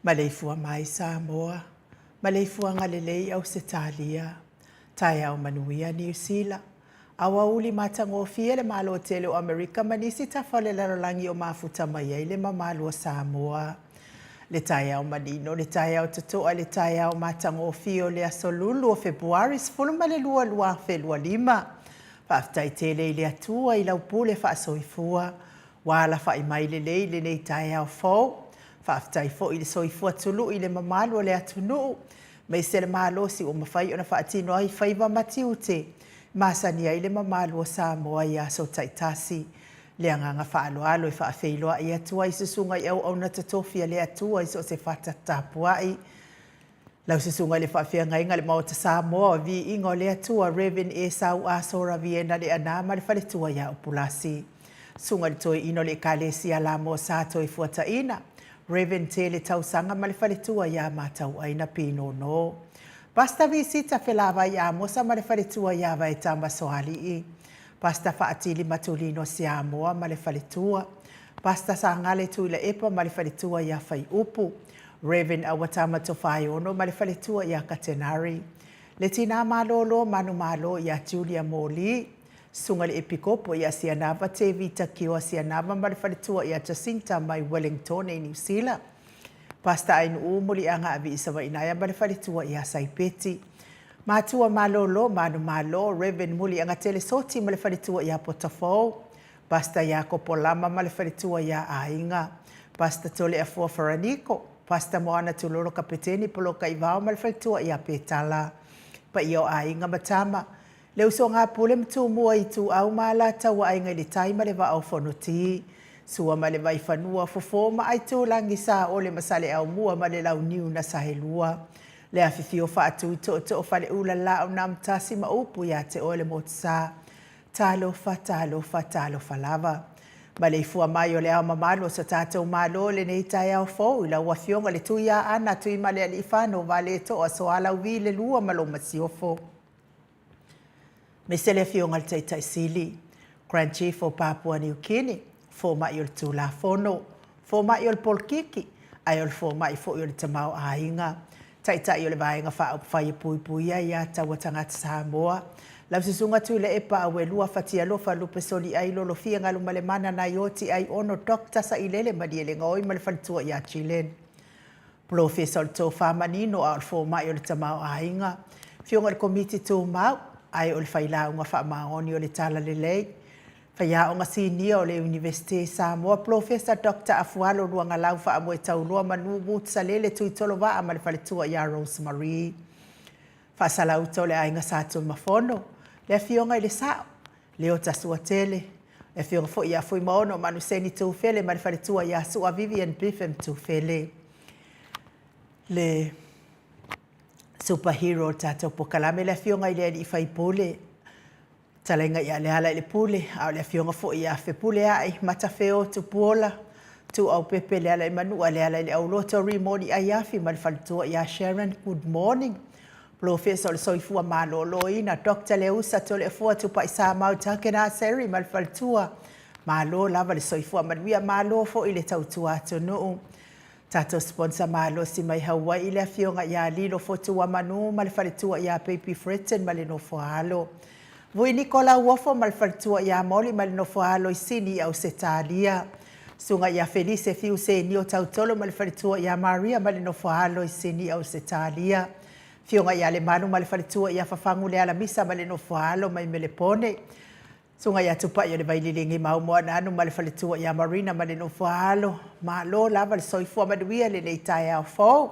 Maleifua mai Samoa, maleifuaga lelei Ausetalia, taeao manuia Niu Sila, aoauli matagofie le Malo tele o Amerika ma nisi tafa o le lalolagi o mafuta mai ai le mamalu o Samoa. Le taeao manino, le taeao totoa, le taeao matagofie o le aso Lulu o Fepuari 12 2025. Faafetai tele i le Atua i lau pule faasoifua Ua alafai mai lelei i lenei taeao fou. Faafetai foi i le soifua tului i le mamalu o le atunuu, aemaise le malosi ua mafai ona faatino ai faiva ma tiute e masani ai le mamalu o Samoa i aso taitasi. Le agaga faaaloalo e faafeiloai atu ai i susuga i auauna totofi a le Atua i so o se fata tapuai. Lau Susuga i le Faafeagaiga i le Maota Samoa o Viiga o le Atua Rev. Esau Asora Viena Leaana ma le faletua ia Upulasi. Susuga i le Toeaina o le Ekalesia Lamoa Sa Toefuataina, Rev. Tele Tausaga ma le faletua ia Matauaina Pinono. Pastor Visita Felavai Amosa ma le faletua ia Vaetama Soalii. Pastor Faatili Matulino Siamoa ma le faletua. Pastor Sagale Tuilaepa ma le faletua ia Faiupu. Rev. Auatama Tofaeono ma le faletua ia Katenari. Le Tina Malolo Manumalo ia Julia Moli. Susuga i le Epikopo ia Sianava Tevita Kioa Sianava ma le faletua ia Jacinta mai Wellingtone i Niu Sila. Pastor Ainuu Muliaga Aviisavainaia ma le faletua ia Saipeti. Matua Malolo Manumalo Rev. Muliagatele Soti ma le faletua ia Potafou. Pastor Iakopo Lama ma le faletua ia Aiga. Pastor Toleafoa Faraniko, Pastor Moana Tulolo Kapeteni Polokaivao ma le faletua ia Petala. Paia o aiga ma tama, le usoga a Pule ma Tumua Ituau ma Alataua Aiga i le Tai ma le Vaa o Fonoti. Sua ma le Vaifanua, Fofo ma Aitulagi, Saole ma Saleaaumua ma le Launiu na Saelua. Le afifio faatui tootoo Faleula Laau na Amotasi ma upu ia te oe le Motusa. Talofa, talofa, talofa lava. Maleifua mai o le ao mamalu o so tatou Malo i lenei taeao fou i lau Afioga le Tuiaana Tuimalealiifano Vaaletoa Sualauvi le Lua ma lou Masiofo. Aemaise le Afioga i le Taitai Sili, Grand Chief o Papua New Guinea, Fomai o le Tulafono, Fomai o le Polokiki, ae o le Fomai foi o le Tamaoaiga, Taitai o le Vaega Faaupufai e Puipuia ia Taua Tagata Samoa, lau Susuga Tuilaepa Auelua Fatialofa Lupe Soliai Lolofia Galumalemana Naioti Aiono Doctor Sailele Malielegaoi ma le Faletua ia Jillian. Polofesa o le Tofa Manino a o le Fomai o le Tamaoaiga, Afioga i le Komiti Tumau, ae o le Failauga Faamaoni o le Talalelei, Faiaoga Sinia o le Iunivesite i Samoa, Polofesa Doctor Afualo Luagalau Faamoetauloa Manu Woods Salele Tuitolovaa ma le faletua ia Rose Marie. Faasalauta o le Aiga Sa Tuimafono, le Afioga i le Sao, Leota Suatele, le Afioga foi ia Fuimaono Manuseni Tufele ma le faletua ia Sua Vivian Biffem Tufele. Le superhero o le tatou polokalame, le Afioga i le Alii Faipule, Talaiga ia Lealailepule, a o le afioga foi ia Fepuleai, Matafeo, Tupuola, Tuuaupepe, Lealaimanua, Lealaileauloto, Rimoni Aiafi ma le faletua ia Sharon Good morning. Polofesa o le Soifua Maloloina, Doctor Leusa Toleafoa Tupaisamau Takena Seri ma le faletua. Malo lava le soifua manuia, malo foi le tautua atunuu. Tatou sponsor malosi mai Hawaii le afioga ia Lilo Fotuamanu ma le faletua ia Baby Fretton ma le nofo a alo. Vui Niko Lauofo ma le faletua ia Molly ma le nofo a alo i Sini i Ausetalia. Susuga ia Felise Fiu Senio Tautolo ma le faletua ia Maria ma le nofo a alo i Sini i Ausetalia. Afioga ia Lemalu ma le faletua ia Fafagu Lealamisa ma le nofo a alo mai Melepone. Susuga ia Tupai o le Vaililigi Maumoanaanu ma le faletua ia Marina ma le nofo a alo. Malo lava le soifua manuia i lenei taeao fou.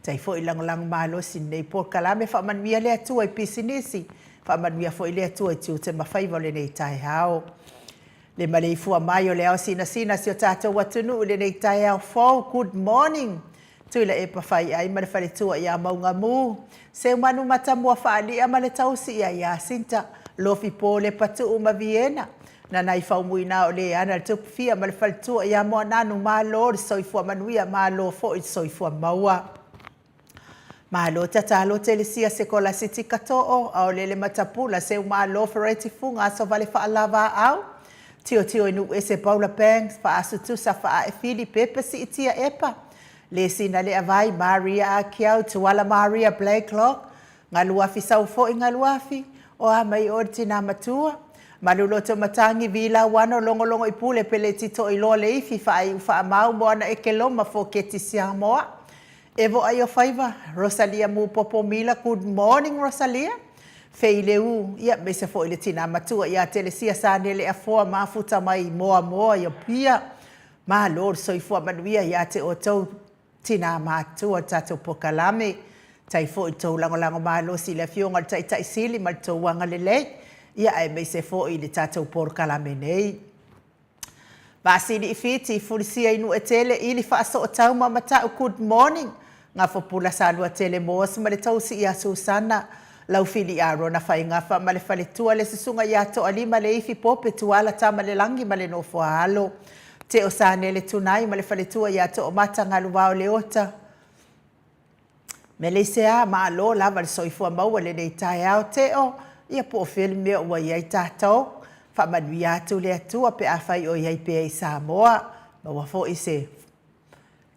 Tai foi lagolago malosi i lenei polokalame. Faamanuia le Atua i pisinisi. Faamanuia foi le Atua i tiute ma faiva o lenei taeao. Le maleifua mai o le ao sinasina si o tatou atunuu i lenei taeao fou. Good morning. Tuilaepa Faiai ma le faletua ia Maugamu, Seumanu Matamua Faalia ma le tausi ia Iasinta, Lofi Polepa Tuu ma Viena, Nanai Faumuina o Leana le Tupufia ma le faletua ia Moananu, Malo le soifua manuia, malo foi le soifua maua. Malo tatalo Telesia Sekolasiti Katoo, Aolele Matapula, Seumalo Fereti Fuga Asovale Faalavaau, Tiotio i Nuuese Paula Banks, Faasutusa Faaefili Pepe Siitia Epa, Lesina Leavai, Maria Akiau, Tuala Maria Blakelock, Galuafi Saufo'i Galuafi, O a mai oe le tinā matua, Maluloto Matangi Vilauano Logologo i Pule Peleti Toiloa Leifi Faaiu Faamau Moana Ekeloma Foketi Siamoa Evo Aiofaiva, Rosalia Mupopo Mila Good morning Rosalia Fei Leu, ia aemaise foi le tinā matua ia Telesia Sanele Afoa Mafuta mai Moamoa i Apia. Malo le soifua manuia ia te outou tinā matua o le tatou polokalame. Tai foi le tou lagolago malosi i le Afioga i le Taitai Sili ma le tou agalelei, ia aemaise foi le tatou polokalame nei. Vaasili i Fiti, Fulisia i Nuuetele, Ili Faasootau ma Matau Good morning. Gafopula Saluatele Moss ma le tausi ia Susana, Laufili Arona Faigafa ma le faletua le susuga ia Toalima Leifi Pope Tuala Tamalelagi ma le nofo a alo, Teo Sanele Tunai ma le faletua ia Toomata Galuvao Leota. Meleisea, malo lava le soifua maua i lenei taeao Teo, ia po o fea le mea ua i ai tatou. Faamanuia atu le Atua pe afai o i ai pea i Samoa. Maua foi se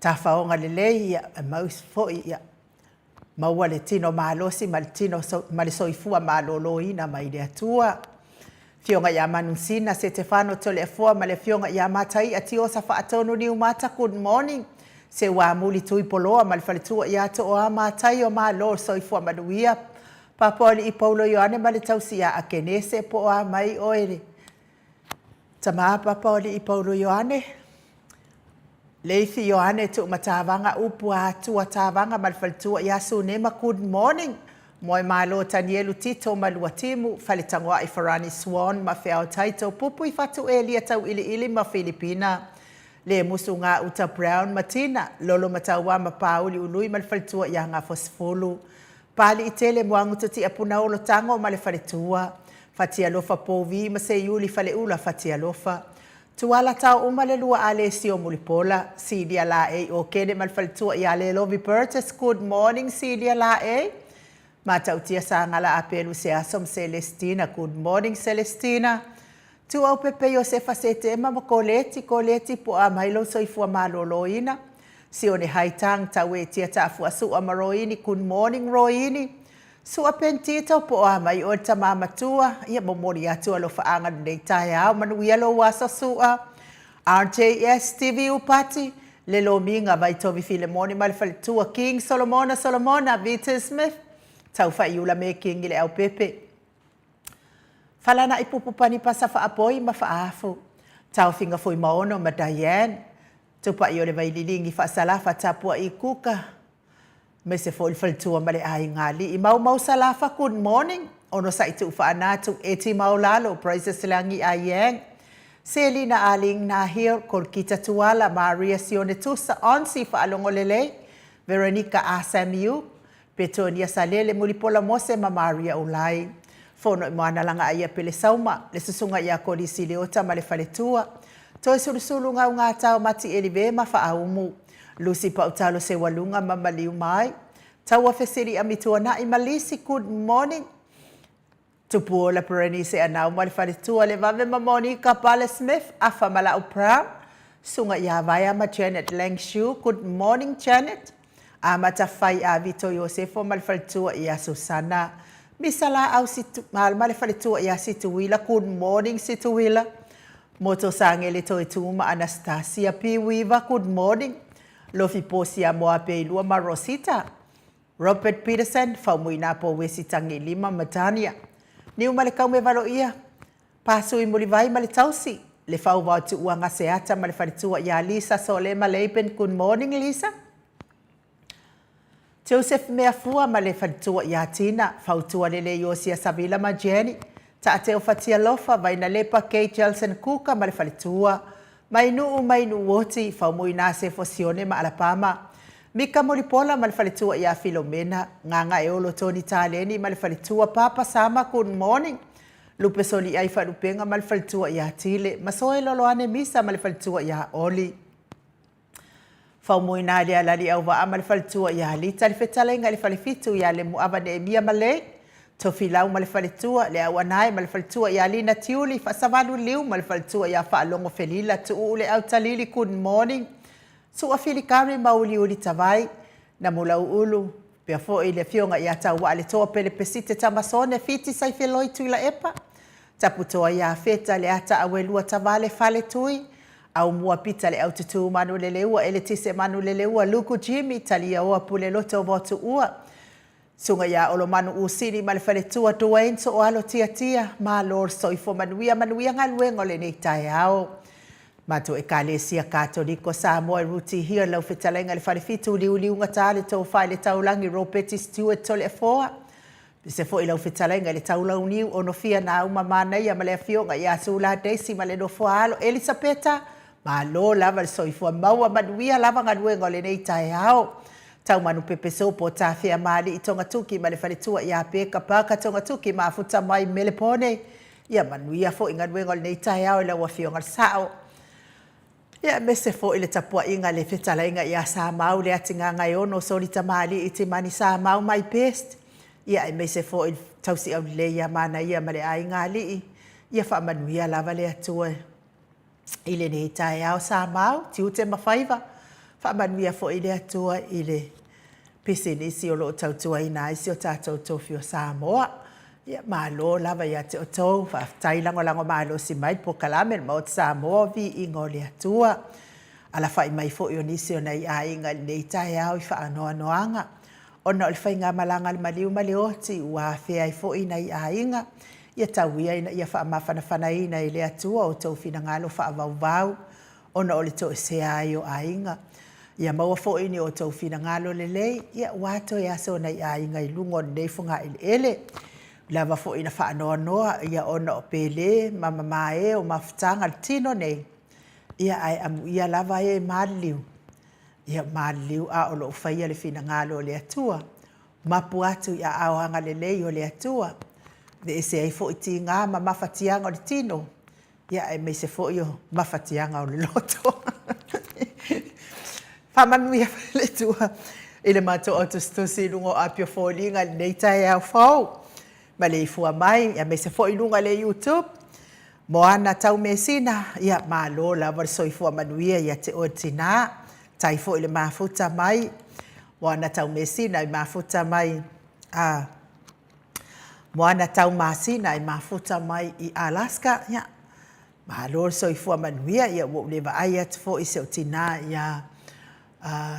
tafaoga lelei, ia, e mau foi, ia, maua le tino malosi ma le tino ma le soifua maloloina mai le Atua. Afioga ia Manusina Setefano Toleafoa ma le Afioga ia Mataia Tiosa Faatonu Niumata, good morning. Seuamuli Tuipoloa ma le faletua ia Tooa Mataio, malo le soifua manuia. Papoalii Paulo Ioane ma le tausi ia Akenese, po o a mai oe le tama Papoalii Paulo Ioane. Leifi Ioane Tuumatavaga upu a Atua Tavaga ma le faletua ia Sunema, good morning. Moemalo Tanielu Tito ma Luatimu, Faletagoai Farani Swan ma Feao Taito Pupui Fatu Elia Tauiliili ma Filipina. Le Musu Gauta Brown ma Tina, Lolo Mataua ma Pauli Ului ma le faletua ia Gafosefulu. Paaliitele Moagutu Tiapunaolo Tago ma le faletua. Fatialofa Pouvi ma Seiuli Faleula Fatialofa. Tuala tao uma le lua Alesio Mulipola, Silia Laei Okene ma le faletua ia Lelovi Burgess, good morning Silia Laei. Matautia Sagala Apelu Seaso ma Celestina, good morning Celestina. Tuaupepe Iosefa Setema ma Koleti, Koleti po a mai lou soifua maloloina. Sione Haitang Tauetia Taafua Sua ma Roini, good morning Roini. Sua Pentito, po o a mai oe le tama matua, ia momoli atu alofaaga lenei taeao, manuia lou aso Sua. RJS Stevie Upati, le Lomiga Vaitovi Filemoni ma le faletua King Solomona Solomona Vita Smith, Taufaiula me King i le Aupepe. Falana'i Pupu Panipasa Faapoi ma Faafu, Taofiga Fuimaono ma Diane, Tupa'i o le Vaililigi Faasalafa Tapua'i Kuka, Aemaise foi le faletua ma le aiga alii. Maumau Salafa, good morning. Onosai Tuufaana Tuueti Maulalo, Praises Lagi Ayang. Selina Aling Nahil, Kolkita Tuala, Maria Sione Tusa, Onsi Faalogo Lelei, Veronica A Samiu, Petonia Salele Mulipola Mose ma Maria Ulai. Fono i Moana Lagaaia Pele Sauma, le Susuga ia Kolisi Leota ma le faletua. Toesulusulu Gaugata o Mati Elive ma Faaumu. Lucy Pautalo Seualuga ma Maliu Mai, Taua Fesili Amituana'i ma Lisi, good morning. Tupuola Berenice Anau ma le faletua le Vave ma Monica Pale Smith, Afa Malau Brown, Susuga ia Vaea ma Janet Langshu, good morning Janet. Amata Fai a Vito Iosefo ma le faletua ia Susana. Misa Laau Situ, ma le faletua ia Situila, good morning Situila. Moto Sangele Toetu'u ma Anastasia P. Weaver, good morning. Lofi Posia Moapeilua ma Rosita. Robert Peterson, Faumuina Pouesi Tagilima ma Tania. Niumalekaume Valoia, Pasui Mulivai ma le tausi. Le Fauvao Tuuaga Seata ma le faletua ia Lisa Solema Laban, good morning Lisa. Joseph Meafua ma le faletua ia Tina, Fautua Lele Iosia Savila ma Jenny, Taateo Fatialofa, Vainalepa Kay Jelson Kuka ma le faletua, Mainuu Mainuu Oti, Faumuina Sefo Sione ma Alapama, Mika Mulipola ma le faletua ia Filomena, Gagaeolo Tony Taleni ma le faletua, Papa Sama, good morning. Lupe Soliai Faalupega ma le faletua ia Tile, Masoe Loloane Misa ma le faletua ia Oli. Faumuina le alali auvaa ma le faletua ia Lita le fetalaiga i le falefitu ia Lemuava Neemia Malei, Tofilau ma le faletua, le Auanae ma le faletua ia Lina Tiuli, Faasavalu Liu ma le faletua ia Faalogo Felila Tuuu le Autalili Good morning Sua Filikari ma Uliuli Tavai, Namulauulu, pea foi le afioga ia Tauaaletoa Pele Pesite Tamasone Fiti Saifeloi Tuilaepa, Taputoa ia Feta le ata auelua Tavale Fale Tui, Aumua Pita le Aututu Manuleleua Eletise Manuleleua Luku Jimmy Taliaoa Puleloto Votuua Susuga ia Olomanu Usini ma le faletua Duane Sooalo Tiatia Malo le soifua manuia manuia galuega o lenei taeao. Matou Ekalesia Katoliko Samoa e Ruti Hill lau fetalaiga i le Falefitu Liuliugata le Tofa i le Taulagi Ropeti Stewart Toleafoa Aemaise foi lau fetalaiga i le Taulauniu Onofia Nauma Manaia ma le Afioga ia Sula Daisy ma le nofo a alo Elisapeta. Malo lava le soifua maua, manuia lava galuega o lenei taeao. Taumanu Pepeso po o Tafea Maali'i Togatuki ma le faletua ia Peka Parker Togatuki mafuta mai Melepone. Ia manuia foi galuega o lenei taeao i lau Afioga i le Sao. Ia aemaise foi le tapuaiga a le fetalaiga ia Samau Leatigagaeono Solitamalii Timani Samau my best. Ia aemaise foi le tausi aulelei ia Manaia ma le aiga alii. Ia faamanuia lava le Atua i lenei taeao Samau, tiute ma faiva. Faamanuia foi le Atua i le pisinisi o lo o tautuaina ai si o tatou tofi o Samoa. Ia, malo lava ia te outou, faafetai lagolago malosi mai le polokalame le Maota Samoa, viiga o le Atua. Alafai mai foi o nisi o nai aiga i lenei taeao i faanoanoaga ona o le faigamalaga a le maliu ma le oti ua afea ai foi nai aiga. Ia tau ia ina ia faamafanafanaina e le Atua outou finagalo faavauvau ona o le toesea ai o aiga. Ia maua foi ni outou finagalo lelei, ia ua toe aso nai aiga i luga o lenei fogaeleele. Ua lava foi ina faanoanoa, ia ona o pele ma mamae o mafutaga a le tino nei, ia ae amuia lava e maliliu, ia maliliu a o lo o faia le finagalo o le Atua. Mapu atu i aao agalelei o le Atua, aveese ai foi tiga ma mafatiaga o le tino, ia aemaise foi o mafatiaga o le loto. Faamanuia mai le Atua i le matou autusitusi i luga o api o foliga i lenei taeao fou. Maleifua mai, aemaise foi i luga o le YouTube. Moana Taumeasina, ia malo lava le soifua manuia ia te oe le tina. Tai foi le mafuta mai, Moana Taumeasina i mafuta mai a Moana Taumasina i mafuta mai i Alaska, ia, malo le soifua manuia, ia ua ou le vaai atu foi i si ou tina ia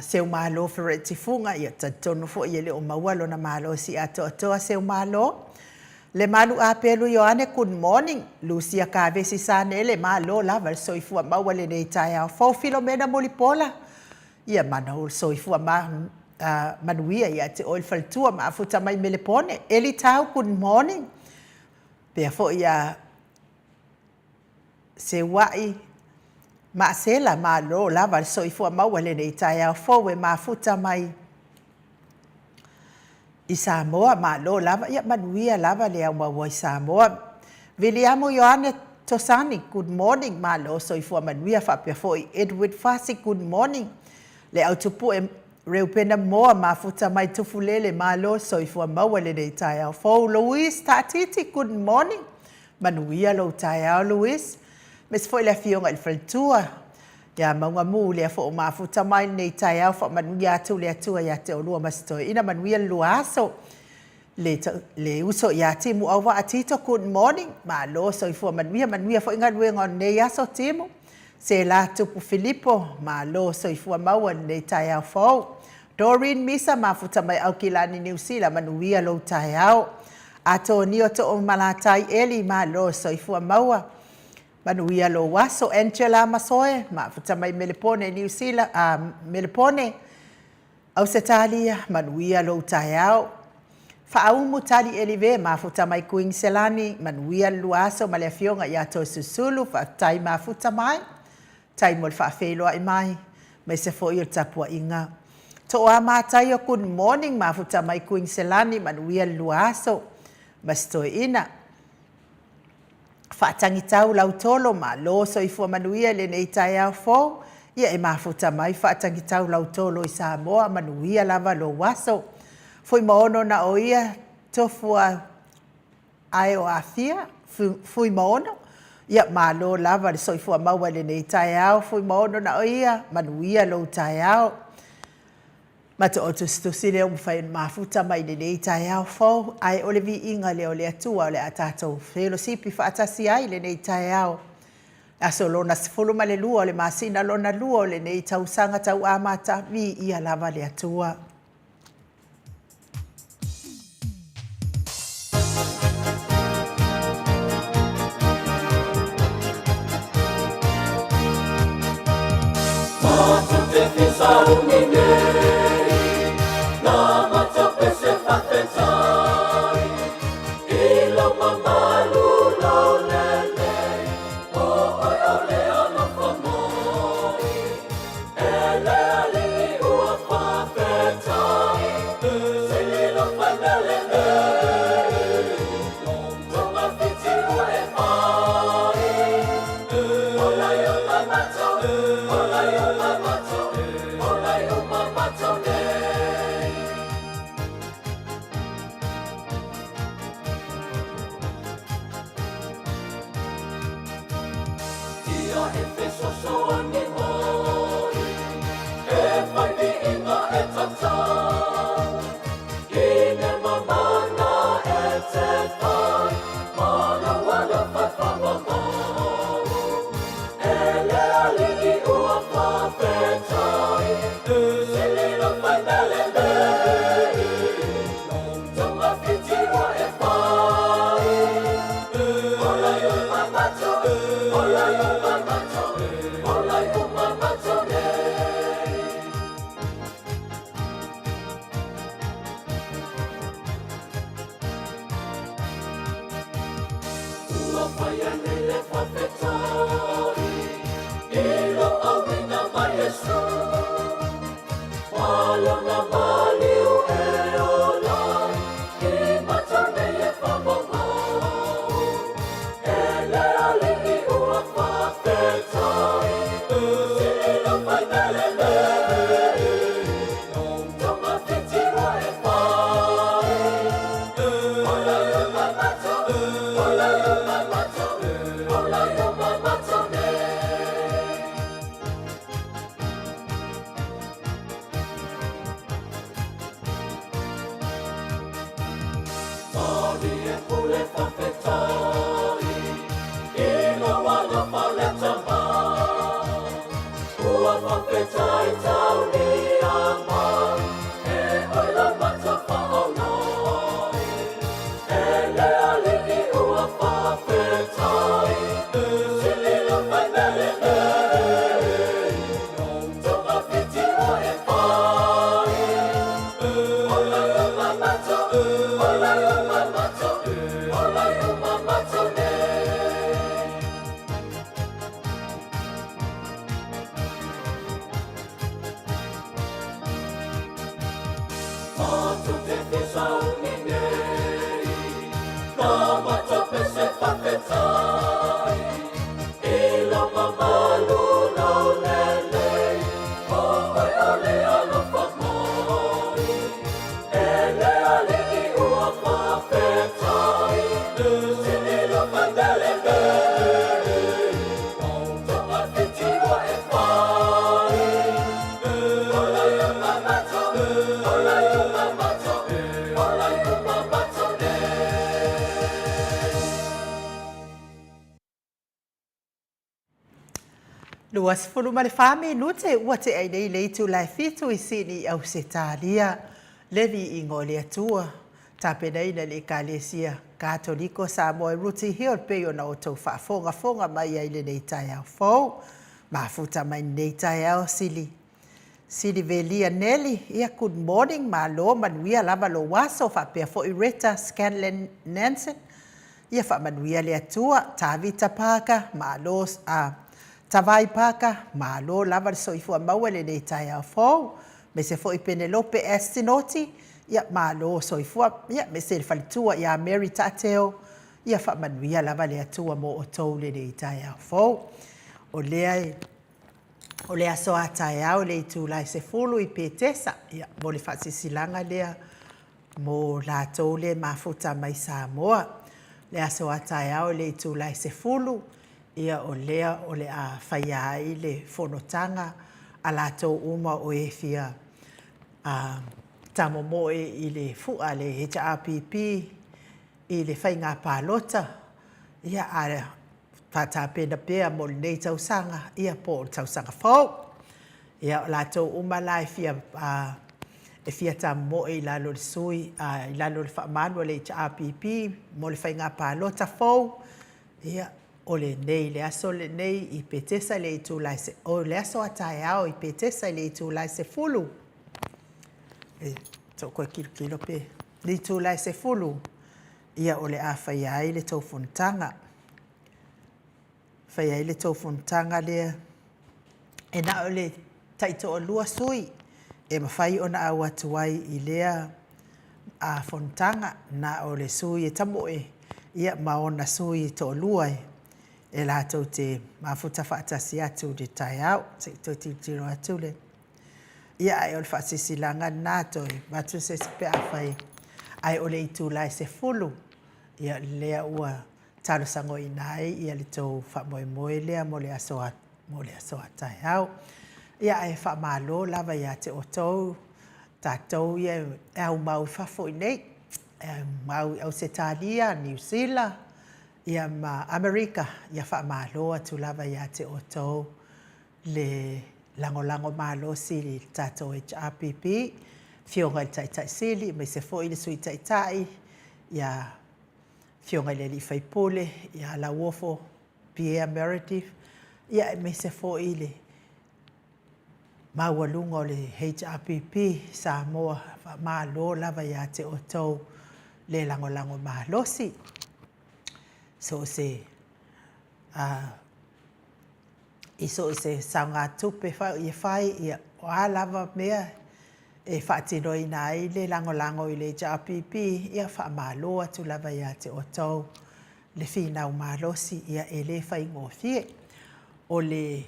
Seumalo Fereti Fuga, ia talitonu foi e le o maua lona malosi atoatoa Seumalo. Lemalu Apelu Ioane, good morning. Lucia Kavesi Sanele, malo lava le soifua maua lenei taeao fou. Filomena Mulipola, ia mana o le soifua ma manuia ia te oe le faletua mafuta mai Melepone. Eli Tau, good morning. Pea foi ia Seua'i Maasela, malo lava le soifua maua lenei taeao fou e mafuta mai i Samoa, malo lava, ia manuia lava le au maua i Samoa. Viliamu Ioane Tosani, good morning, malo soifua manuia faapea foi Edward Fasi, good morning. Le au tupue Reupena Moa, mafuta mai Tufulele, malo soifua maua lenei taeao fou. Louise Taatiti, good morning, manuia lou taeao Louise. Aemaise foi le afioga i le faletua ia Maugamu, lea foi ua mafuta mai lenei taeao, faamanuia atu le Atua ia te oulua ma si toeaina, manuia le lua aso. Le, le uso ia Timu Auvaa Tito, good morning, malo soifua manuia, manuia foi galuega o lenei aso Timu. Sela Tupu Filipo, malo soifua maua i lenei taeao fou. Doreen Misa, mafuta mai Aukilani, Niu Sila, manuia lou taeao. Atonio Toomalatai Eli, malo soifua maua. Manuia lou aso. Angela Masoe, mafuta mai Melepone, Niu Sila, Melepone, Ausetalia, manuia lou taeao. Faaumu Tali Elive, mafuta mai Kuiniselani, manuia le lua aso ma le afioga ia Toesusulu, faafetai mafuta mai. Tai mo le faafeiloai mai, aemaise foi o le tapuaiga. Tooa Mataio, good morning, mafuta mai Kuiniselani, manuia le lua aso ma si toeaina. Faatagitau Lautolo, malo soifua manuia i lenei taeao fou. Ia e mafuta mai Faatagitau Lautolo i Samoa, manuia lava lou aso. Fuimaono na o ia Tofua ae o Afia, Fuimaono, ia malo lava le soifua maua i lenei taeao. Fuimaono na o ia, manuia lou taeao. Matou tusitusi lea ua mafai ona mafuta mai i lenei taeao fou, ae o le viiga lea o le Atua o le a tatou felosipi faatasi ai i lenei taeao. Aso lona 12 o le masina lona lua o lenei tausaga tau amata, viia lava le Atua. 24 minute ua tea ai nei le itula e fitu i Sini i Ausetalia. Le viiga o le Atua, tapenaina e le Ekalesia Katoliko Samoa i Rooty Hill pei ona outou faafogafoga mai ai lenei taeao fou. Mafuta mai lenei taeao sili Silivelia Nelly, ia good morning, malo manuia lava lou aso, faapea foi Retta Scanlan Nansen, ia faamanuia le Atua, Tavita Parker, malo a Tavai Parker, malo lava le soifua maua i lenei taeao fou, aemaise foi Penelope Astinoti, ia malo soifua, ia aemaise le faletua ia Mary Taateo, ia faamanuia lava le Atua mo outou i lenei taeao fou. O lea e O le aso a taeao i le itula e 10 i Petesa, ia, mo le faasilasilaga lea mo latou lea e mafuta mai Samoa. Le aso a taeao i le itula e 10, ia, o lea o le a faia ai le fonotaga a latou uma o e fia tamomoe i le fua a le HRPP i le faiga palota, ia, a faatapena pea mo lenei tausaga, ia po o le tausaga fou. Ia, o latou uma la e fia, e fia tamomoe i lalo o le sui, i lalo o le faamalu a le HRPP mo le faiga palota fou, ia, o lenei, le aso lenei i Petesa i le itula e, o le aso a taeao i Petesa i le itula e 10. E, se i ou toe tilotilo pe, le itula e 10, ia o le a faia ai le tou fonotaga. Faia ai le tou fonotaga lea e na o le taitoalua sui e mafai ona au atu ai i lea a fonotaga, na o le sui e tamoe ia ma ona sui e toalua e latou te mafuta faatasi atu i le taeao. Se i toe tilotilo atu le Ia, ae o le faasilasilaga lena, toe avatu se isi pe afai, ae o le itula e 10, ia lea ua talosagoina ai ia le tou faamoemoe lea mo le aso a, mo le aso a taeao. Ia, ae faamalo lava ia te outou, tatou ia e aumau i fafo i nei, e aumau i Ausetalia, Niu Sila, ia ma Amerika, ia faamalo atu lava ia te outou le lagolago malosi i le tatou HRPP, Afioga i le Taitai Sili aemaise foi le Sui Taitai, ia Afioga i le Alii Faipule, ia Lauofo Pierre Meredith, ia aemaise foi le maualuga o le HRPP Samoa. Faamalo lava ia te outou le lagolago malosi. So o se. I so o se saogatupe foi e fai, ia, o a lava mea e faatinoina ai le lagolago i le HRPP, ia faamalo atu lava ia te outou le finau malosi, ia e le faigofie. O le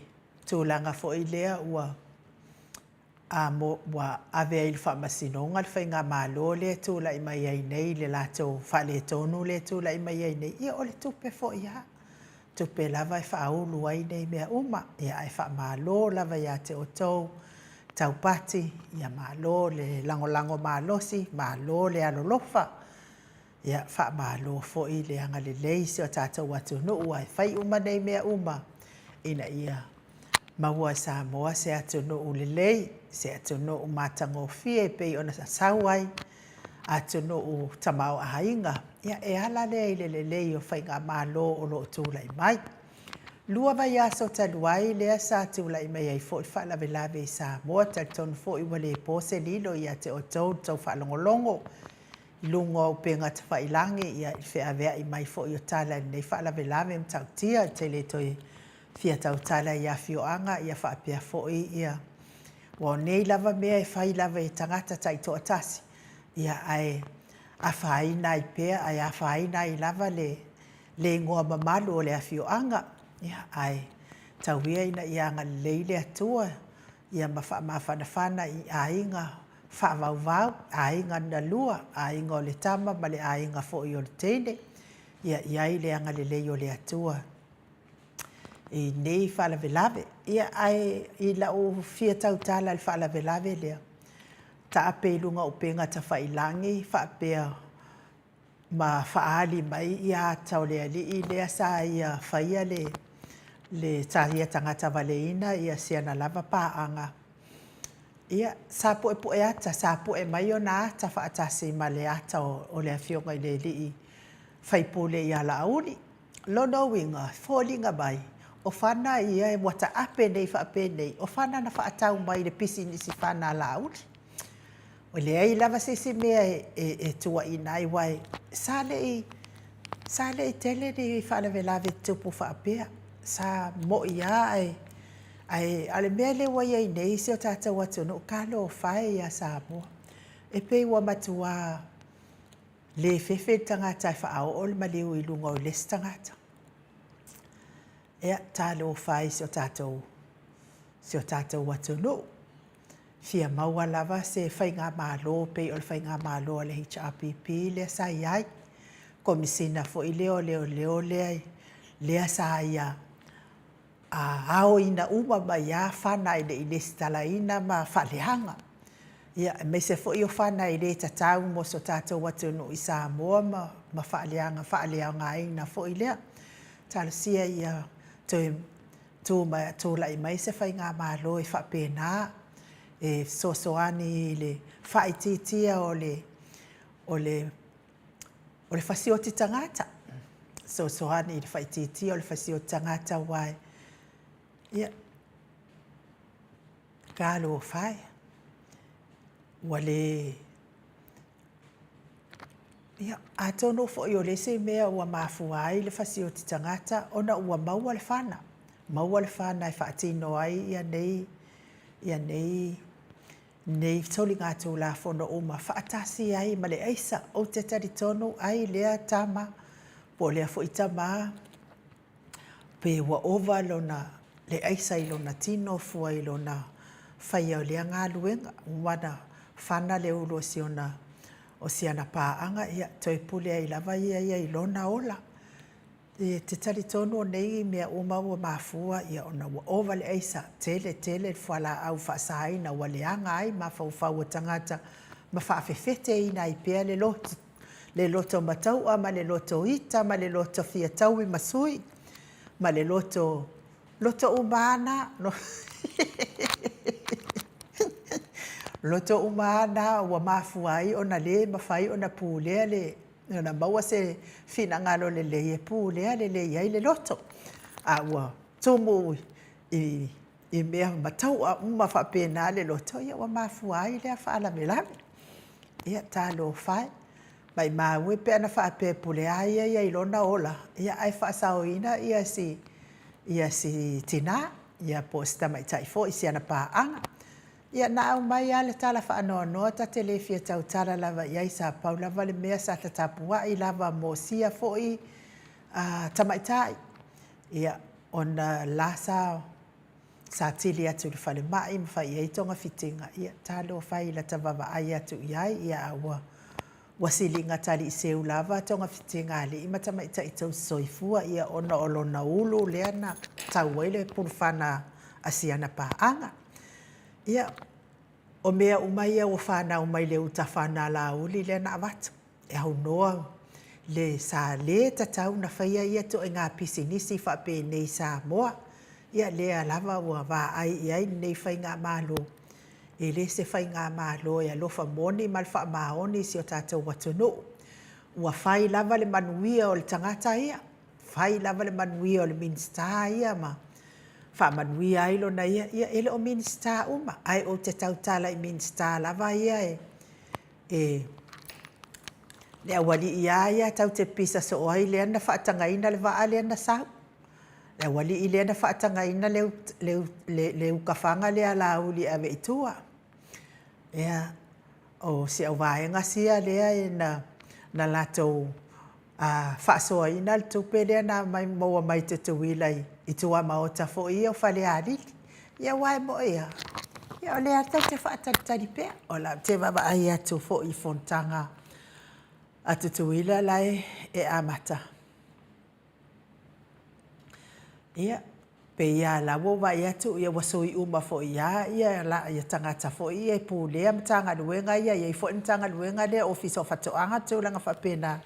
tulaga foi lea ua a mo, ua ave ai i le faamasinoga le faigamalo lea e tulai mai ai nei i le latou faaletonu lea e tulai mai ai nei, ia o le tupe foi lava, tupe lava e faaulu ai nei mea uma. Ia ae faamalo lava ia te outou taupati, ia malo le lagolago malosi, malo le alolofa. Ia, faamalo foi le agalelei i si o tatou atunuu aua e fai uma nei mea uma ina ia maua e Samoa se atunuu lelei, se atunuu matagofie e pei ona sau ai atunuu tamaoaiga. Ia, e ala lea i le lelei o faigamalo o lo o tulai mai. 2 vaiaso talu ai lea sa tulai mai ai foi le faalavelave i Samoa, talitonu foi ua le po se lilo ia te outou le tou faalogologo i luga o upega tafailagi, ia, i le feaveai mai foi o tala i lenei faalavelave matautia. Ou te le toe fia tautala i afioaga ia faapea foi ia, aua o nei lava mea e fai lava e tagata taitoatasi, ia ae afaina ai pea, ae afaina ai lava le igoa mamalu o le afioaga. Ia, ae tau ia ina ia agalelei le Atua ia ma faamafanafana i aiga faavauvau, aiga na lua, aiga o le tama ma le aiga foi o le teine, ia i ai le agalelei o le Atua i nei faalavelave. Ia, ae i lau fia tautala i le faalavelave lea, taape i luga o upega tafailagi faapea ma faaali mai ia ata o le alii lea sa ia faia le, le sa ia tagatavaleina ia si ana lava paaga. Ia, sa puepue ata, sa pue mai ona ata faatasi ma le ata o le afioga i le alii faipule ia Laauli. Lona uiga, e foliga mai, o fana ia ua taape nei faapenei, o fana na faatau mai i le pisinisi fana a Laauli. E leai lava se isi mea e tuuaiina ai, aua sa le i, sa le i tele ni faalavelave tutupu faapea. Sa mo'i lava ae, ae a o le mea lea ua i ai nei si o tatou atunuu, talofa e ia Samoa, e pei ua matua le fefe le tagata e faaoo le maliu i luga o le isi tagata. Ia, talofa e i si o tatou, si o tatou atunuu. Fia maua lava se faigamalo pei o le faigamalo a le HRPP lea sa i ai, Komesina foi lea o Leoleo lea, lea sa ia aoina uma mai lava fana e le i lesitalaina ma faaleaga. Ia, aemaise foi o fana e le tatau mo si o tatou atunuu i Samoa ma, ma faaleaga, faaleaogaina foi lea. Talosia ia toe tu mai, tulai mai se faigamalo e faapena, e fesoasoani i le faaitiitia o le, o le, o le fasioti tagata, fesoasoani i le faaitiitia o le fasioti tagata aua e, ia, talofa e, ua le, ia, atonu foi o le isi mea ua mafua ai le fasioti tagata ona ua maua le fana, maua le fana e faatino ai ia nei, ia nei, nei soligatulafono uma faatasi ai ma le aisa. Ou te talitonu ai lea tama po o lea foi tamā pe ua ova lona, le aisa i lona tino fua i lona faia o lea galuega, ua na fana le ulu o si ona, o si ana paaga, ia toe pule ai lava ia ia i lona ola. E te talitonu o nei mea uma ua mafua ia ona ua ova le aisa, tele tele le fualaau faasaina ua leaga ai mafaufau o tagata ma faafefeteina ai pea le loto, le loto matau'a ma le loto ita ma le loto fia taui ma sui ma le loto loto uma lava na loto uma lava na ua mafua ai ona le mafai ona pulea le ona maua se finagalo lelei e pulea lelei ai le loto. A ua tumu i i mea matau'a uma faapena le loto, ia ua mafua ai lea faalavelave. Ia, talofa e, maimau e pe ana faapea e pule lava ia ia i lona ola, ia ae faasaoina ia si ia si tinā, ia po o si tamaitai foi i si ana paaga. Ia na aumai lava le tala faanoanoa ta te le fia tautala lava i ai, sa pau lava le mea sa ta tapuai lava mo sia foi tamaitai, ia ona la sa sa tili atu i le falemai ma fai i ai togafitiga, ia talofa e i lata vaavaai atu i ai, ia a ua ua siliga taliiseu lava togafitiga a alii ma tamaitai tausisoifua, ia ona o lona ulu lea na tau ai le pulufana a si ana paaga. Ia, o mea uma ia ua fanau mai le utafana a Laauli lea na avatu, e aunoa le sa le tatau ona faia ia ituaiga pisinisi faapenei i Samoa. Ia lea lava ua vaai i ai lenei faigamalo, e le se faigamalo e alofa moni ma le faamaoni i si o tatou atunuu. Ua fai lava le manuia o le tagata ia, fai lava le manuia o le Minisita ia ma faamanuia ai lona ia, ia e le o Minisita uma, ae ou te tautala i Minisita lava ia e le aualii lava ia tatou te pipisa soo ai lea na faatagaina le vaa lea na sau, le aualii lea na faatagaina le le ukafaga lea a Laauli e ave i tua. Ia, o si au vaega sia lea na na latou faasoaina le tupe lea na maua mai Tutuila i tuamaota foi ia o Falealili. Ia aua e moni lava, ia o lea lava tatou te faatalitali pea. O la e ou te vaavaai atu foi i fonotaga a Tutuila la e amata. Ia, pei lava o la ua ou vaai atu ua sui uma foi lava ia tagata foi ia e pulea Matagaluega ia, e i ai foi le Matagaluega lea Ofisa o Faatoaga ma tulaga faapena.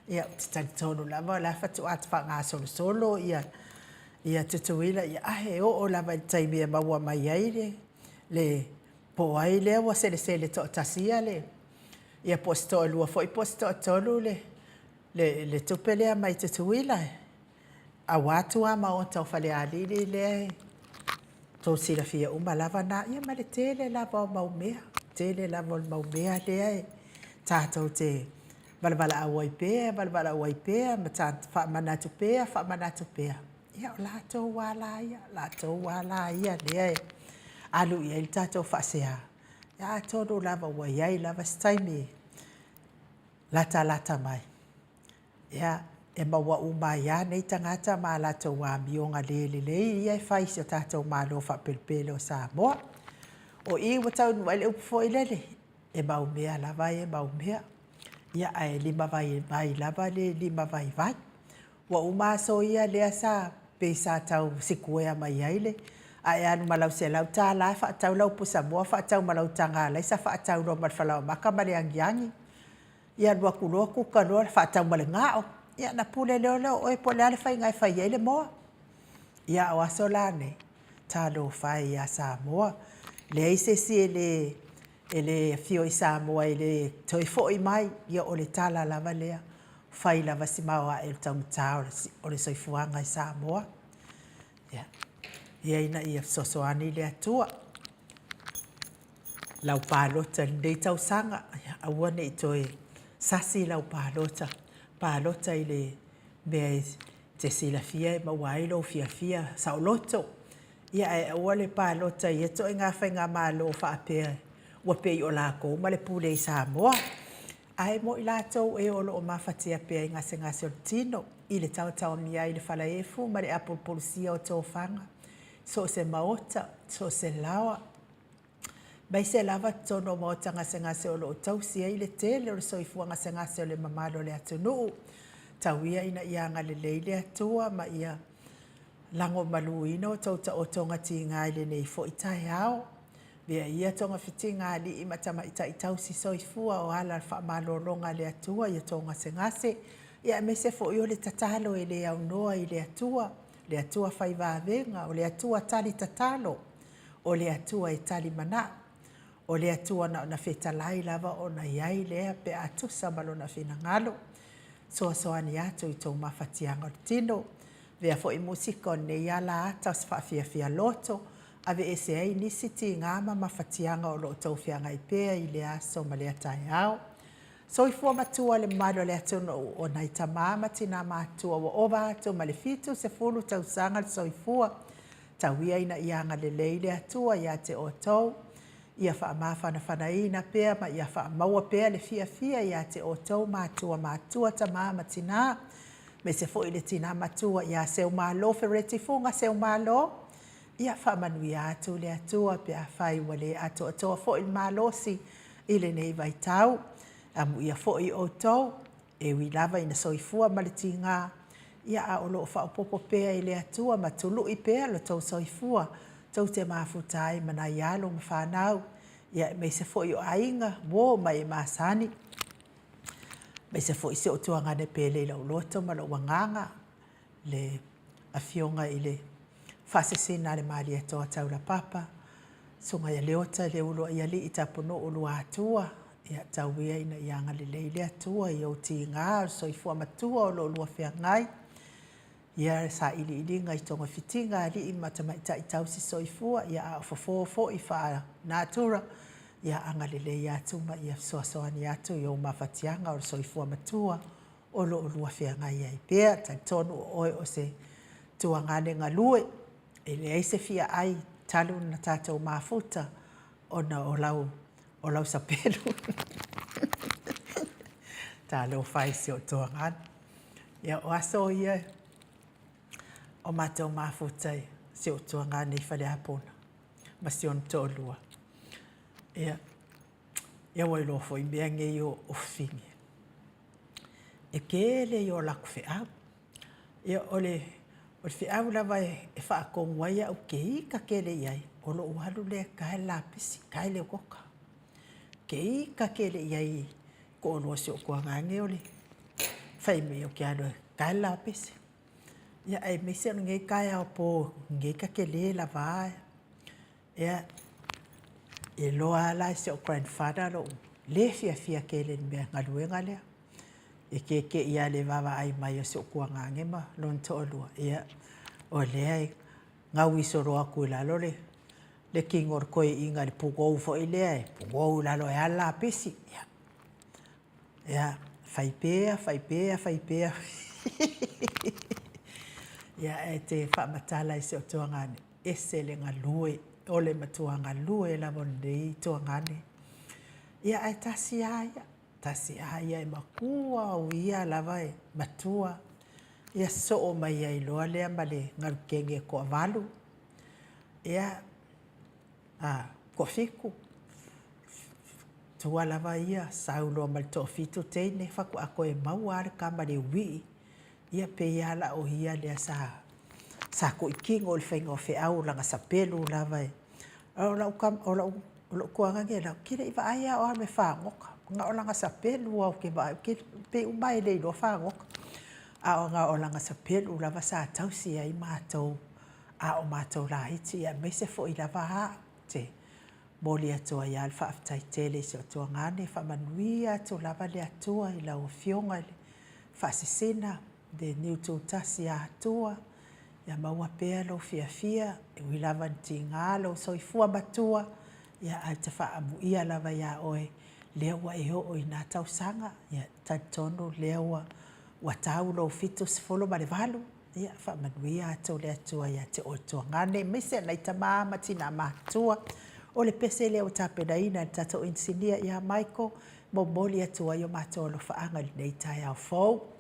Ia ou te talitonu lava o la e faatoa faagasolosolo ia Tutuila, ae oo lava i le taimi e maua mai ai le po o ai lea ua selesele toatasia le, ia po o se toalua foi po o se toatolu le tupe lea mai Tutuila aua tuamaota o Falealili lea e tou silafia uma lava na, ia ma le tele lava o mau mea, tele lava o le mau mea lea e tatou te valavalaau ai pea, valavalaau ai pea ma faamanatu pea, faamanatu pea, ia o latou lava la ia, o latou lava la ia lea e alu i ai le tatou faasea. Ia atonu lava ua i ai lava se taimi e latalata mai e maua uma ai lava nei tagata ma a latou amioga le lelei ia e fai i si o tatou Malo faapelepele o Samoa. O i ua taunuu ai le upu foi lele, e maumea lava e maumea, ia ae limavaivai lava le limavaivai. Ua uma aso ia lea sa pei sa tau sikuea mai ai le a e alu ma lau $100 e faatau lau pusamoa faatau ma lau taga alaisa faatau loa ma le falaoamata ma le agiagi, ia alu atu loa kuka loa faatau ma le gao, ia ona pule loa lea o oe po o le a le faiga e fai ai le moa. Ia a o aso la nei, talofa e ia Samoa, leai se isi e le e le afio i Samoa e le toe foi mai, ia o le tala lava lea, fai lava si maoae o le taugata o le soifuaga i Samoa. Ia, ia ina ia fesoasoani le Atua. Lau palota i lenei tausaga, ia aua ne i toe sasi lau palota, palota i le mea e te silafia e maua ai lou fiafia saoloto. Ia ae aua le palota i ia ituaiga faigamalo faapea ua pei o latou ma le pule i Samoa. Ae mo i latou ē o lo o mafatia pea i gasegase o le tino, i le taotaomia ai i le falaefu ma le apulupulusia o tofaga, so o se maota, so o se laoa, aemaise lava totonu o maota gasegase o lo o tausi ai le tele o le soifua gasegase o le mamalu o le atunuu. Tau ia ina ia agalelei le Atua ma ia lagomaluina outou taotoga tiga i lenei foi taeao. Avea ia togafitiga a alii ma tamaitai tausi soifua o ala o le faamalologa a le Atua i outou gasegase, ia aemaise foi o le tatalo e le aunoa i le Atua, le Atua fai vavega, o le Atua tali tatalo, o le Atua e tali manao, o le Atua na ona fetalai lava ona i ai lea pe a tusa ma Lona finagalo. Fesoasoani atu i tou mafatiaga o le tino. Avea foi musika o lenei ala ata o se faafiafia loto, aveese ai nisi tiga ma mafatiaga o lo o tau feagai pea i lea aso ma lea taeao. Soifua matua le mamalu o le atunuu, o nai tama ma tina matutua ua ova atu ma le 70 tausaga le soifua. Tau ia ina ia agalelei le Atua ia te outou, ia faamafanafanaina pea ma ia faamaua pea le fiafia ia te outou matua matutua, tama ma tina, aemaise foi le tina matua ia Seumalo Fereti Fuga Seumalo. Ia faamanuia atu le Atua pe afai ua le atoatoa foi le malosi i lenei vaitau. Amuia foi outou, e ui lava ina soifua ma le tiga, ia a o lo o faaopoopo pea e le Atua ma tului pea lo outou soifua, tou te mafuta ai ma nai alo ma fanau, ia aemaise foi o aiga, uo ma e masani, aemaise foi si ou tuagane pele i lou loto ma lou agaga, le Afioga i le Faasesina a le Malietoa Taulapapa, Susuga ia Leota Leuluaialii Tapunuu Luatua, ia tau ia ina ia agalelei le Atua i ou tiga o le soifua matua o lo o lua feagai, ia sailiiliga i togafitiga a alii ma tamaitai tausi soifua, ia a o fofo foi faale-natura, ia agalelei atu ma ia fesoasoani atu i ou mafatiaga o le soifua matua o lo o lua feagai ai pea. E talitonu o oe o se tuagane galue, e leai se fia ai talu ona tatou mafuta ona o lau, o lau sapelu. Talofa e i si ou tuagane. Ia, o aso ia o matou mafuta i si ou tuagane i Faleapuna ma si ona toalua. Ia, ia ua iloa foi mea nei o fafine. E tele ia o latou feau. Ia o le feau lava e faatonu ai au ou te ita tele i ai, o lou alu lea e tae le lapisi, tae le otaota. Ou te ita tele i ai i le toalua o si ou tuagane o le fai mai ou te alu e tae le lapisi. Ia aemaise o lenei taeao po lenei ta te le lava Ia, e iloa lava la e si ou grandfather lou le fiafia tele i le mea galuega lea. E tete'i lava i le vaavaai mai o si ou tuagane ma lona toalua, ia, o lea e gaui solo atu i lalo le le tino o le toeaina i le pulou foi lea e pulou i lalo ai lava le lapisi. Ia, ia, fai pea, fai pea, fai pea, ia, ae te faamatala i si ou tuagane, ese le galue, o le matua galue lava o lenei tuagane. Ia ae tasi lava ia, tasi lava ia e matua o ia lava e matua. Ia soo mai ai loa lea ma le galukege e toavalu, ia, a, toafitu, matua lava ia, sau loa ma le toafitu teine faatoa toe maua lava le tama i le uii. Ia pei lava la o ia lea sa sa toitino i le faiga o feau o lana sapelu lava e. O lau tama, o lou tuagane lava, ou te le i vaai lava o alu e fagota, na o lana sapelu lava ou te vaai, pei uma lava e le iloa fagota. A na o lana sapelu lava sa tausi ai matou a o matou laiti, aemaise foi lava au. Ou te momoli atu ai lava le faafetai tele i si ou tuagane, faamanuia atu lava le Atua i lau Afioga i le Faasisina le niu tutasi a Atua, ia maua pea lou fiafia, e ui lava ina tiga lou soifua matua, ia ae ou te faaamuia lava ia oe, lea ua e oo i na tausaga, ia talitonu lea ua ua tau lou 78, ia faamanuia atu le Atua ia te oe tuagane, aemaise nai tama ma tina matutua. O le pese lea ua tapenaina e le tatou inisinia ia Michael, momoli atu ai o matou alofaaga i lenei taeao fou.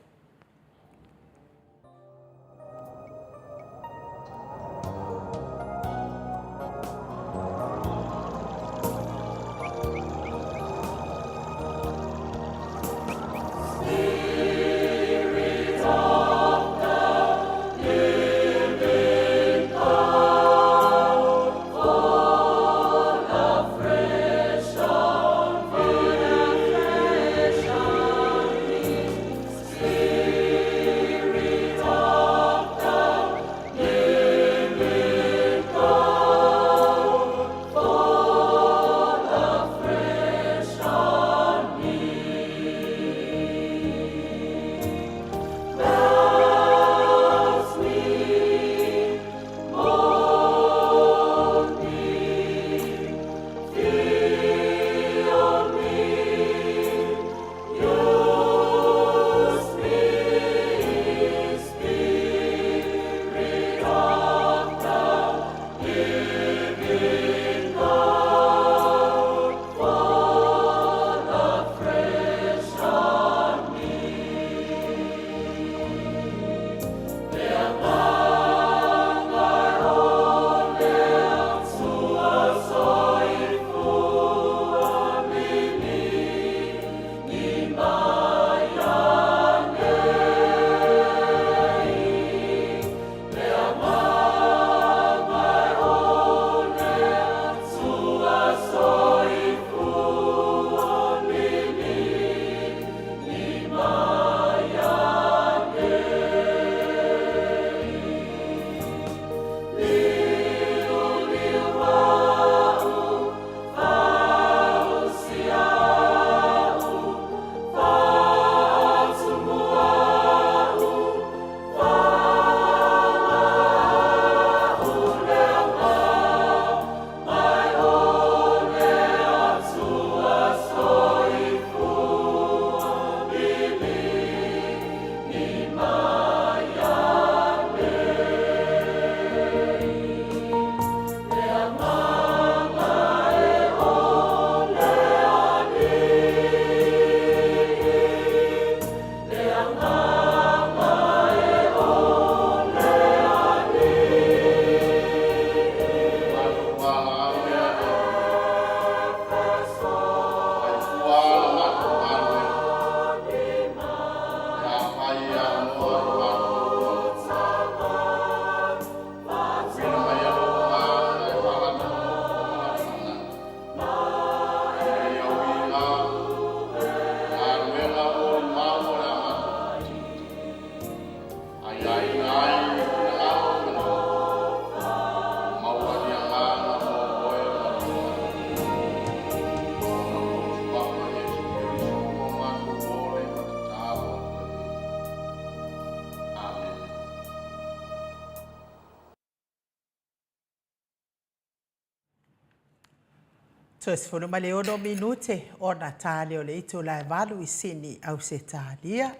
Toe 16 minute ona ta lea o le itula e 8 i Sini, Ausetalia.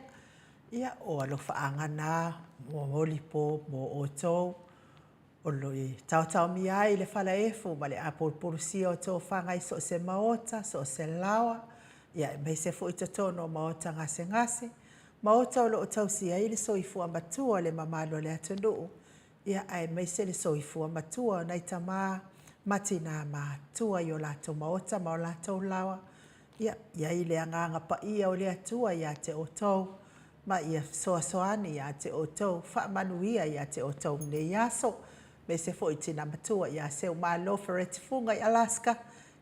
Ia, o alofaaga na momoli po mo outou o lo o taotaomia ai le falaefu ma le apulupulusia o tofaga i so o se maota, so o se laoa, ia aemaise foi totonu o maota gasegase, maota o lo o tausi ai le soifua matua o le mamalu o le atunuu, ia aemaise le soifua matua o nai tama ma tina matutua i o latou maota ma o latou laoa. Ia i ai le Agaga Paia o le Atua ia te outou, ma ia fesoasoani ia te outou, faamanuia ia te outou i lenei aso. Aemaise foi tina matua ia Seumalo Fereti Fuga i Alaska,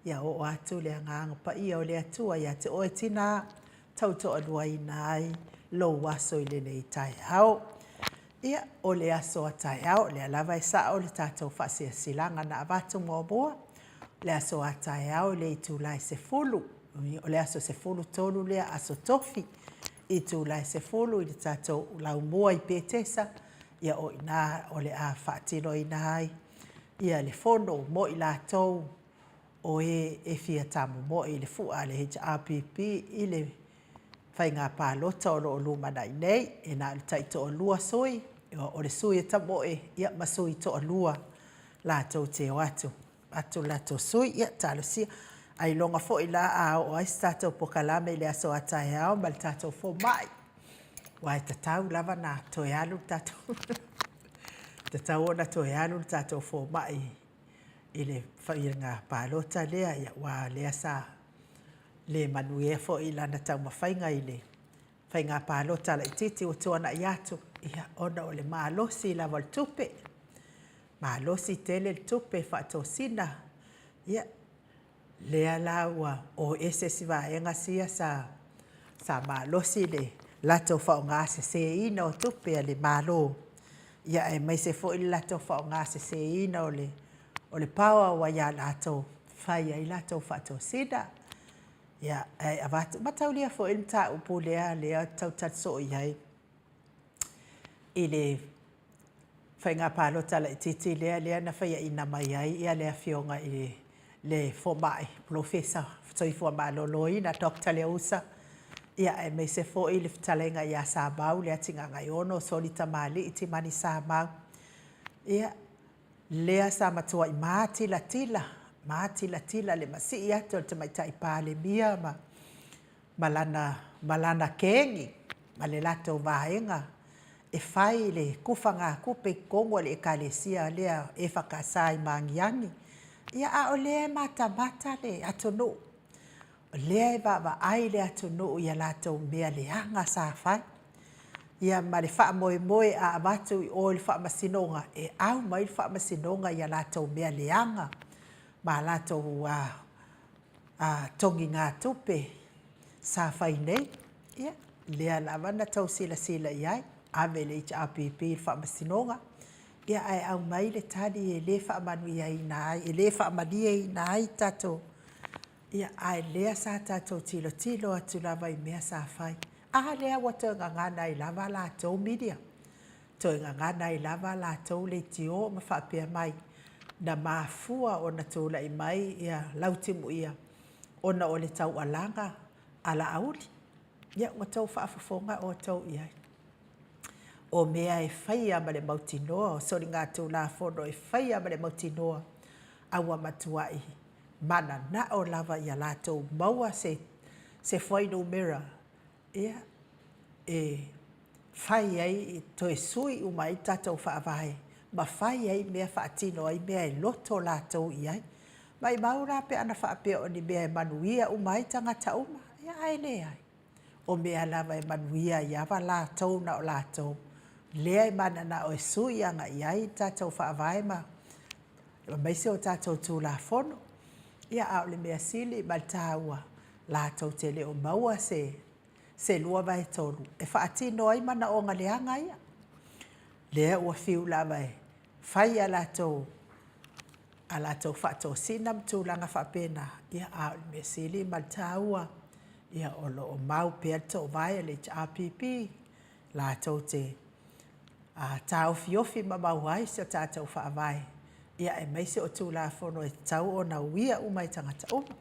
ia oo atu le Agaga Paia o le Atua ia te oe tina, tautoaluaina ai lou aso i lenei taeao. Ia, o le aso a taeao, o lea lava e sao le tatou faasilasilaga na avatu muamua, le aso a taeao i le itula e 10, o le aso 13 lea, aso Tofi, itula e 10 i le tatou laumua i Petesa, ia o i ina o le a faatinoina ai ia le fono mo i latou o e e fia tamomoe i le fua a le HRPP i le faiga palota o lo o lumanai nei. E na o le taitoalua sui, o le sui e tamoe ia ma sui toalua latou te o atu, atu le latou sui. Ia talosia. Ailoga foi la a oo ai se tatou pokalame i le aso a taeao ma le tatou fomai. Aua e tatau lava ona toe alu le tatou tatau ona toe alu le tatou fomai i le faiga palota lea, ia, aua o lea sa le manuia foi i lana taumafaiga i le faiga palota laitiiti ua tuanai atu, ia, ona o le malosi lava o le tupe, malosi tele le tupe faatosina, ia, lea la ua o ese si vaega sia sa sa malosi le latou faaaogaseseina o tupe a le Malo, ia aemaise foi le latou faaaogaseseina o le o le power ua ia latou fai ai latou faatosina. Ia, ae avatu, mataulia foi le mataupu lea lea tau tali soo i ai i le faiga palota laitiiti lea lea na faiaina mai ai ia le afioga i le fomai polofesa soifua maloloina Dr. Leausa, ia aemaise foi le fetalaiga ia Samau Leatigaagaiono Soli Tamalii Timani Samau, ia lea sa matuai matilatila matilatila le masii atu o le Tamaitai Palemia ma ma lana, ma lana kegi ma le latou vaega e fai le kufagātupe i totonu o le Ekalesia lea EFKS i Magiagi. Ia, a o lea e matamata le atunuu, o lea e vaavaai le atunuu i a latou mea leaga sa fai, ia ma le faamoemoe a avatu i o i le faamasinoga, e au mai le faamasinoga i a latou mea leaga ma a latou togigatupe sa fai nei, ia, lea lava na tau silasila i ai, ave le HRPP i le faamasinoga, ia ae aumai le tali e le faamanuiaina ai, e le faamalieina ai tatou, ia, ae lea sa tatou tilotilo atu lava i mea sa fai. A lea ua toe gagana ai lava latou media, toe gagana ai lava latou leitio ma faapea mai, na mafua ona tulai mai ia Lautimuia ona o le taualaga a Laauli. Ia, ua outou faafofoga outou i ai. O mea e faia ma le mautinoa, o soligatulafono e faia ma le mautinoa, a ua matuai mananao lava ia latou maua se, se fuainumera ia, e fai ai, toe sui uma ai le tatou Faavae ma fai ai mea, faatino ai mea e loto latou i ai. Maimau la pe ana faapea o ni mea e manuia uma ai tagata uma, ia ae leai. O mea lava e manuia ai lava latou na o latou, lea e mananao e sui agai i ai le tatou Faavae ma aemaise o tatou Tulafono. Ia, a o le mea sili ma le taua, latou te le o maua se se 2/3 e faatino ai manaoga leaga ia. Lea ua fiu lava e fai a latou a latou faatosina ma tulaga faapena, ia, a o le mea sili ma le taua, ia, o lo o mau pea le toovae a le HRPP, latou te taofiofi ma mau ai so tatou Faavae. ia aemaise o Tulafono e tatau ona uia uma e tagata uma.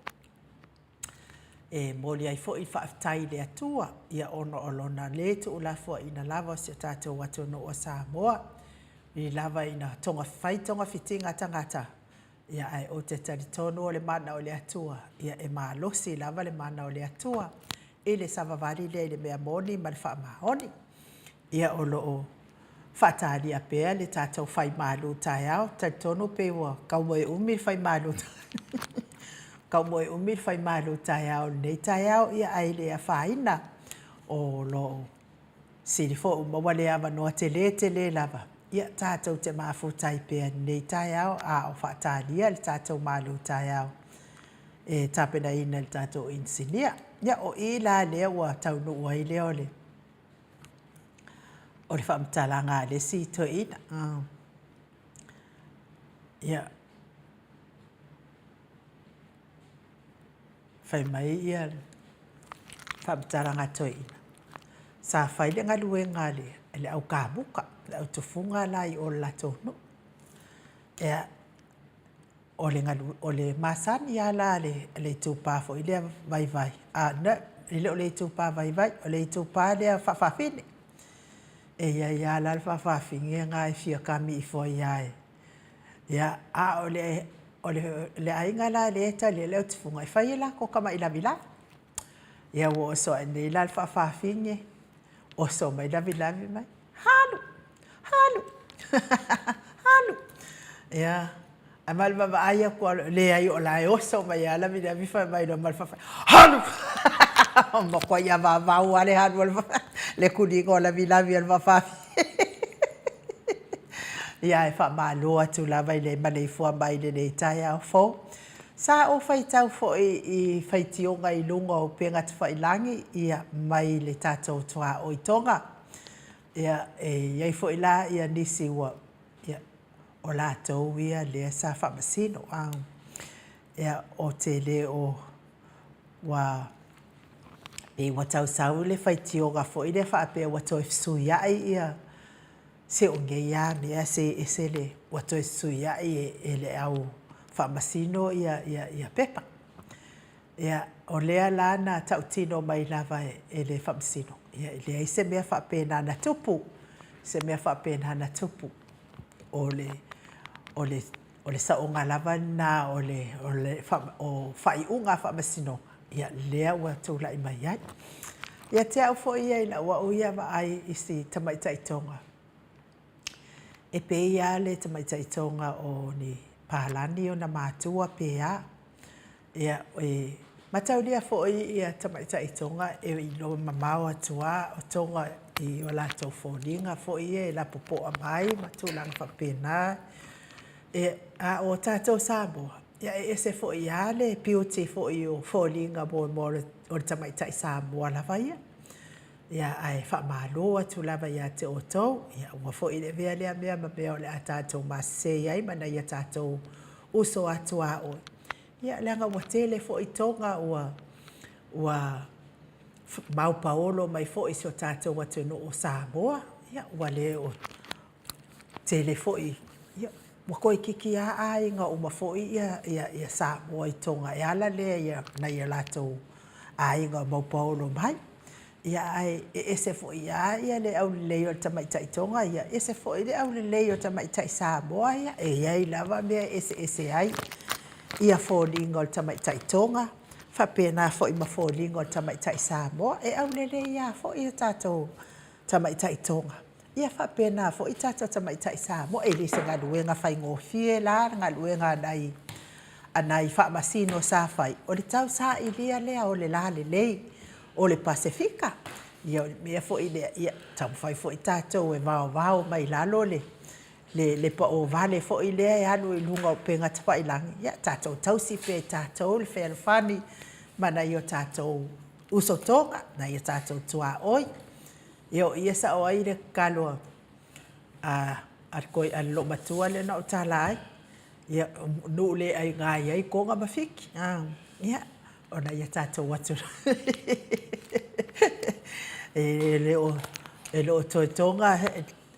E momoli ai foi le faafetai i le Atua, ia ona o Lona le tuulafoaiina lava o si o tatou atunuu o Samoa, ui lava ina togafai togafitiga a tagata, ia ae ou te talitonu o le mana o le Atua, ia e malosi lava le mana o le Atua i le savavali lea i le mea moni ma le faamaoni. Ia o lo o faatalia pea le tatou fai malu taeao, talitonu pei ua tau moe umi le fai malu tau moe umi le fai malu taeao i lenei taeao, ia ae le afaina o lo o sili foi ua maua le avanoa tele tele lava, ia tatou te mafuta ai pea i lenei taeao a o faatalia le tatou malu taeao e tapenaina e le tatou inisinia. Ia o i la lea ua taunuu ai lea o le o le faamatalaga a le isi toeaina. Ia, fai mai ia le faamatalaga a toeaina, sa fai le galuega a le au kamuta, le au tufuga la i o i le latou nuu. Ia, o le o le masani lava la a le itupa foi lea vaivai, a no, e le o le itupa vaivai, o le itupa lea faafafine. E i ai lava la le faafafine lena e fia kami ifo ai lava. Ia, a o le, o le aiga la lea e tali ai le au tufuga, e fai e latou tamai lavilavi. Ia ua oso ae nei la le faafafine, oso mai lavilavi mai, Halu! Halu! Halu! Ia, ae ma le vaavaai atu lava, leai o la e oso mai lava lavilavi fai mai loa ma le faafa, Halu! Matuai avavau lava le halu a le le tuliga o lavilavi a le faafafine. Ia, ae faamalo atu lava i le maleifua mai i lenei taeao fou. Sa ou faitau foi i faitioga i luga o upega tafailagi, ia, mai le tatou tuaoi Toga. Ia, e i ai foi la ia nisi ua, ia, o latou ia lea sa faamasino. A, ia, ou te le o, ua, pei ua tau sau le faitioga foi lea faapea ua toe fesuiai ia se o nei lava mea se ese le, ua toe fesuiai e le au faamasino ia, ia, ia pepa. Ia, o lea la na tautino mai lava e le Faamasino, ia e leai se mea faapena na tupu, se mea faapena na tupu. O le, o le, o le saoga lava lena o le, o le, o faaiuga a Faamasinoga, ia lea ua tulai mai ai. Ia te au foi ia i lau au ia vaai i si tamaitai Toga, e pei lava le tamaitai Toga o ni palani ona matua pe a. Ia, e mataulia foi ia tamaitai Toga e iloa mamao atu lava o Toga i o latou foliga foi ia e lapopoa mai ma tulaga faapena. Ia, a o tatou Samoa, ia e ese foi lava le beauty foi o foliga mo o le tamaitai Samoa lava ia. Ia, ae faamalo atu lava ia te outou, ia aua foi le avea lea mea ma mea o le a tatou masese ai ma nai a tatou uso a tuaoi. Ia, leaga ua tele foi toga ua, ua maupaolo mai foi i si o tatou atunuu o Samoa. Ia, ua le o tele foi, ia, ua toeitiiti lava aiga uma foi ia, ia, ia Samoa i Toga e ala lea i nai o latou aiga o maupaolo mai. Ia, ae e ese foi lava ia le aulelei o le tamaitai Toga ia, ese foi le aulelei o tamaitai Samoa ia, e i ai lava mea e eseese ai ia foliga o le tamaitai Toga, faapena foi ma foliga o le tamaitai Samoa. E aulelei lava foi ia tatou tamaitai Toga, ia faapena foi tatou tamaitai Samoa. E le se galuega faigofie la le galuega a nai a nai faamasino sa fai, o le tausailia lea o le lalelei o le Pasefika. Ia o le mea foi lea, ia taumafai foi tatou e vaovao mai lalo le le le paovale foi lea e alu i luga o upega tafailagi, ia tatou tausi pea e tatou le fealofani ma nai o tatou uso Toga, nai o tatou tuaoi. Ia o i e sao ai le tatalo a a le loomatua lea na ou tala ai, ia, nuu le aina i ai Toga ma Fiti. Ia, o nai a tatou atunuu e le o, e le o toe Toga.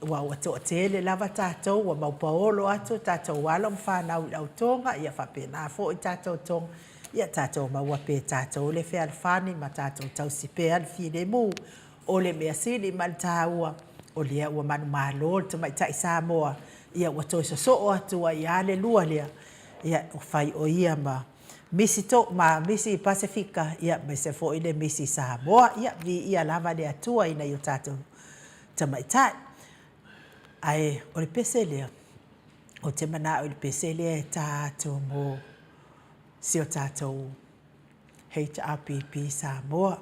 Aua ua toatele lava tatou, ua maupaolo atu o tatou alo ma fanau i le autoga, ia faapena foi tatou toga, ia tatou maua pea e tatou le fealofani ma tatou tausi pea le filemu. O le mea sili ma le taua, o lea ua manumalo le tamaitai Samoa, ia ua toe sosoo atu ai lava le lua lea, ia ua fai o ia ma Misi to, ma Misi Pasefika, ia aemaise foi le Misi Samoa. Ia, viia lava le Atua i nai o tatou tamaitai. Ae o le pese lea, ou te manao i le pese lea e ta atu mo si o tatou HRPP Samoa,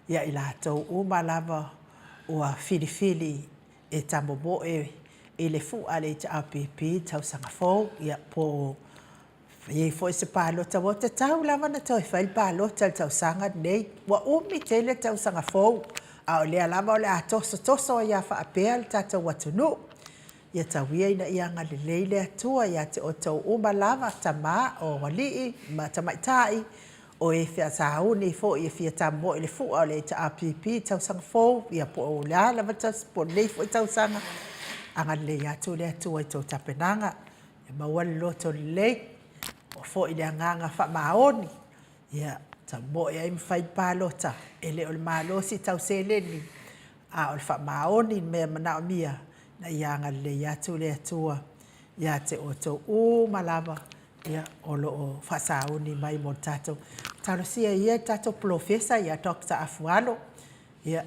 ia i latou uma lava ua filifili e tamomoe i le fua a le HRPP i le tausaga fou, ia po o i ai foi se palota, ua tatau lava ona toe fai le palota i le tausaga lenei. Ua umi tele le tausaga fou, a o lea lava o le a tosotoso ai lava faapea le tatou atunuu. Ia tau ia ina ia agalelei le Atua ia te outou uma lava, tama, o alii ma tamaitai, o e sauni foi e fia tamomoe i le fua o le HRPP i le tausaga fou, ia po o le a lava le tausaga, po o lenei foi tausaga, agalelei atu le Atua i tou tapenaga. Ia maua le loto lelei, maua foi le agaga faamaoni, ia tamoe ai ma fai le palota, e le o le malosi tau seleni, a o le faamaoni le mea e manaomia, ina ia agalelei atu le Atua ia te outou uma lava o lo o faasauni mai mo le tatou. Talosia ia le tatou polofesa ia Dr. Afualo, ia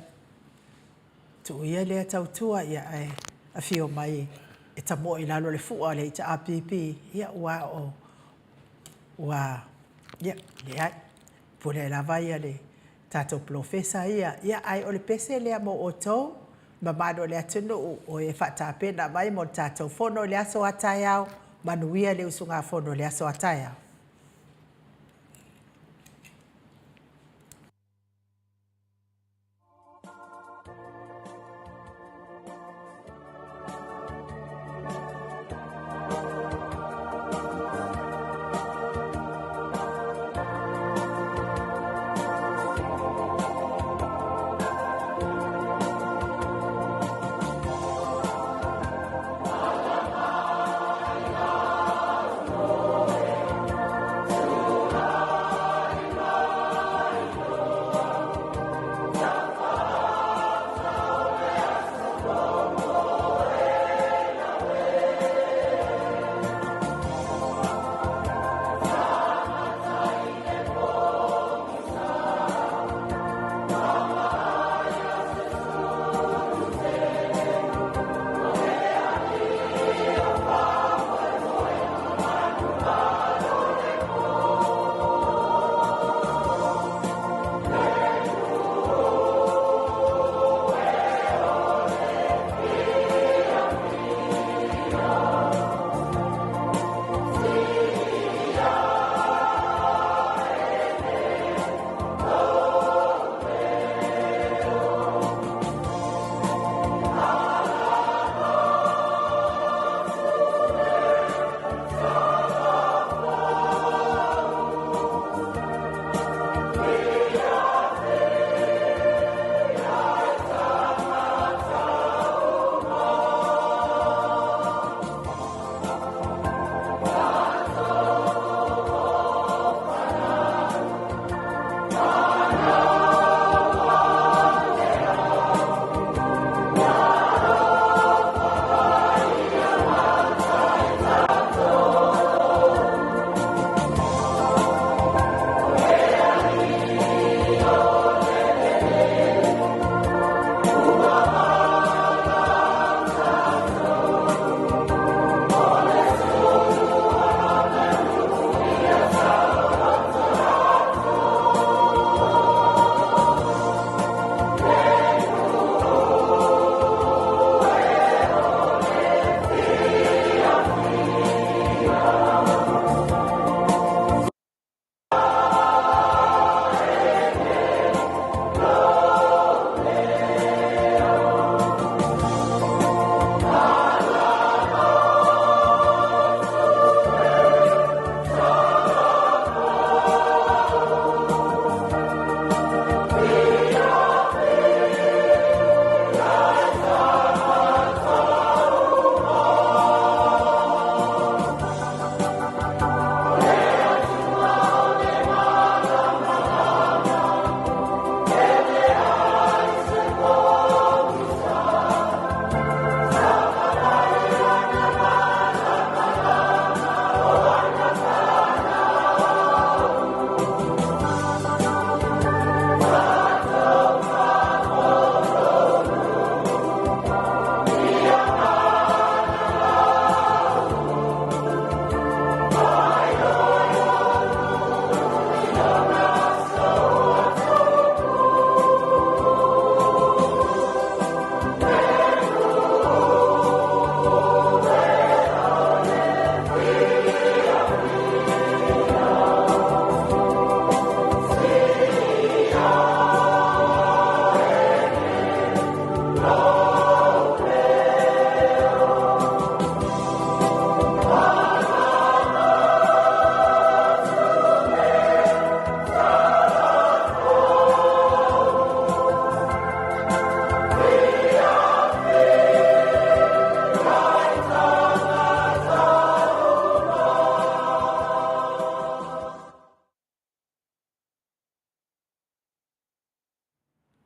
tuu ia lea tautua ae afio mai e tamoe i lalo o le fua o le HRPP, ia aua o, ua, ia, leai, pule lava le tatou polofesa ia. Ia, ae o le pese lea mo outou, le mamalu o le atunuu o e faatapena mai mo le tatou fono i le aso a taeao. Manuia le usugafono i le aso a taeao.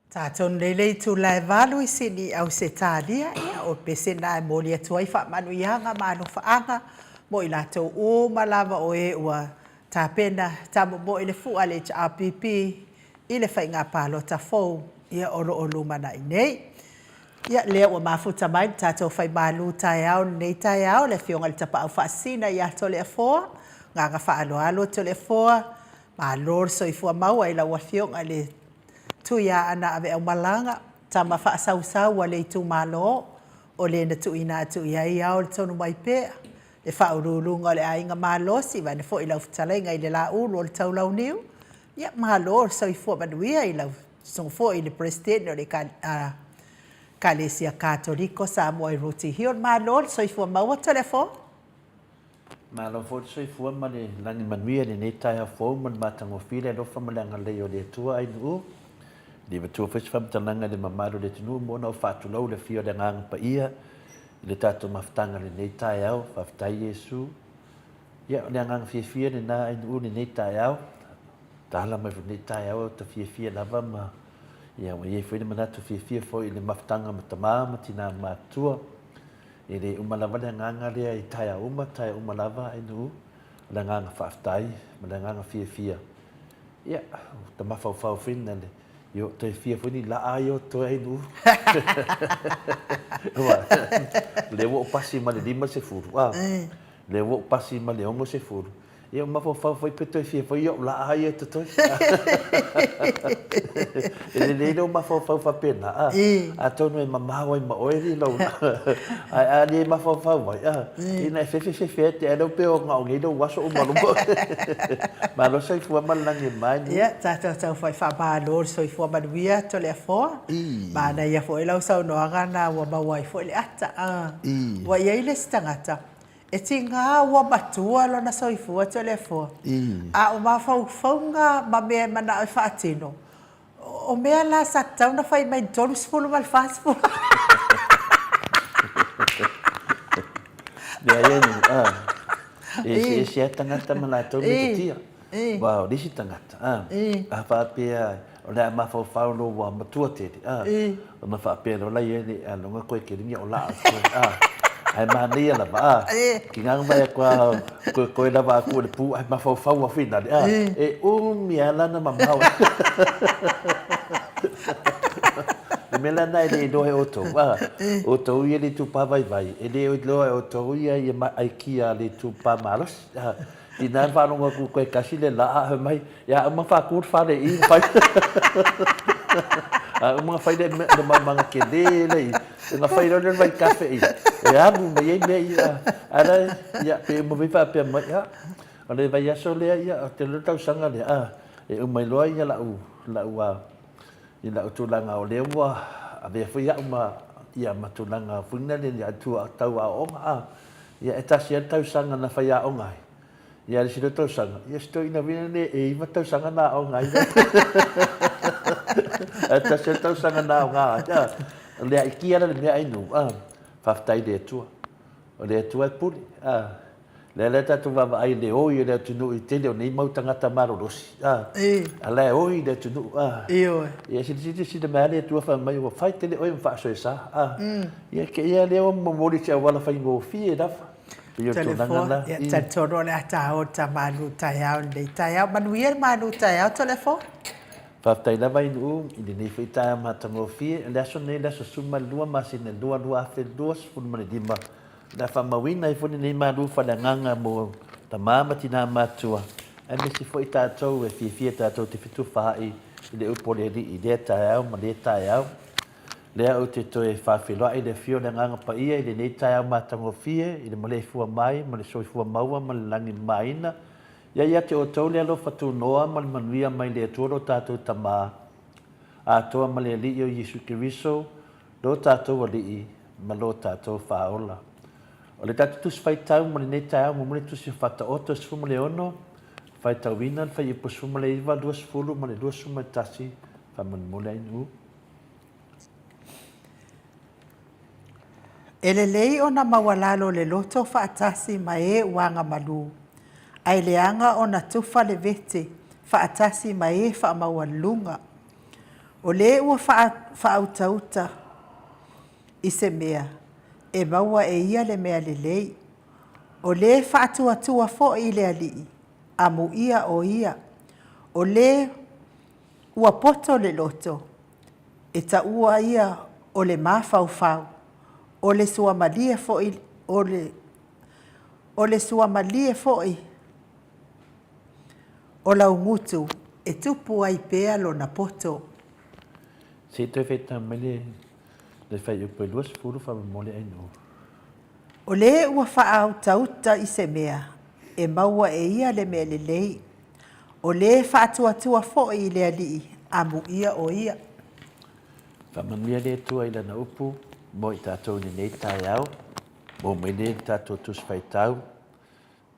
Tatou nei le itula e 8 i Sini Ausetalia, ia o pese na e momoli atu ai faamanuiaga ma alofaaga mo i latou uma lava o e ua tapena tamomoe i le fua a le HRPP i le faiga palota fou ia o lo o lumanai nei. Ia lea ua mafuta mai le tatou faimalu taeao i lenei taeao le Afioga i le Tapaau Faasisina ia Toleafoa, agaga faaaloalo Toleafoa, malo le soifua maua i lau Afioga i le Tuiaana Aveaumalaga, tama faasausau a le itumalo, o le na tuuina atu i ai ao le tonu mai pea, le faauluuluga o le aiga malosi, vaeane foi lau fetalaiga i le Laulu o le Taulauniu, ia malo le soifua manuia i lau susuga foi i le Peresetene o le Ekalesia Katoliko Samoa i Rooty Hill. Malo le soifua maua Toleafoa. Malo foi le soifua ma le lagi manuia i lenei taeao fou ma le matagofie le alofa ma le agalelei o le Atua Ainuu. E le matua foi se faamatalaga i le mamalu o le atunuu mo ona ou faatulou i le afio o le Agaga Paia i le tatou mafutaga i lenei taeao. Faafetai Iesu. Ia, o le agaga fiafia lena Ainuu i lenei taeao. Tala mai foi lenei taeao ou te fiafia lava ma ia ua i ai foi le manatu fiafia foi i le mafutaga ma tama ma tina matutua. E le uma lava le agaga lea i taeao uma, taeao uma lava Ainuu, o le agaga faafetai ma le agaga fiafia. Ia, ua ta mafaufau foi na le, io, toe fia foi ni laa ia o totoe Ainuu. Aua, lea ua ou pasi ma le 50, a, lea ua ou pasi ma le 60, Ia, ua mafaufau foi pe toe fia foi ou laa ia e totoe. E lelei lou mafaufau faapena, a, atonu e mamao ai ma oe li lou laa. Ae a le mafaufau ai, a, ina e fefe fefe ai te ai lou pe o gao nei lou aso uma luma. Malo soifua ma le lagi e mama e. Ia, tatou tau fai faamalo le soifua manuia Toleafoa. Manaia foi lau saunoaga na ua maua ai foi le ata. Ua i ai le isi tagata, E tiga ua matua lona soifua Toleafoa, a o mafaufauga ma mea e manao e faatino, o mea la sa tatau ona fai mai i le 30 ma le 40. Leai e nuu, a, e eseese lava tagata ma latou metotia. Aua o le isi tagata, a, a faapea o le a mafaufau loa ua matua tele, a, ona faapea loa laia e a loga koe keli nia o laa koe, a, ae manaia lava, a, ki ngang mai aku a koe koe lava aku o le pu ae mafaufau a finale, a, e umi a lana mamao. Le mea lana e le iloa e outou, a, outou ia le itupa vaivai, e le iloa e outou ia ia aikia le itupa malosi, a, Ina e faalogo atu koe kasi le laa fai mai, ia uma faatu le fale i i fai. A uma ona fai le le maumaga tele le i, ona fai loa lea o le vaitafe i, e alu mai ai mea ia. A la ia pe uma foi faapea mai, ia o le vaiaso lea ia ou te iloa le tausaga lea a, e uma ai loa ia lau lau a i lau tulaga o lea ua avea foi au ma ia ma tulaga foi lea ia tau aoaoga a. Ia e tasi lava le tausaga na faiaoga ai, ia le isi loa tausaga, ia si toeaina foi lenei e 9 tausaga na aoga ai. Ae tasi lava le tausaga na aoga ai. A, o le aikia la le mea ainu, a, faafetai i le Atua. O le Atua e pule, a. Lea la tatou vaavaai i le oi o le atunuu i tele o nei mau tagata malolosi, a. A la e oi le atunuu, a. Ioe. Ia silasila silasila mai lava le Atua fai mai ua fai tele oe ma faasoesa, a. Ia kei a lea ua momoli i se auala faigofie lava. Pei o le tulaga la. Ia talitonu o le a taoa le ta malu taeao i lenei taeao. Manuia le malu taeao Toleafoa. Faafetai lava Ainuu i lenei foi taeao matagofie. O le aso lenei o le aso 12 masina 2 2025. O le a faamauina ai foi lenei malu faaleagaga mo tama ma tina matua aemaise foi tatou e fiafia tatou te fetufaai i le upu a le Alii i lea taeao ma lea taeao. Lea ou te toe faafeiloai i le afio o le Agaga Paia i lenei taeao matagofie i le maleifua mai ma le soifua maua ma le lagi mamaina. Ia ia te outou le alofa tunoa ma le manuia mai le Atua lo tatou Tama atoa ma le Alii o Iesu Keriso, lo tatou Alii ma lo tatou Faaola. O le tatou Tusi Faitau mo lenei taeao muamua le Tusi o Faataoto 16, faitauina le Fuaiupu 19, 20 ma le 21, faamolemole ai nuu. E lelei ona maualalo le loto faatasi ma e ua agamalu, ae leaga ona tufa le vete faatasi ma e faamaualuluga. O lē ua faautauta i se mea, e maua e ia le mea lelei. O lē faatuatua foi i le Alii, amuia o ia. O lē ua poto le loto, e taua ia o le mafaufau, o le suamalie foi o le o le suamalie foi o laugutu e tupu ai pea lona poto. Se i toe faitau mai le le fuaiupu e 20 faamolemole Ainuu. O lē ua faautauta i se mea, e maua e ia le mea lelei, o lē faatuatua foi i le Alii, amuia o ia. Faamanuia le Atua i Lana upu mo i tatou i lenei taeao. Maua mai nei le tatou Tusi Faitau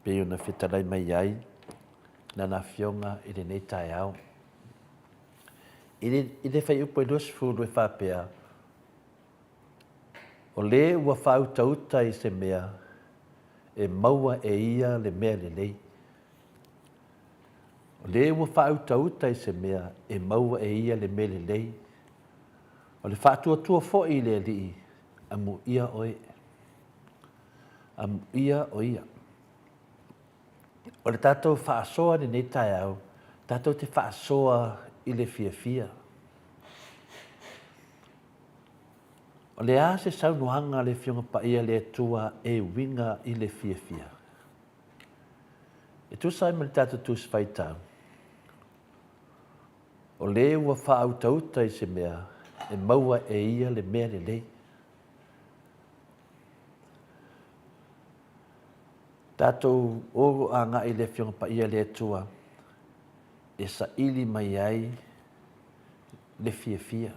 pei ona fetalai mai ai Lana Afioga i lenei taeao. I le, i le fuaiupu e 20 e faapea, O lē ua faautauta i se mea, e maua e ia le mea lelei. O lē ua faautauta i se mea, e maua e ia le mea lelei. O le faatuatua foi i le Alii, amuia oe. Amuia o ia. O le tatou faasoa i lenei taeao, tatou te faasoa i le fiafia. O le a se saunoaga a le Afioga Paia a le Atua e uiga i le fiafia? E tusa ai ma le tatou Tusi Faitau, o lē ua faautauta i se mea e maua e ia le mea lelei. Tatou o agai i le Afioga Paia a le Atua e saili mai ai le fiafia.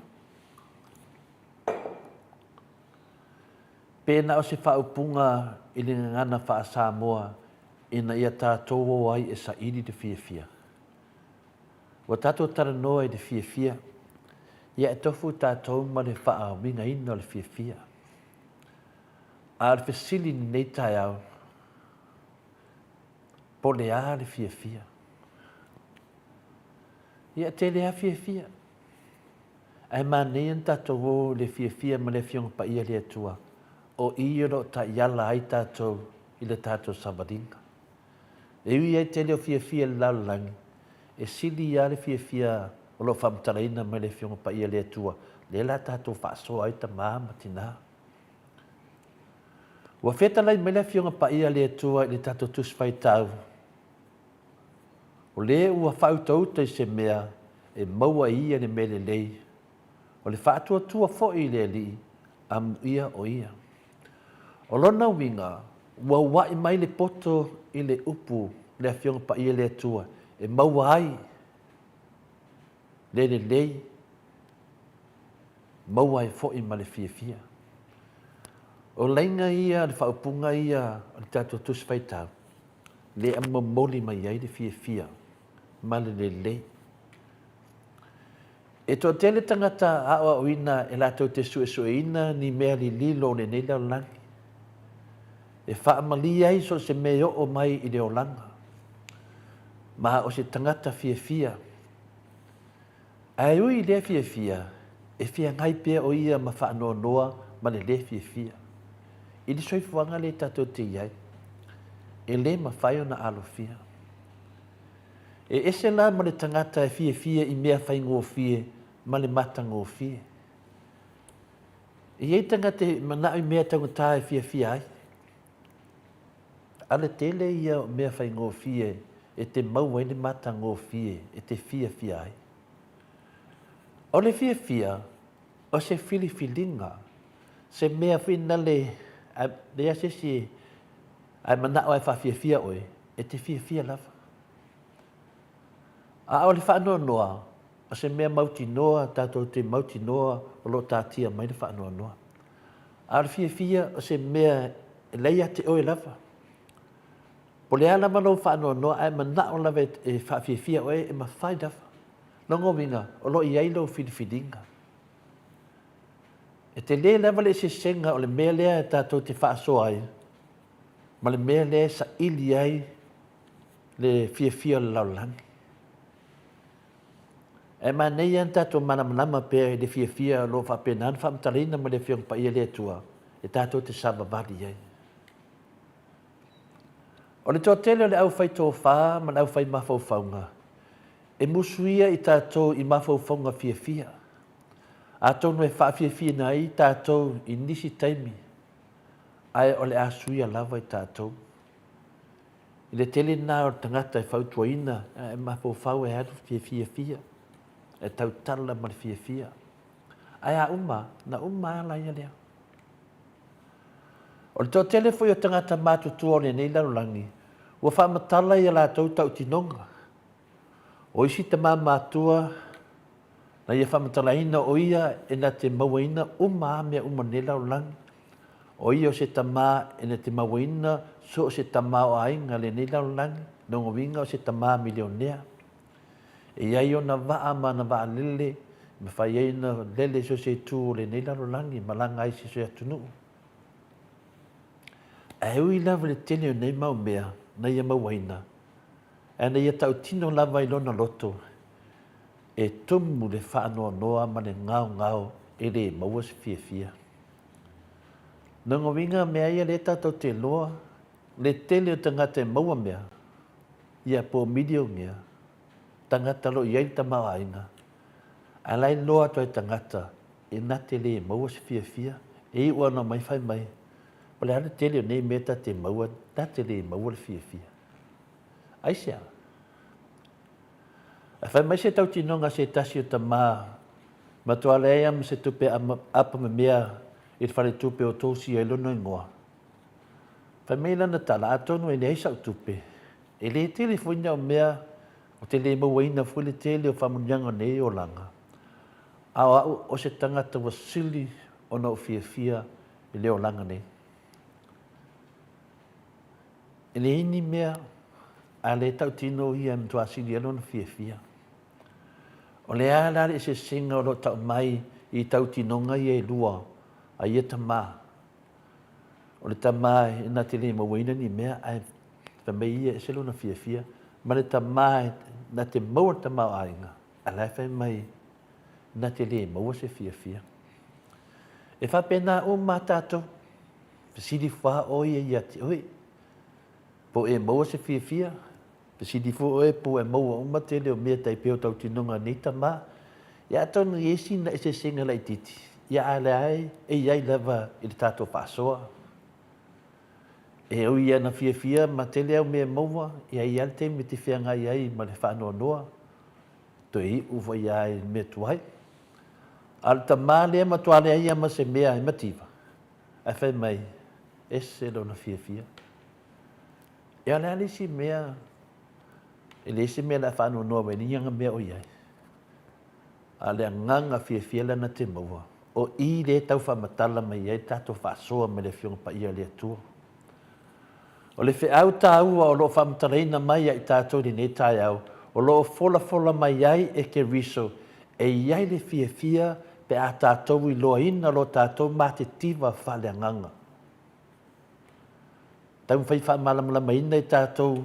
Pe na o se faaupuga i le gagana faa-Samoa ina ia tatou o ai e saili le fiafia. Ua tatou talanoa i le fiafia, ia e tofu tatou ma le faauigaina o le fiafia. A o le fesili i lenei taeao, po o le a le fiafia? Ia, e tele lava fiafia. Ae manaia ona tatou o i le fiafia ma le Afioga Paia a le Atua, o i o lo o taiala ai tatou i le tatou savaliga. E ui ai tele o fiafia i le lalolagi, e sili lava le fiafia o lo o faamatalaina mai le Afioga Paia a le Atua, lea la tatou faasoa ai tama ma tina. Ua fetalai mai le Afioga Paia a le Atua i le tatou Tusi Faitau, O lē ua faautauta i se mea e maua e ia le mea lelei, o le faatuatua foi i le Alii, amuia o ia. O lona uiga, ua ua'i mai le poto i le upu le Afioga Paia le Atua e maua ai le lelei, maua ai foi ma le fiafia. O laiga ia, o le faaupuga ia o le tatou Tusi Faitau, lea e momoli mai ai le fiafia ma le lelei. E toatele tagata aoaoina e latou te suesueina ni mea lililo o lenei lalolagi, e faamalie ai so o se mea e oo mai i le olaga. Ma o se tagata fiafia. Ae ui i lea fiafia, e feagai pea o ia ma faanoanoa ma le lē fiafia. I le soifuaga lea tatou te i ai, e lē mafai ona alofia. E ese la ma le tagata e fiafia i mea faigofie ma le matagofie. E i ai tagata e manao i mea taugata e fiafia ai. A o le tele ia o mea faigofie e te maua ai le matagofie e te fiafia ai. O le fiafia, o se filifiliga, se mea foi nale, a leai se isi a e manao lava e faafiafia oe, e te fiafia lava. A o le faanoanoa, o se mea mautinoa, tatou te mautinoa o lo o tatia mai le faanoanoa. A o le fiafia, o se mea e la e ia te oe lava. Po o le a lava lou faanoanoa ae manao lava e faafiafia oe, e mafai lava. Lona uiga, o lo o i ai lou filifiliga. E tele lava le eseesega o le mea lea tatou te faasoa ai ma le mea lea e saili ai le fiafia o le lalolagi. Ae manaia ona tatou malamalama pea i le fiafia o lo o faapena ona faamatalaina mai le Afioga Paia le Atua e tatou te savavali ai. O le toatele o le aufai tofa ma le aufai mafaufauga, e musuia i tatou i mafaufauga fiafia, atonu e faafiafiaina ai tatou i nisi taimi, ae o le a suia lava i tatou. I le tele lena o le tagata e fautuaina e mafaufau e alu fiafiafia, e tautala ma le fiafia. Ae a uma, na uma lava la ia lea. O le toatele foi o tagata matutua o lenei lalolagi, ua faamatala i a latou tautinoga. O isi tama matua, na ia faamatalaina o ia e na te mauaina uma a mea uma o lenei lalolagi. O ia o se tama e na te mauaina so o se tamaoaiga lenei lalolagi, lona uiga o se tama milionea. E i ai ona vaa ma ana vaalele e mafai ai ona lele i so o se itu o lenei lalolagi e malaga ai i se isi atunuu. Ae ui lava i le tele o nei mau mea na ia mauaina, ae na ia tautino lava i lona loto, e tumu le faanoanoa ma le gaogao e le maua se fiafia. Lona uiga, mea ia lea tatou te iloa, le tele o tagata e maua mea, ia po o milionea, tagata o lo o i ai le tamaoaiga, ae la e iloa atu ai e tagata e na te le maua se fiafia, e iu lava ina omai fai mai, o le a le tele o nei mea ta te maua, ta te le maua le fiafia. Aisea? Ae fai mai se tautinoga a se tasi o tama, matua leai lava ma se tupe apa memea i le faletupe o tosia ai lona igoa. Fai mai lana tala, atonu e leai sau tupe, e le tele foi ni au mea, ou te le mauaina foi le tele o faamanuiaga o nei olaga, a o au o se tagata ua sili ona ou fiafia i le olaga nei. E leai ni mea a le tautino ia e matua sili ai lona fiafia. O le a la le eseesega o lo o tau mai i tautinoga ia e lua a ia tama? O le tama e na te le mauaina ni mea ae fai mai ia e ese lona fiafia, ma le tama e na te maua le tamaoaiga ae la e fai mai na te le maua se fiafia. E faapena uma a tatou, fesili fa oe ia ia te oe, po o e maua se fiafia, fesili foi oe po o e maua uma tele o mea tai pei o tautinoga a nei tama. Ia atonu i ai sina eseesega laitiiti, ia a o lea e i ai lava i le tatou faasoa. E ui ia na fiafia ma tele au mea e maua, ia e i ai lava le taimi e te feagai ai ma le faanoanoa, toe iu foi lava i le mea tuai. A o le tama lea e matua leai lava ma se mea e mativa, ae fai mai, ese lona fiafia. Ia o le a le isi mea, e leai se mea o le a faanoanoa mai ai ni aga mea o i ai. A o le agaga fiafia lea na te maua, o i lea e tau faamatala mai ai le tatou faasoa mai le Afioga Paia a le Atua. O le feau taua o lo o faamatalaina mai ia i tatou i lenei taeao, o lo o folafola mai ai e Keriso e i ai le fiafia pe a tatou iloaina lo tatou matitiva faaleagaga. Taumafai faamalamalamaina i tatou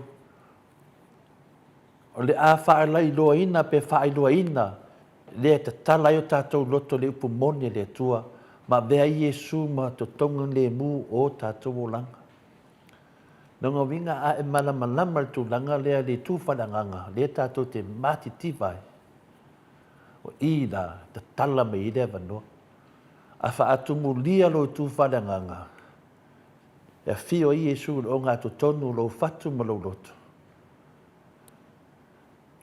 o le a faalailoaina pe faailoaina lea e tatala ai o tatou loto i le upu moni a le Atua ma avea ai Iesu ma totoga lemu o tatou olaga. Lona uiga a e malamalama i le tulaga lea i le itu faaleagaga lea tatou te matitiva ai, o i la tatala mai ai le avanoa. A faatumulia lou itu faaleagaga, e afio ai Iesu i le ogatotonu o lou fatu ma lou loto.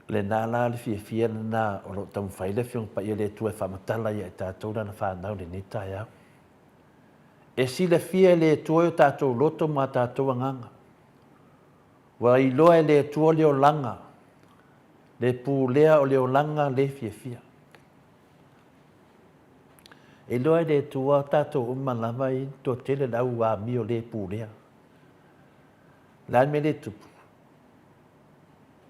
Lena la le fiafia lena o lo o taumafai le Afioga Paia le Atua e faamatala ia i tatou Lana fanau i lenei taeao. E silafia e le Atua i o tatou loto ma a tatou agaga. Ua iloa e le Atua le olaga, le pulea o le olaga le fiafia. E iloa e le Atua tatou uma lava i toatele le au amio le pulea. O le a le mea lea e tupu?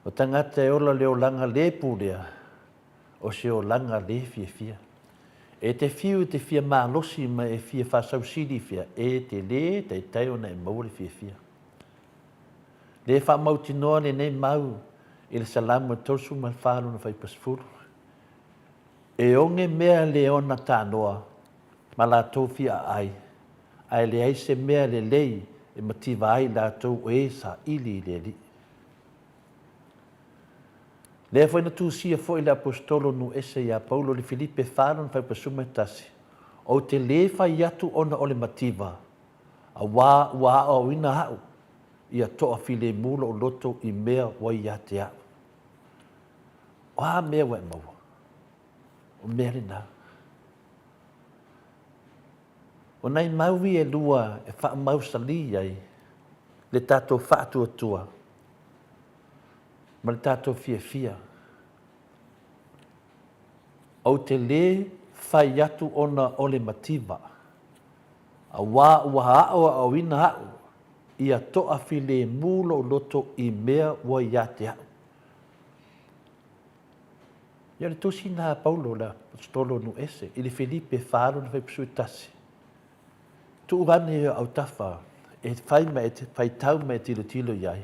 O tagata e ola le olaga le pulea, o se olaga le fiafia. E te fiu e te fia malosi ma e fia faasausili fea, e te le taitai ona e maua le fiafia. Le faamautinoa lenei mau i le Salamo e 34 lona fuaiupu 10. E oge mea le ona tanoa ma latou fia aai, ae leai se mea lelei e mativa ai i latou o e saili i le Alii. Lea foi na tusia foi le Aposetolo nuu ese ia Paulo i le Filipe fa lona faipasuma e tasi, Ou te lē fai atu ona o le mativa, auā ua aoaoina au ia toafilemu lou loto i mea ua ia te au. O a mea ua e maua? O mea lena. O nai maui e lua e faamausalī ai le tatou faatuatua ma le tatou fiafia. Ou te lē fai atu ona o le mativa, auā ua aoaoina au ia toafilemu lou loto i mea ua ia te au. Ia o le tusi lena a Paulo le Aposetolo nuu ese i le Filipe fa lona faipusui tasi. Tuu ane i autafa e fai ma e faitau ma e tilotilo i ai,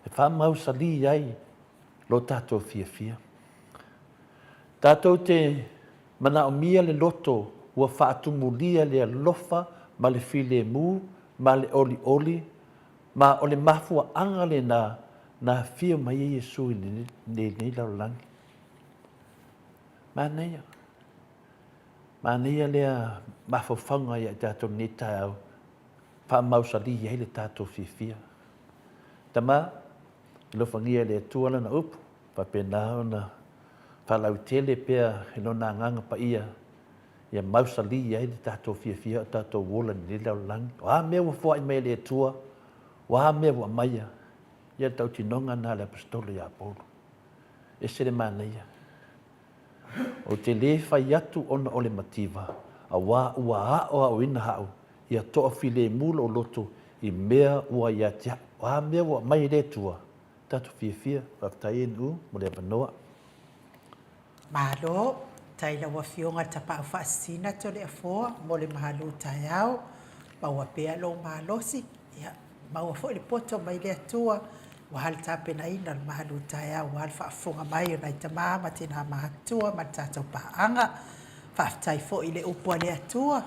e faamausalī ai lo tatou fiafia. Tatou te manaomia le loto ua faatumulia le alofa ma le filemu ma le olioli, ma o le mafuaaga lena na afio mai ai Iesu i lenei lalolagi. Manaia. Manaia lea mafaufauga ia i tatou i lenei taeao, faamausalī ai le tatou fiafia. Tama, alofagia e le Atua Lana upu, faapena ona faalautele pea i Lona Agaga Paia, ia mausali ai le tatou fiafia o tatou ola i lenei lalolagi. O a mea ua foai mai e le Atua, o a mea ua aumaia, ia le tautinoga lena a le Aposetolo ia Paulo. E ese le manaia. Ou te lē fai atu ona o le mativa, auā ua aoaoina au ia toafilemu lou loto i mea ua ia te au. O a mea ua aumai e le Atua, tatou fiafia. Faafetai e Nu'u mo le avanoa. Malo, tai lau Afioga Tapaau Faasisina Toleafoa mo le malu taeao, maua pea lou malosi, ia maua foi le poto mai le Atua aua le tapenaina o le malu taeao aua le faafofoga mai o nai tama ma tina matutua ma le tatou paaga. Faafetai foi i le upu a le Atua,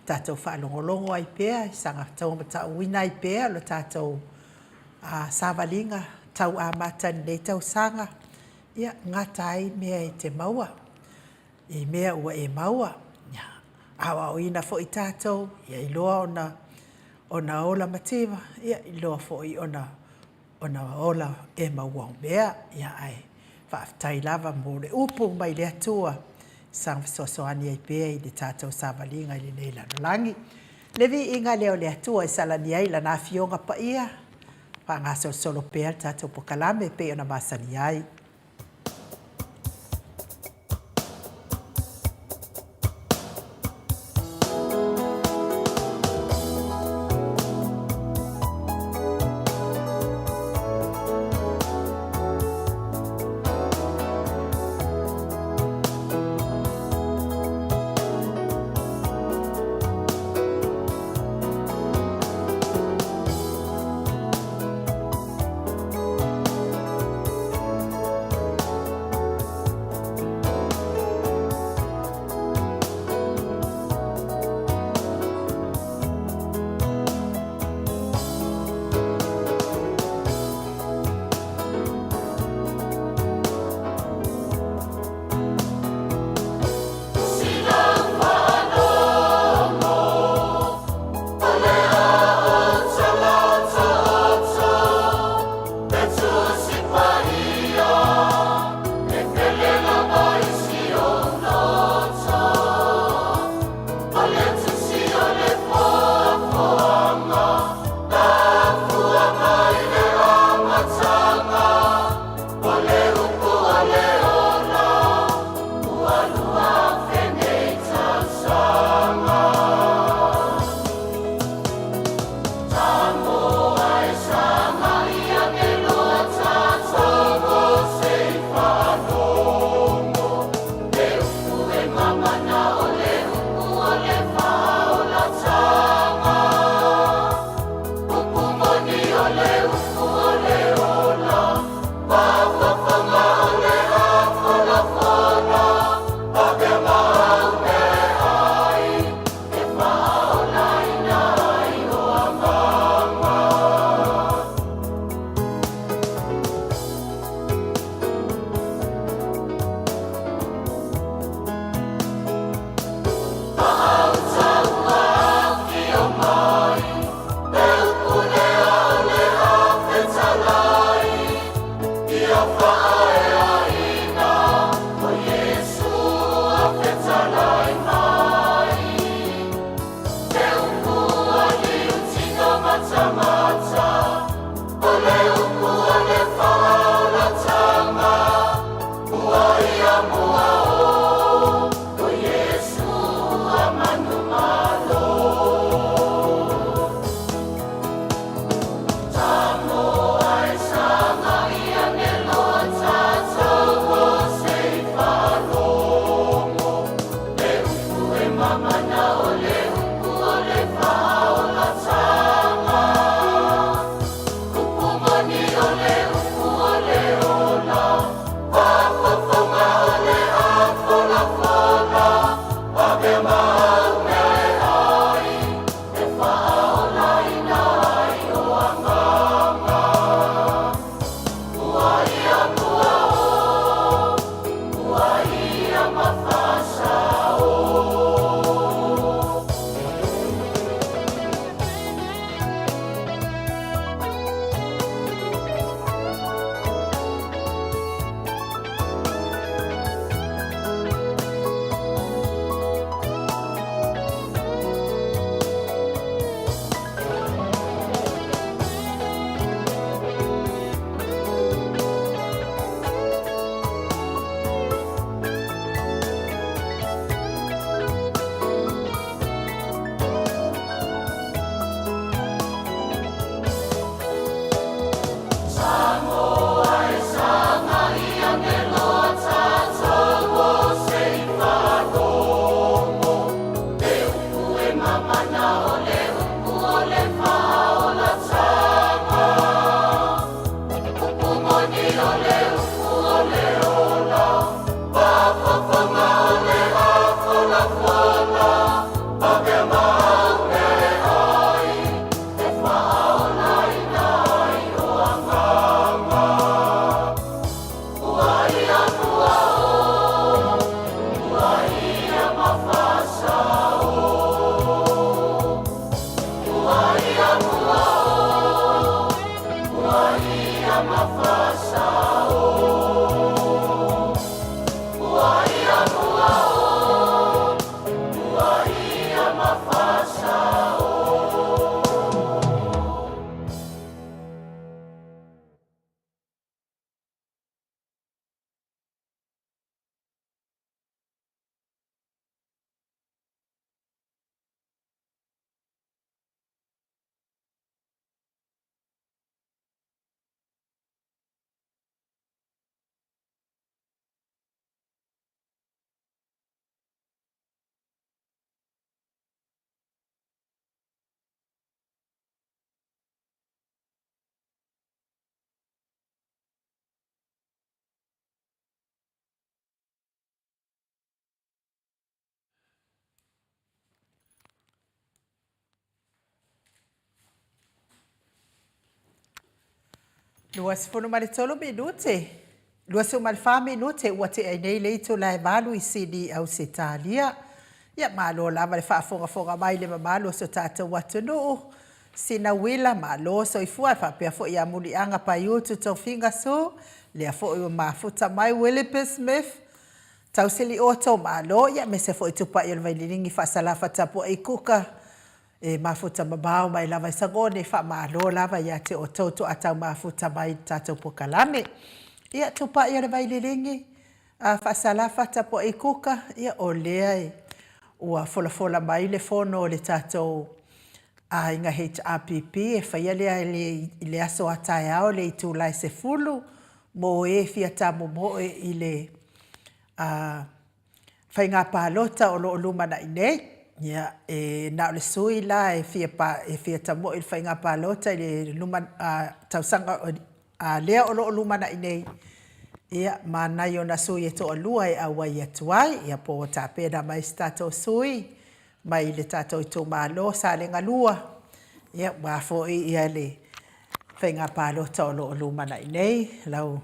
tatou faalogologo ai pea i saga taumatauina ai pea lo tatou savaliga tau amata i lenei tausaga, ia gata ai mea e te maua i mea ua e maua. Ia aoaoina foi tatou ia iloa ona ona ola mativa, ia iloa foi ona ona ola e maua o mea. Ia ae faafetai lava mo le upu mai le Atua, saga fesoasoani ai pea i le tatou savaliga i lenei lalolagi. Le viiga lea o le Atua e salani ai Lana Afioga Paia, faagasolosolo pea le tatou pokalame e pei ona masani ai. 23 minute, 24 minute ua tea ai nei le itula e valu i Sini, Ausetalia. Ia, malo lava le faafogafoga mai i le mamalu o so tatou atunuu. Sina uila, malo soifua e faapea foi ia Muliaga Paiutu Tofiga Su, lea foi ua mafuta mai Willipe Smith, Tausili Otto, malo, ia aemaise foi Tupai o le Vaililigi Faasalafa Tapuai Kuka, E mafuta mamao mai lava i Sagone, faamalo lava ia te outou toatau mafuta mai i le tatou pokalame. Ia, tupai o le Vaililigi, a faasalafa tapuai kuka, ia o lea e ua folafola mai le fono o le tatou aiga HRPP e faia lea i le aso a taeao i le itula e 10 mo e fia tamomoe i le a faiga palota o lo o lumanai nei. Ia, e na o le sui la e fia, e fia tamoe i le faiga palota i le luma, a, tausaga a, lea o lo o lumanai nei, ia, ma nai ona sui e toalua e auai atu ai. Ia, po ua tapena mai se tatou sui mai le tatou itumalo Salega 2, ia, aua foi ia le faiga palota o lo o lumanai nei. Lau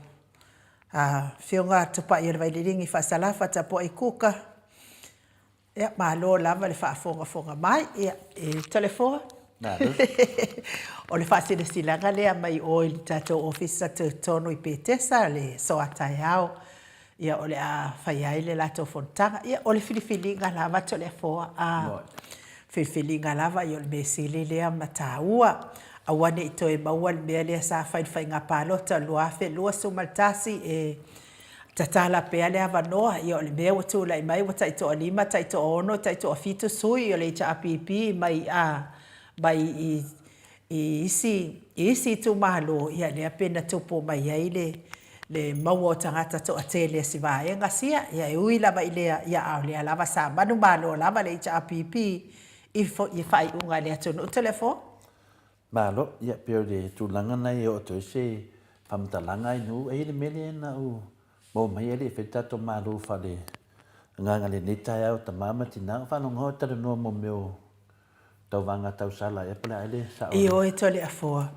Afioga Tupai o le Vaililigi Faasalafa Tapuai Kuka, ia malo lava le faafogafoga mai. Ia, e Toleafoa, o le faasilasilaga lea mai o i le tatou Ofisa Tutotonu i Petesa le aso a taeao, ia o le a fai ai le latou fonotaga. Ia, o le filifiliga lava Toleafoa, a filifiliga lava, ia o le mea sili lea ma taua. Aua ne i toe maua le mea lea sa fai i le faiga palota o le 2021, e tatala pea le avanoa. Ia o le mea ua tulai mai ua taitoalima, taitoaono, taitoafitu sui o le HRPP mai a mai i i isi i isi itumalo, ia lea pei na tupu mai ai le le maua o tagata toatele a si vaega sia, ia e ui lava i lea, ia a o lea lava sa manumalo lava le HRPP i i faaiuga a le atunuu Toleafoa. Malo, ia pei o le tulaga na e oo atu ai se faamatalaga i nuu, e i ai le mea lea na ou maua mai e le i fai le tatou Malo fale agaga i lenei taeao, tama ma tina, o faalogo e talanoa mo mea o tauvaga tausala ea po o le a ea le sao. Ioe Toleafoa,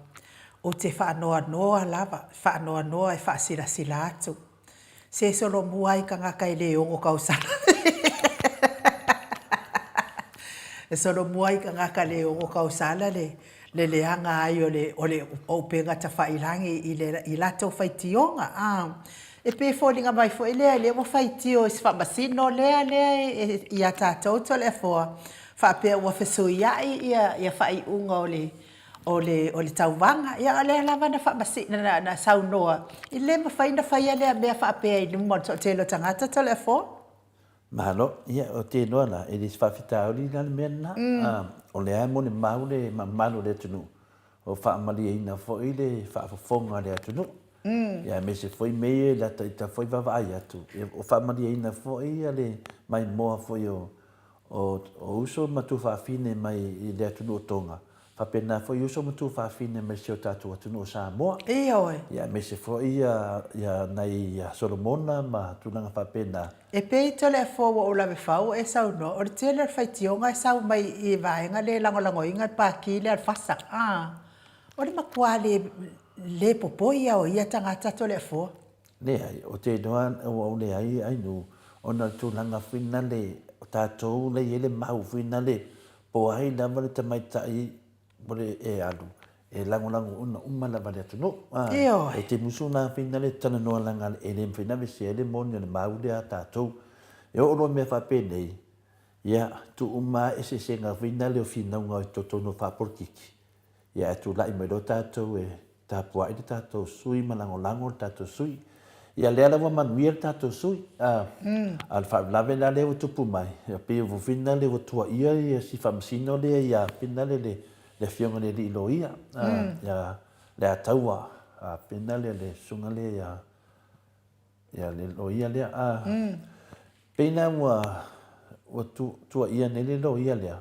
ou te faanoanoa lava, faanoanoa e faasilasila atu. Se solomua ai tagata e le ono tausala. E solomua ai tagata le ono tausala le le leaga ai o le o le upega tafailagi i le i latou faitioga a. E pei e foliga mai foi lea lea ua faitio i se faamasino lea lea e ia tatou Toleafoa faapea ua fesuiai ia ia faaiuga o le o le o le tauvaga. Ia o lea lava na faamasi na na saunoa e le mafai ona faia lea mea faapea i luma o le toatele o tagata Toleafoa. Malo, ia o te iloa la, e le se faafitauli la le mea lena. O lea e molimau le mamalu o le atunuu, o faamalieina foi le faafofoga a le atunuu. Ia aemaise foi mea ia i lata ita foi vaavaai atu, ia o faamalieina foi le maimoa foi o o uso ma tuafafine mai i le atunuu o Tonga, faapena foi uso ma tuafafine mai si o tatou atunuu o Samoa. Ioe. Ia aemaise foi ia ia nai Solomona ma tulaga faapena. E pei Toleafoa ua ou lave fau ua e saunoa, o le tele o le faitioga e sau mai i vaega lea e lagolagoina le Pati lea a le FASA. A, o le matua le le popoi a o ia tagata Toleafoa. Leai, o te iloa ua ou leai Ainu, ona o le tulaga foi nale, o tatou la i ai le mau foi nale, po o ai lava le tamaitai o le e alu, e lagolagoina uma lava e le atunuu. Ioe. E te musu la foi nale talanoa leaga e le mafai ona aveesea ai le moni o le mau lea a tatou. E oo loa i mea faapenei, ia, tuu uma lava eseesega foi nale o finauga i totonu o faapolokiki, Ia ae tulai mai loa tatou e tapuai le tatou sui ma lagolago le tatou sui. Ia lea la ua manuia le tatou sui. A o le faalavelave la lea ua tupu mai, ia pei ua fina le ua tuaia ia si faamasino lea ia fina le le afioga i le alii loia, ia Leataua, fina le le susuga lea ia Ia le loia lea. A, pei la ua, ua tu, tuaia nei le loia lea,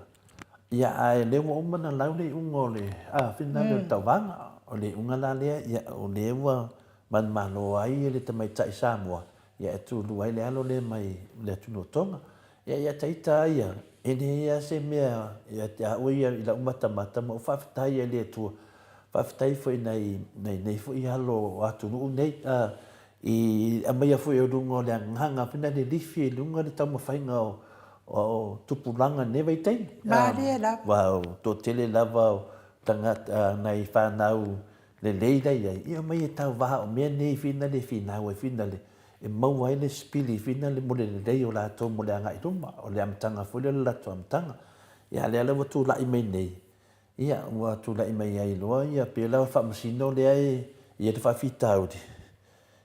ia ae lea ua uma ona lau le iuga o le, a, finagalo o le tauvaga. O le iuga la lea, ia o lea ua manumalo ai le tamaitai Samoa, ia e tulua ai le alo lea mai le atunuu o Tonga. Ia, ia te ita lava ia, e leai lava se mea ia te au ia i lau matamata ma ou faafetai ai i le Atua, faafetai foi i nai, nai nei foi alo o atunuu nei, a, I aumaia foi o luga o le agaga foi lea lilifi i luga le taumafaiga o o tupulaga i lenei vaitaimi. Malie lava. Aua o toatele lava o tagata nai fanau lelei la i ai, ia omai e tauva o mea nei finale e finau ai finale e maua ai le sipili finale mo le lelei o latou mo le agai i luma. O le amataga foi lea o le latou amataga. Ia a o lea la ua tulai mai nei, ia ua tulai mai ai loa ia pei la o le faamasino lea e i ai le faafitauli,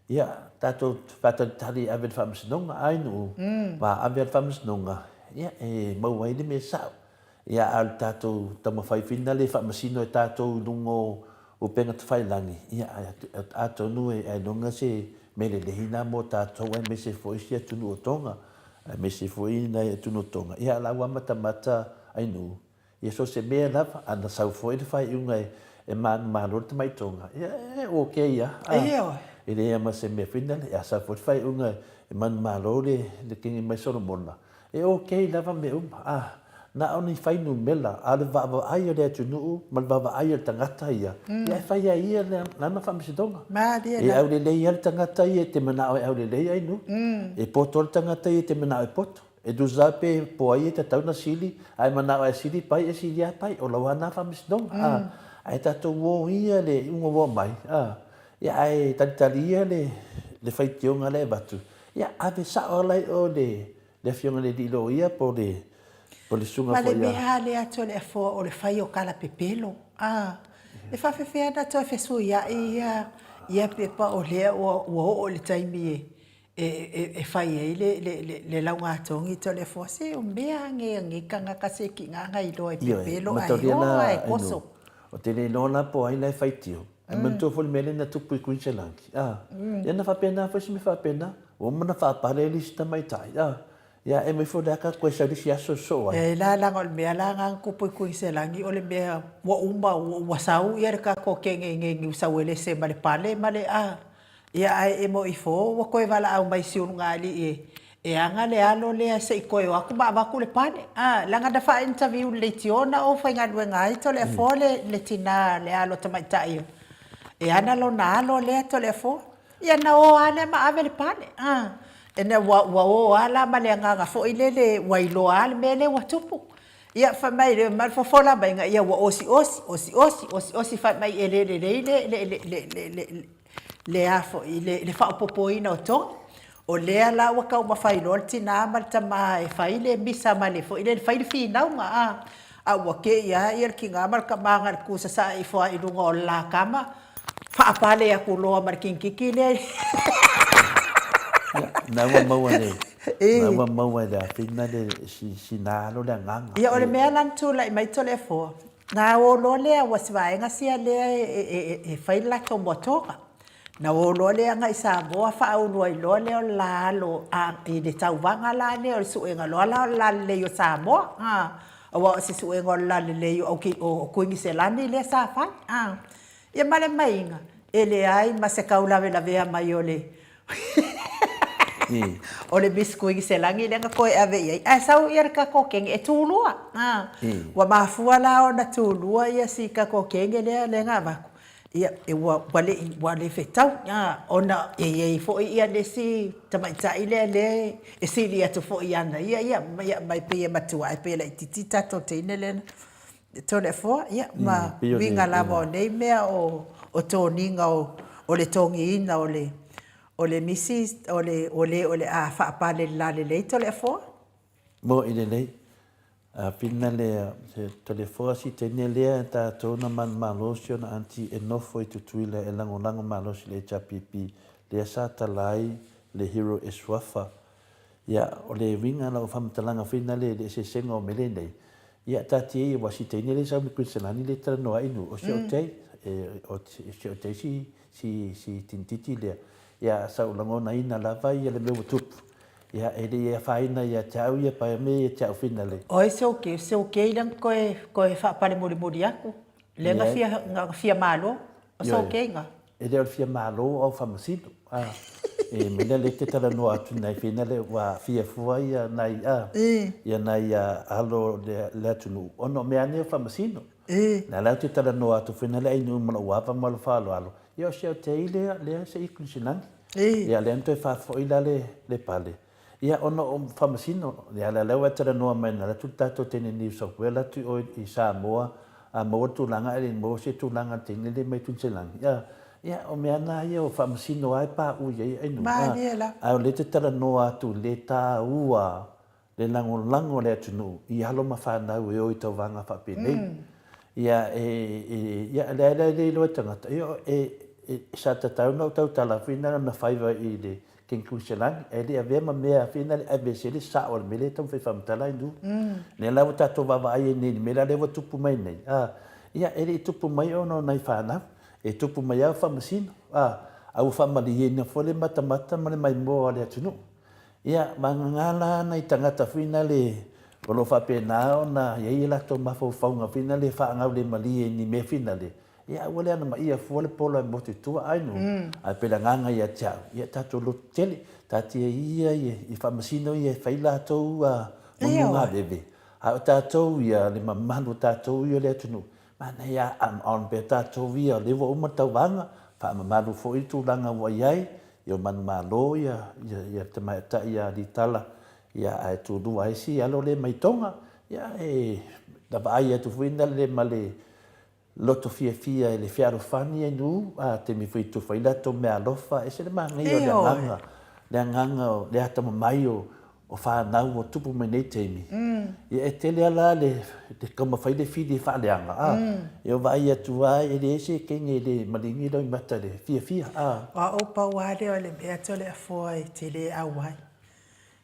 Ia, tatou faatalitali e ave i le faamasinoga, ai nuu, ma ave i le faamasinoga, ia, e maua ai le mea sao. Ia, a o le tatou taumafai foi lena e faamasino e tatou i luga o upega tafailagi, ia, atonu e ailoga se mea lelei lena mo tatou aemaise foi si atunuu o Tonga, aemaise foi nai atunuu o Tonga. Ia, a o la ua matamata ai nuu, Ia so o se mea lava, a na sau foi le faaiuga e manumalo le tamai Tonga, ia e ok lava. Ioe. E leai lava ma se mea foi lele. A sau foi le faaiuga e manumalo le Kini mai Solomona, e ok lava mea uma. A, na o ni fuainumera, a o le vaavaai o le atunuu ma le vaavaai o le tagata ia, ia e fai lava e ia lana faamasinoga. Malie lava. E aulelei lava le tagata ia e te manao e aulelei ai nuu. E poto le tagata ia e te manao e poto. E tusa pe po ai e tatau na sili, ae manao e sili pai e sili a pai, o lau a na faamasinoga, a, ae tatou o ia le iuga ua omai, a, ia ae talitali ia le, le faitioga lea e avatu, ia ave sao lava la i o le, le afioga i le alii loia po o le, po o le susuga foi a. Ma le mea a lea Toleafoa o le fai o tala pepelo, a, e faafefea ona toe fesuiai ia, ia pepa o lea ua, ua oo i le taimi e, e fai ai le laugatogi Toleafoa, se o mea a nei a nei tagata se ki nga nga iloa e pepelo ae o ae koso. O te le iloa la po o ai la e faitio. Ae manatua foi le mea lea na tupu i Kuiniselani, a. Ia na faapena foi se mea faapena. Ua uma ona faapale le isi tamaitai, a. Ia ae mai foi o le a ka toe sau i le isi aso sosoo ai. E la leaga o le mea la na tupu i Kuiniselani o le mea ua uma ua sau ia le tatou kene i nei i Niusauelese ma le pale ma le a. Ia ae e mo ifo ua toe valaau mai si ulugalii e e ana le alo lea se i toe o atu ma avatu le pane. A, leaga na faa-interview i le leitio na ou faigaluega ai Toleafoa le le tina le alo tamaitai e ana lona alo lea Toleafoa. Ia na o lava lea ma ave le pane. A, ina ua ua o lava la ma le agaga foi lele ua iloa lava le mea lea ua tupu. Ia fai mai le ma le fofola maiga ia ua osi osi, osi osi, osi osi fai mai e le lelei le le le le le le a foi, le, le faaopoopoina o togi. O lea la ua taumafai loa le tinā ma le tamā e fai le misa ma le foi lele, fai le finauga, a, a ua te i lava le tinā ma le tamā na o le tu sasae ifo lava i luga o le la tama, faapale atu loa ma le kinititi lea. Ia, na ua maua le, na ua maua e le afina le si, sina alo le agaga. Ia, o le mea la na tulai mai Toleafoa, Na o loa lea, ua si vaega sia lea e fai le latou moatoga. Na o loa lea agai i Samoa faaulu ai loa lea o le la alo i le tauvaga la lea o le suega loa la o le lalelei o Samoa, aua o se suega o le lalelei o Kuiniselani lea sa fai. Ia ma le maiga, e leai ma se tau lavelavea mai o le O le Miss Kuiniselani lea na toe ave i ai, ae sau ia le tatou kene e tulua. Ua mafua la ona tulua ia si tatou kene lea lea na avatu, ia ua ua le i ua le fetau ona e i ai foi ia le isi tamaitai lea lea e sili atu foi i ana ia ia ma e pei e matua ae pei e laitiiti le tatou teine lea Toleafoa, ia, ma uiga lava o nei mea o toniga o le togiina o le o le misi o le o le o le a faapale i le lalelei Toleafoa. Moʻi lelei. A pina lea se Toleafoa si teine lea e tatou na manumalosi ona aunty e nofo i Tutuila e lagolago malosi i le HRPP lea sa tala ai le hero e suafa. Ia o le uiga la o faamatalaga foi nale le eseesega o mele nei. Ia taatia ia aua si teine lea sau mai Kuiniselani lea e talanoa ai nu, o si ou tei, o si ou tei si, si, si tinititi lea. Ia sa ou lagonaina lava ia le mea ua tupu. Ia e le i afaina ia te au ia pae mea ia te au finale. Oi se ok, se ok lea na toe, toe faapale mulimuli atu, lea na fia, na fia malo, o se ok na. E le o le fia malo au faamasino, a. E mea lea lea e te talanoa atu nei fina le ua aafia fua ia nai a, ia nai alo o le atunuu ona o mea nei o faamasino. Lea la ou te talanoa atu fina le ainu ma lou ava ma lou faaaloalo, ia o si au tei lea lea se i Kuiniselani. Ia lea na toe faafoi la le pale. Ia ona o Faamasino, ia lea lea ua e talanoa mai na alu atu le tatou teine New South Wales atu i o i Samoa a maua le tulaga ae le i maua se tulaga i le teine lea mai Tuiniselani. Ia, ia o mea na ia o Faamasino lava e paʻu i ai ainu. Malie la. Ae o lea e te talanoa atu i le taua le lagolago a le atunuu i alo ma fanau e o i tauvaga faapenei. Ia, e, e, ia, lea la e le iloa e tagata, ia, e, e, sa tatau ona ou tautala foi na ona faiva i le King Kuiselani, e le avea ma mea fina le ave ese le sao o le mea lea e taumafai e faamatala ai nu. Lea la ua tatou vaavaai ai nei i le mea la lea ua tupu mai nei, a, ia, e le i tupu mai ona o nai fanau, e tupu mai lava faamasino, a, a ua faamalieina foi le matamata ma le maimoa o le atunuu. Ia, vagana la nai tagata foi nale o lo o faapena ona i ai a latou mafaufauga foi nale e faagaulemalie i ni mea foi nale, ia aua le anamaia fua le pola e motu i tua ainu, ae pei le agaga ia te au, ia tatou lotu tele, taatia ia i faamasino ia e fai latou mamugaveve, a o tatou ia, le mamalu o tatou ia o le atunuu, manaia on pea tatou ia, o lea ua uma le tauvaga, faamamalu foi le tulaga ua i ai, ia o manumalo ia ia le tamaitai ia Litala, ia ae tulua ai si alo lea mai Toga, ia e vaai atu foi na ma le loto fiafia i le fealofani e nu, a taimi foi e tufa ai latou meaalofa, ese le manaia o le agaga, le agaga o le atamamai o o fanau ua tupu mai nei taimi, ia e tele lava la le taumafai le fili e faaleaga, a, e o vaai atu lava e leai se kenge e le maligi loimata i le fiafia, a. O au pau lava lea o le mea Toleafoa e te le auai.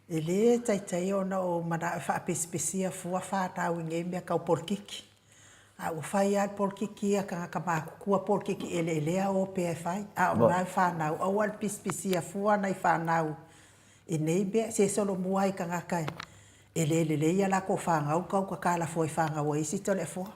E le taitai ona ou manao e faapesepesia fua fanau i nei mea tau polokiki. A ua fai lava le polokiki a tagata matutua, polokiki eleelea o pea e fai. A o na fanau, aua le pisipisia fua nai fanau i nei mea. Se solomua i tagata e le lelei a latou fanau tau tatala fua i fanau a isi Toleafoa.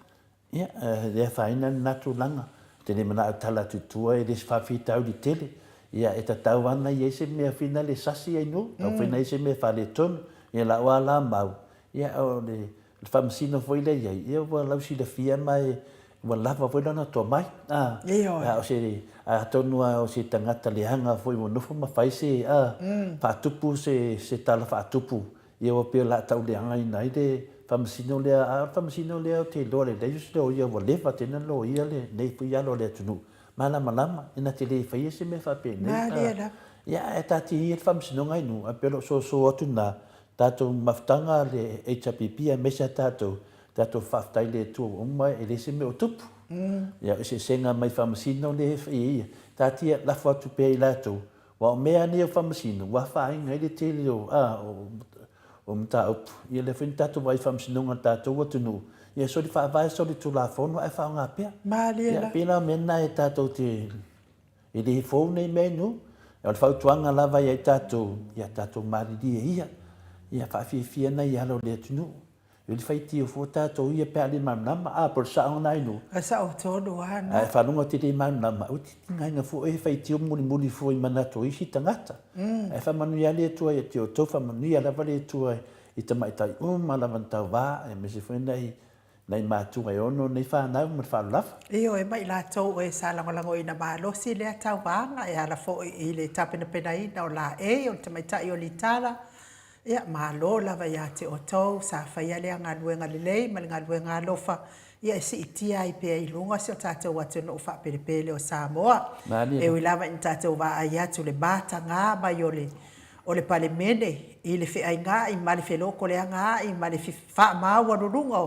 Ia, e le afaina lena tulaga. Ou te le manao e tala atu i tua, e le o se faafitauli tele. Ia, e tatau lava ona i ai se mea foi lea e sasi ai nuu, tatau foi ona i ai se mea e faaletonu. Ia, o lau lava la mau, ia, o le faamasino foi lea e i ai, ia, ua lausilafia ma e ua lava foi lona tomai. A, a o se, atonu lava o se tagata leaga foi ua nofo ma fai se, a, faatupu se, se tala faatupu Ia ua pei o le a tauleagaina ai le faamasino lea, a o le faamasino lea ou te iloa lelei o se loia ua leva tele ona loia lenei foi alo o le atunuu malamalama e na te le faia se mea faapenei. Malie lava. Ia ae taatia ia le faamasinoga i nuu, ae pei o lou soso atu lena, tatou mafutaga a le HRPP aemaise a tatou, tatou faafetai i le Atua ua uma e leai se mea o tupu. Ia o eseesega mai faamasino lea e fai e ia, taatia lafo atu pea i latou Aua o mea lava nei o faamasino, ua afaina ai le tele o, a, o, o mataupu. Ia lea foi na tatou vaai i faamasinoga a le tatou atunuu, ia soli faavae, soli tulafono ae faaaoga pea. Malie la. Ia, pei la o mea na e tatou te, e le fou nei mea i nuu. O le fautuaga lava ia i tatou, ia tatou malilie ia, ia faafiafia nai alo o le atunuu. E le faitio fua tatou ia pe a le malamalama. A, po o le sao lena i nuu. E sao tonu lava na. Ae faalogo atu e le malamalama, ua tigaina fua oe e faitio mulimuli fua i manatu o isi tagata. Ae faamanuia lava le Atua ia te outou, faamanuia lava le Atua i tamaitai uma lava na tauva, aemaise foi nai nai matua e ono nei fanau ma le faaaloalo lava. Ioe, ma i latou e sa lagolagoina malosi lea tauvaga e ala foi i le tapenapenaina o laei o le tamaitai o Litara, Ia, malo lava ia te outou sa faia lea galuega lelei ma le galuega alofa, ia e siitia ai pea i luga si o tatou atunuu faapelepele o Samoa. E ui lava ina tatou vaai atu i le mataga mai o le o le Palemene i le feainga'i ma le felotoleaga'i ma le faamaualuluga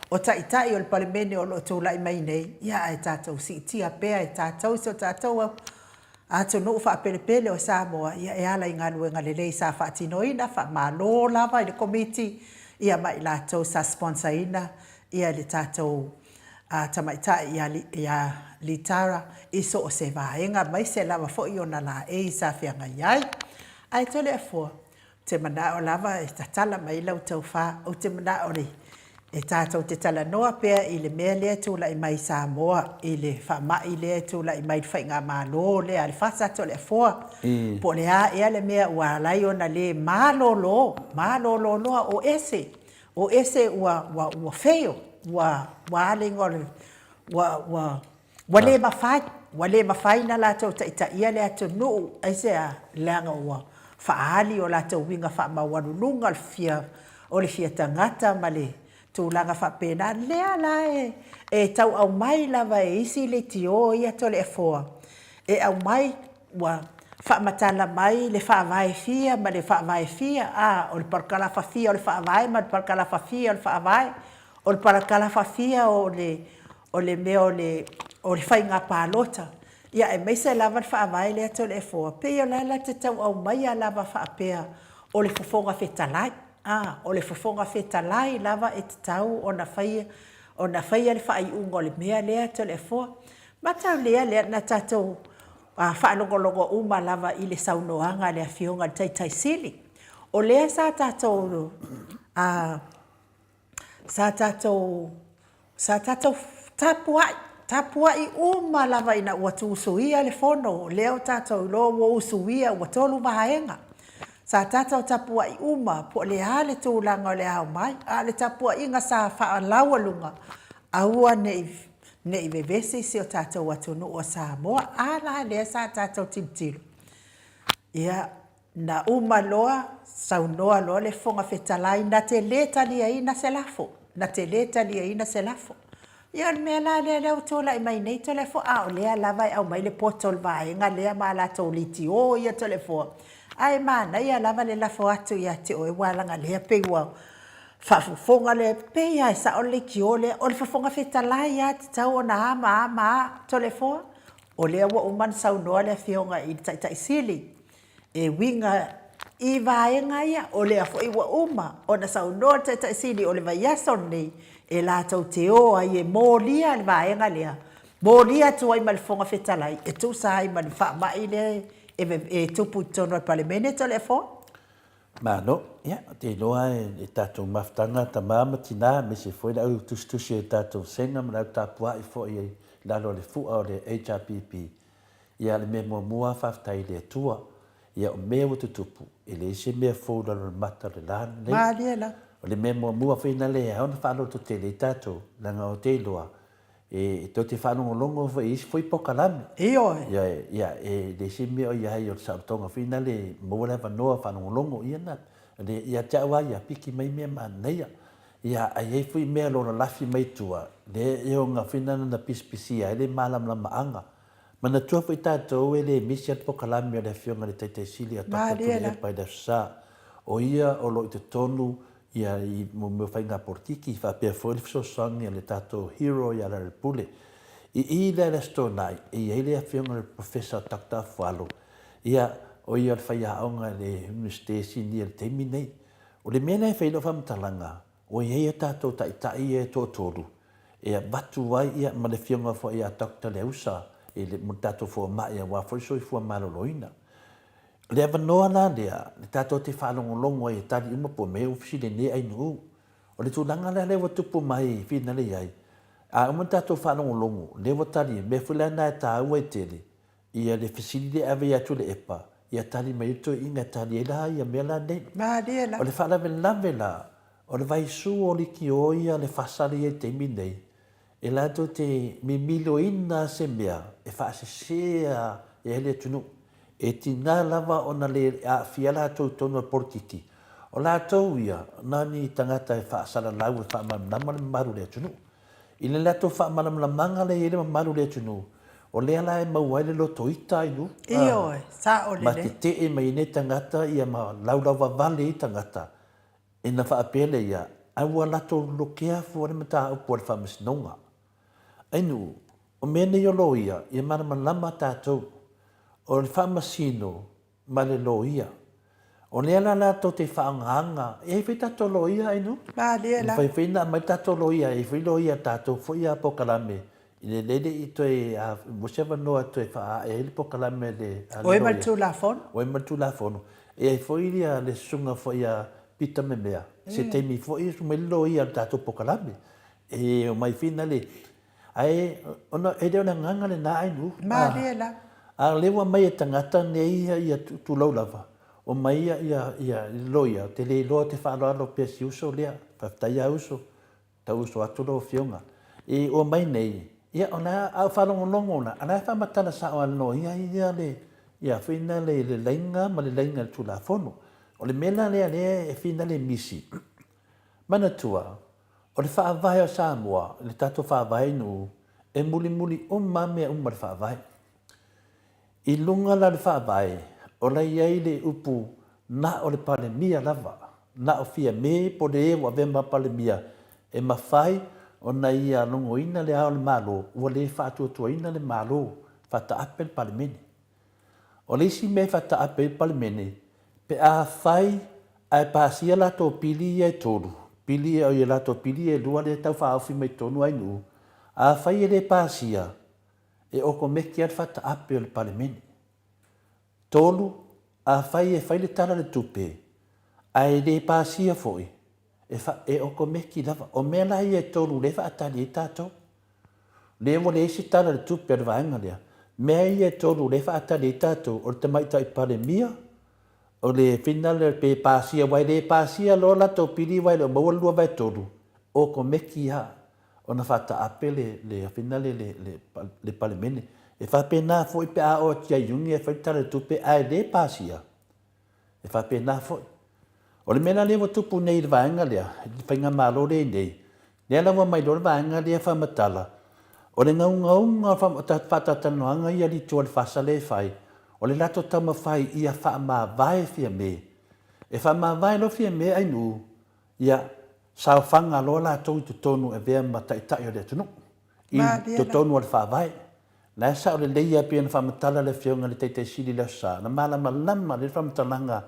o Taitai o le Palemene o lo o tulai mai nei, ia ae tatou siitia pea e tatou si o tatou atunuu faapelepele o Samoa ia e ala i galuega lelei sa faatinoina, faamalo lava i le Komiti ia ma i latou sa sponsor ina ia le tatou tamaitai ia Litara i so o se vaega aemaise lava foi ona laei sa feagai ai. Ae Toleafoa, Ou te manao lava e tatala mai lau tofa, ou te manao e tatou te talanoa pea i le mea lea e tulai mai i Samoa, i le faamai lea e tulai mai i le faigamalo lea a le FAST Toleafoa, po o le a ea le mea ua ala ai ona le malolo, malolo loa, o ese, o ese ua, ua, ua fail, ua, ua a le igoa o le, ua, ua, Ua le mafai, ua le mafai ona latou taitaia le atunuu, aisea? Leaga ua faaali o latou uiga faamaualuluga o le fia, o le fia tagata ma le tulaga faapena. Lea la e, e tau aumai lava e isi leitio ia Toleafoa, e aumai ua faamatala mai le faavae fia ma le faavae fia, a, o le parakalafa fia o le faavae ma le parakalafa fia o le faavae, o le parakalafa fia o le, o le mea o le, o le faiga palota, ia aemaise lava le faavae lea Toleafoa, pei o la la te tau aumaia lava faapea o le Fofoga Fetalai, a, o le Fofoga Fetalai lava e tatau ona faia, ona faia le faaiuga o le mea lea Toleafoa. Mataulia lea na tatou faalogologo uma lava i le saunoaga a le Afioga i le Taitai Sili. O lea sa tatou, a, Sa tatou, sa tatou tapuai, tapuai uma lava ina ua tuusuia le fono, lea ua tatou iloa ua usuia, ua tolu vaega. Sa tatou tapuai uma po o le a le tulaga o le a omai, a o le tapuaiga sa faalaualuga, aua ne i, ne i vevesi si o tatou atunuu o Samoa. A la lea sa tatou tilotilo? Ia, Na uma loa, saunoa loa le Fofoga Fetalai, na te le taliaina se lafo, na te le taliaina se lafo. Ia o le mea la lea lea ua tulai mai nei Toleafoa, a o lea lava e aumai le poto o le vaega lea ma a latou leitio ia Toleafoa, ae manaia lava le lafo atu ia te oe aua leaga lea pei ua faafofoga le, pei lava e sao le leitio lea, o le Fofoga Fetalai lava e tatau ona a ma a ma a Toleafoa. O lea ua uma ona saunoa le Afioga i le Taitai Sili, e uiga I vaega ia, o lea foi ua uma ona saunoa le Taitai Sili o le vaiaso lenei e latou te o ai e molia le vaega lea, molia atu ai ma le Fofoga Fetalai e tusa ai ma le faamai lea e tupu i totonu o le Palemene, Toleafoa. Malo. Ia, ou te iloa e tatou mafutaga tama ma tina, aemaise foi le au tusitusi o le tatou vasega ma le au tapuai foi i lalo o le fua o le HRPP. Ia, o le mea muamua, faafetai i le Atua. Ia, o mea ua tutupu, e leai se mea fou i lalo o le mata o le la lenei. Malie lava. O le mea muamua foi lena e ao ona faalototele ai tatou, leaga ou te iloa, e tou te faalogologo foi i isi foi polokalame. Ioe. Ia, ia, e leai se mea o i ai o le saolotoga foi lena e maua le avanoa faalogologo, ia na, le, ia te au lava ia, piki mai mea manaia. Ia, ae i ai foi mea o lo o lalafi mai tua, lea e ono foi lena na pisipisia ai le malamalamaaga. Manatua foi tatou e le misi a le polokalame a le Afioga i le Taitai Sili a Doctor Tuilaepa i le Aso Sa. O ia o lo o i totonu ia i mea o faiga polokiki faapea foi le fesoasoani a le tatou hero ia Lealailepule. I i lea i le Aso Toonai e i ai le Afioga i le Professor Doctor Afualo, ia o ia o le faiaoga i le Iunivesite i Sinia i le taimi nei. O le mea lea e fai ai lau faamatalaga, ua i ai a tatou taitai ia e toatolu e avatu ai ia ma le afioga foi ia Doctor Leausa i le, mo le tatou fomai aua foi le soifua maloloina. O le avanoa la lea, le tatou te faalogologo ai e tali uma po o mea ua fesiligia e Ainuu. O le tulaga la lea ua tupu mai i finale i ai, a uma ona tatou faalogologo, lea ua tali, mea foi la lena e taua ai tele, ia le fesili lea e ave ia Tuilaepa, ia tali mai ai le toeaina e tali ai la ia mea la nei. Malie la. O le faalavelave la, o le vaisu o leitio ia le fasa lea i ai i le taimi nei, e latou te mimiloina se mea e faasese ai le atunuu. E tiga lava ona le aafia latou i totonu o le polokiki. O latou ia, na o ni tagata e faasalalau e faamalamalama le mamalu o le atunuu. I le latou faamalamalamaga lea e i ai le mamalu o le atunuu, o lea la e maua ai le loto ita i lu, Ioe, sao ma lelei. tetee mai ai nei tagata ia ma laulauvavale ai tagata, ina faapea lea ia, a ua latou lolokea fua le mataupu a le Faamasinoga. Ainu, o mea nei o loia, ia malamalama tatou, o le Faamasino ma le loia. O lea la latou te faaaogaina, e i ai foi tatou loia Ainu? Malie la. E mafai foi ona aumai tatou loia, e i ai foi loia a tatou foi a polokalame, i le le i toe maua se avanoa e toe faaae ai le polokalame a le loia. Oe ma le Tulafono. Oe ma le Tulafono. E i ai foi le susuga foi ia Pita Memea, se taimi foi e mai le loia a le tatou polokalame. E omai foi na le Ae ona e le o le agaga lena Ainuu. Malie la. A o lea ua aumai e tagata nei ia tulou lava, omai ia ia ia loia, ou te le iloa ou te faaaloalo pea si uso lea, faafetai lava uso, tau uso atu lau afioga. E omai nei, ia o la a ou faalogologo la, a la e faamatala sao lava e le loia ia le ia foi na le le laina ma le laina i le Tulafono. O le mea la lea lea e finale misi, manatua, O le Faavae o Samoa, le tatou Faavae i Nuu, e mulimuli uma lava mea uma i le Faavae. I luga la o le Faavae, o la e i ai le upu na o le Palemia lava, na o Fiame po o le e ua avea ma Palemia e mafai ona ia logoina le Ao o le Malo ua le faatuatuaina le Malo, faataape le Palemene. O le isi mea e faataape ai le Palemene, pe afai ae pasia latou pili ia e tolu, pili ia, oi latou pili ia e lua lea e tau faaofi mai totonu ai nuu, afai e le pasia, e okomeki lava le faataape o le Palemene. Tolu, afai e fai le Tala o le Tupe, ae le pasia foi, e, fa, e okomeki lava. O mea la ia e tolu lea e faatali ai tatou. Lea ua leai se Tala o le Tupe a le vaega lea. Mea ia e tolu lea e faatali ai tatou, o le Tamaitai Palemia, o le finale pe pasia, aua e le pasia loa latou pili aua e le o maua le 2/3, okomeki lava ona faataape le, le finale le, le, le Palemene. E faapena foi pe a oo atu ia Iuni e fai le Tala o le Tupe ae le pasia, E faapena foi. O le mea la lea ua tupu nei i le vaega lea, i le faigamalo lea i nei, lea la ua aumai loa le vaega lea faamatala, o le gaugauga o faatalatalanoaga ia i tua o le FASA lea e fai, o le latou taumafai ia faamavae Fiame. E faamavae loa Fiame Ainuu, ia saofaga loa latou i totonu e avea ma taitai o le atunuu, i totonu o le Faavae. La e sao lelei lava pei ona faamatala le Afioga i le Taitai Sili i le Aso Sa, na malamalama lelei le faamatalaga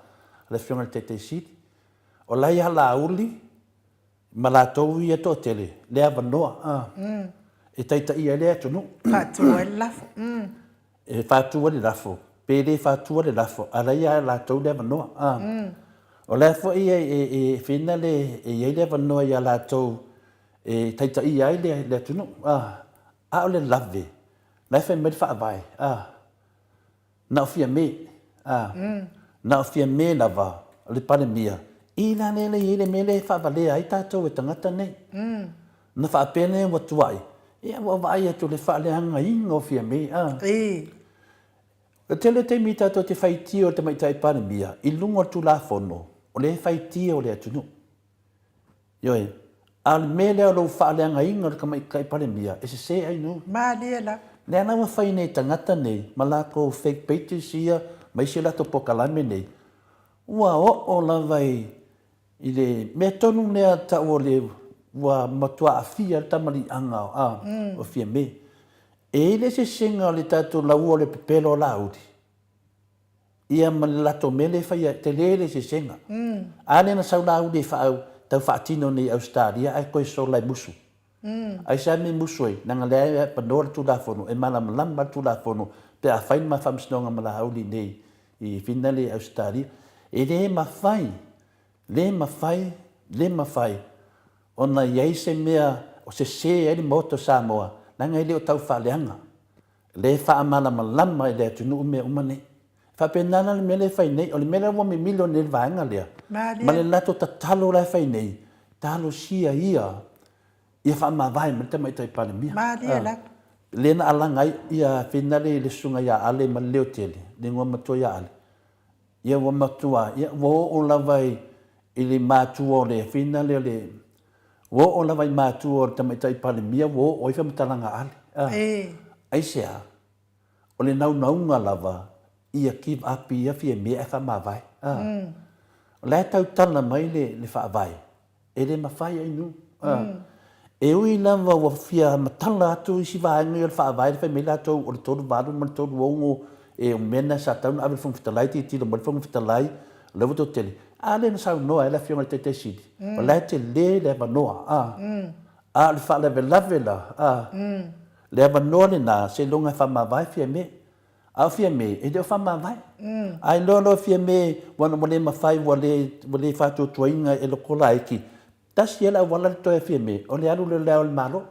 le Afioga i le Taitai Sili. O la e ia Laauli ma latou ia toatele le avanoa e taitaia ai le atunuu. Faatu ai le lafo. E faatu ai le lafo, pe le faatua le lafo, a o la e ia latou le avanoa. O la foi e fina le, e i ai le avanoa ia latou e taitaia ai le atunuu. A o le lave, la e fai mai le Faavae, Na o Fiame, a, na o Fiame lava le Palemia, i la lea i ai le mea lea e faavalea ai tatou e tagata nei. Na faapea lea ua tuai, ia ua vaai atu i le faaleagaina o Fiame, a. O le tele o taimi tatou te faitio i le Tamaitai Palemia i luga o le Tulafono, o lea e faitio le atunuu. Ioe. A o le mea lea o lou faaleagaina o le Tamaitai Palemia, e sese ai nuu. Malie lava. Lea la ua fai nei tagata nei ma latou fake pages ia ma isi a latou polokalame nei, ua oo lava i i le mea tonu lea tau o le ua matua aafia ai le tamaliiaga o Fiame. E i ai le eseesega o le tatou laua o le pepelo o Laauli ia ma le latou mea lea e faia, e tele le eseesega. A lea na sau Laauli e faa, tau faatino nei i Ausetalia ae toe sola e musu. Aisea mea e musu ai? Leaga lea e apanoa le Tulafono, e malamalama le Tulafono pe a fai le ma faamasinoga ma Laauli nei i Finale i Ausetalia. E le mafai, le mafai, le mafai ona i ai se mea o sese ai le Maota o Samoa, leaga e le o tau faaleaga. Lea e faamalamalama i le atunuu mea uma nei. E faapena la le mea lea e fai nei. O le mea lea ua mimilo nei le vaega lea, ma le latou tatalo la e fai nei, talosia ia ia faamavae mai le Tamaitai Palemia. Malie lava. Lea na alaga ai ia finale i le susuga ia Ale ma le Leotele, le igoa matua ia Ale. Ia ua matua, ia ua oo lava i, i le matua o le finale o le, ua oo lava i matua o le Tamaitai Palemia ua oo ai faamatalaga a Ale. A, aisea? O le naunauga lava ia give up ia Fiamē ae faamavae. A, o la e tautala mai le, le Faavae, E le mafai ai nu. E ui lava ua fia matala atu isi vaega ia o le Faavae le fai mai latou o le 38 ma le 36 e o mea na sa tatau ona ave i le Fofoga Fetalai, tilotilo mai le Fofoga Fetalai, o lea ua toe tele. A lea na saunoa ai le Afioga i le Taitai Sili, o la e tele le avanoa, a. A o le faalavelave la, a, le avanoa lena seiloga e faamavae Fiamē. A o Fiamē, e le o faamavae. A iloa loa Fiamē ua ua le mafai, ua le, ua le faatuatuaina e loto laiti, tasi lava le auala le toe a Fiamē, o le alu lea i le Ao o le Malo.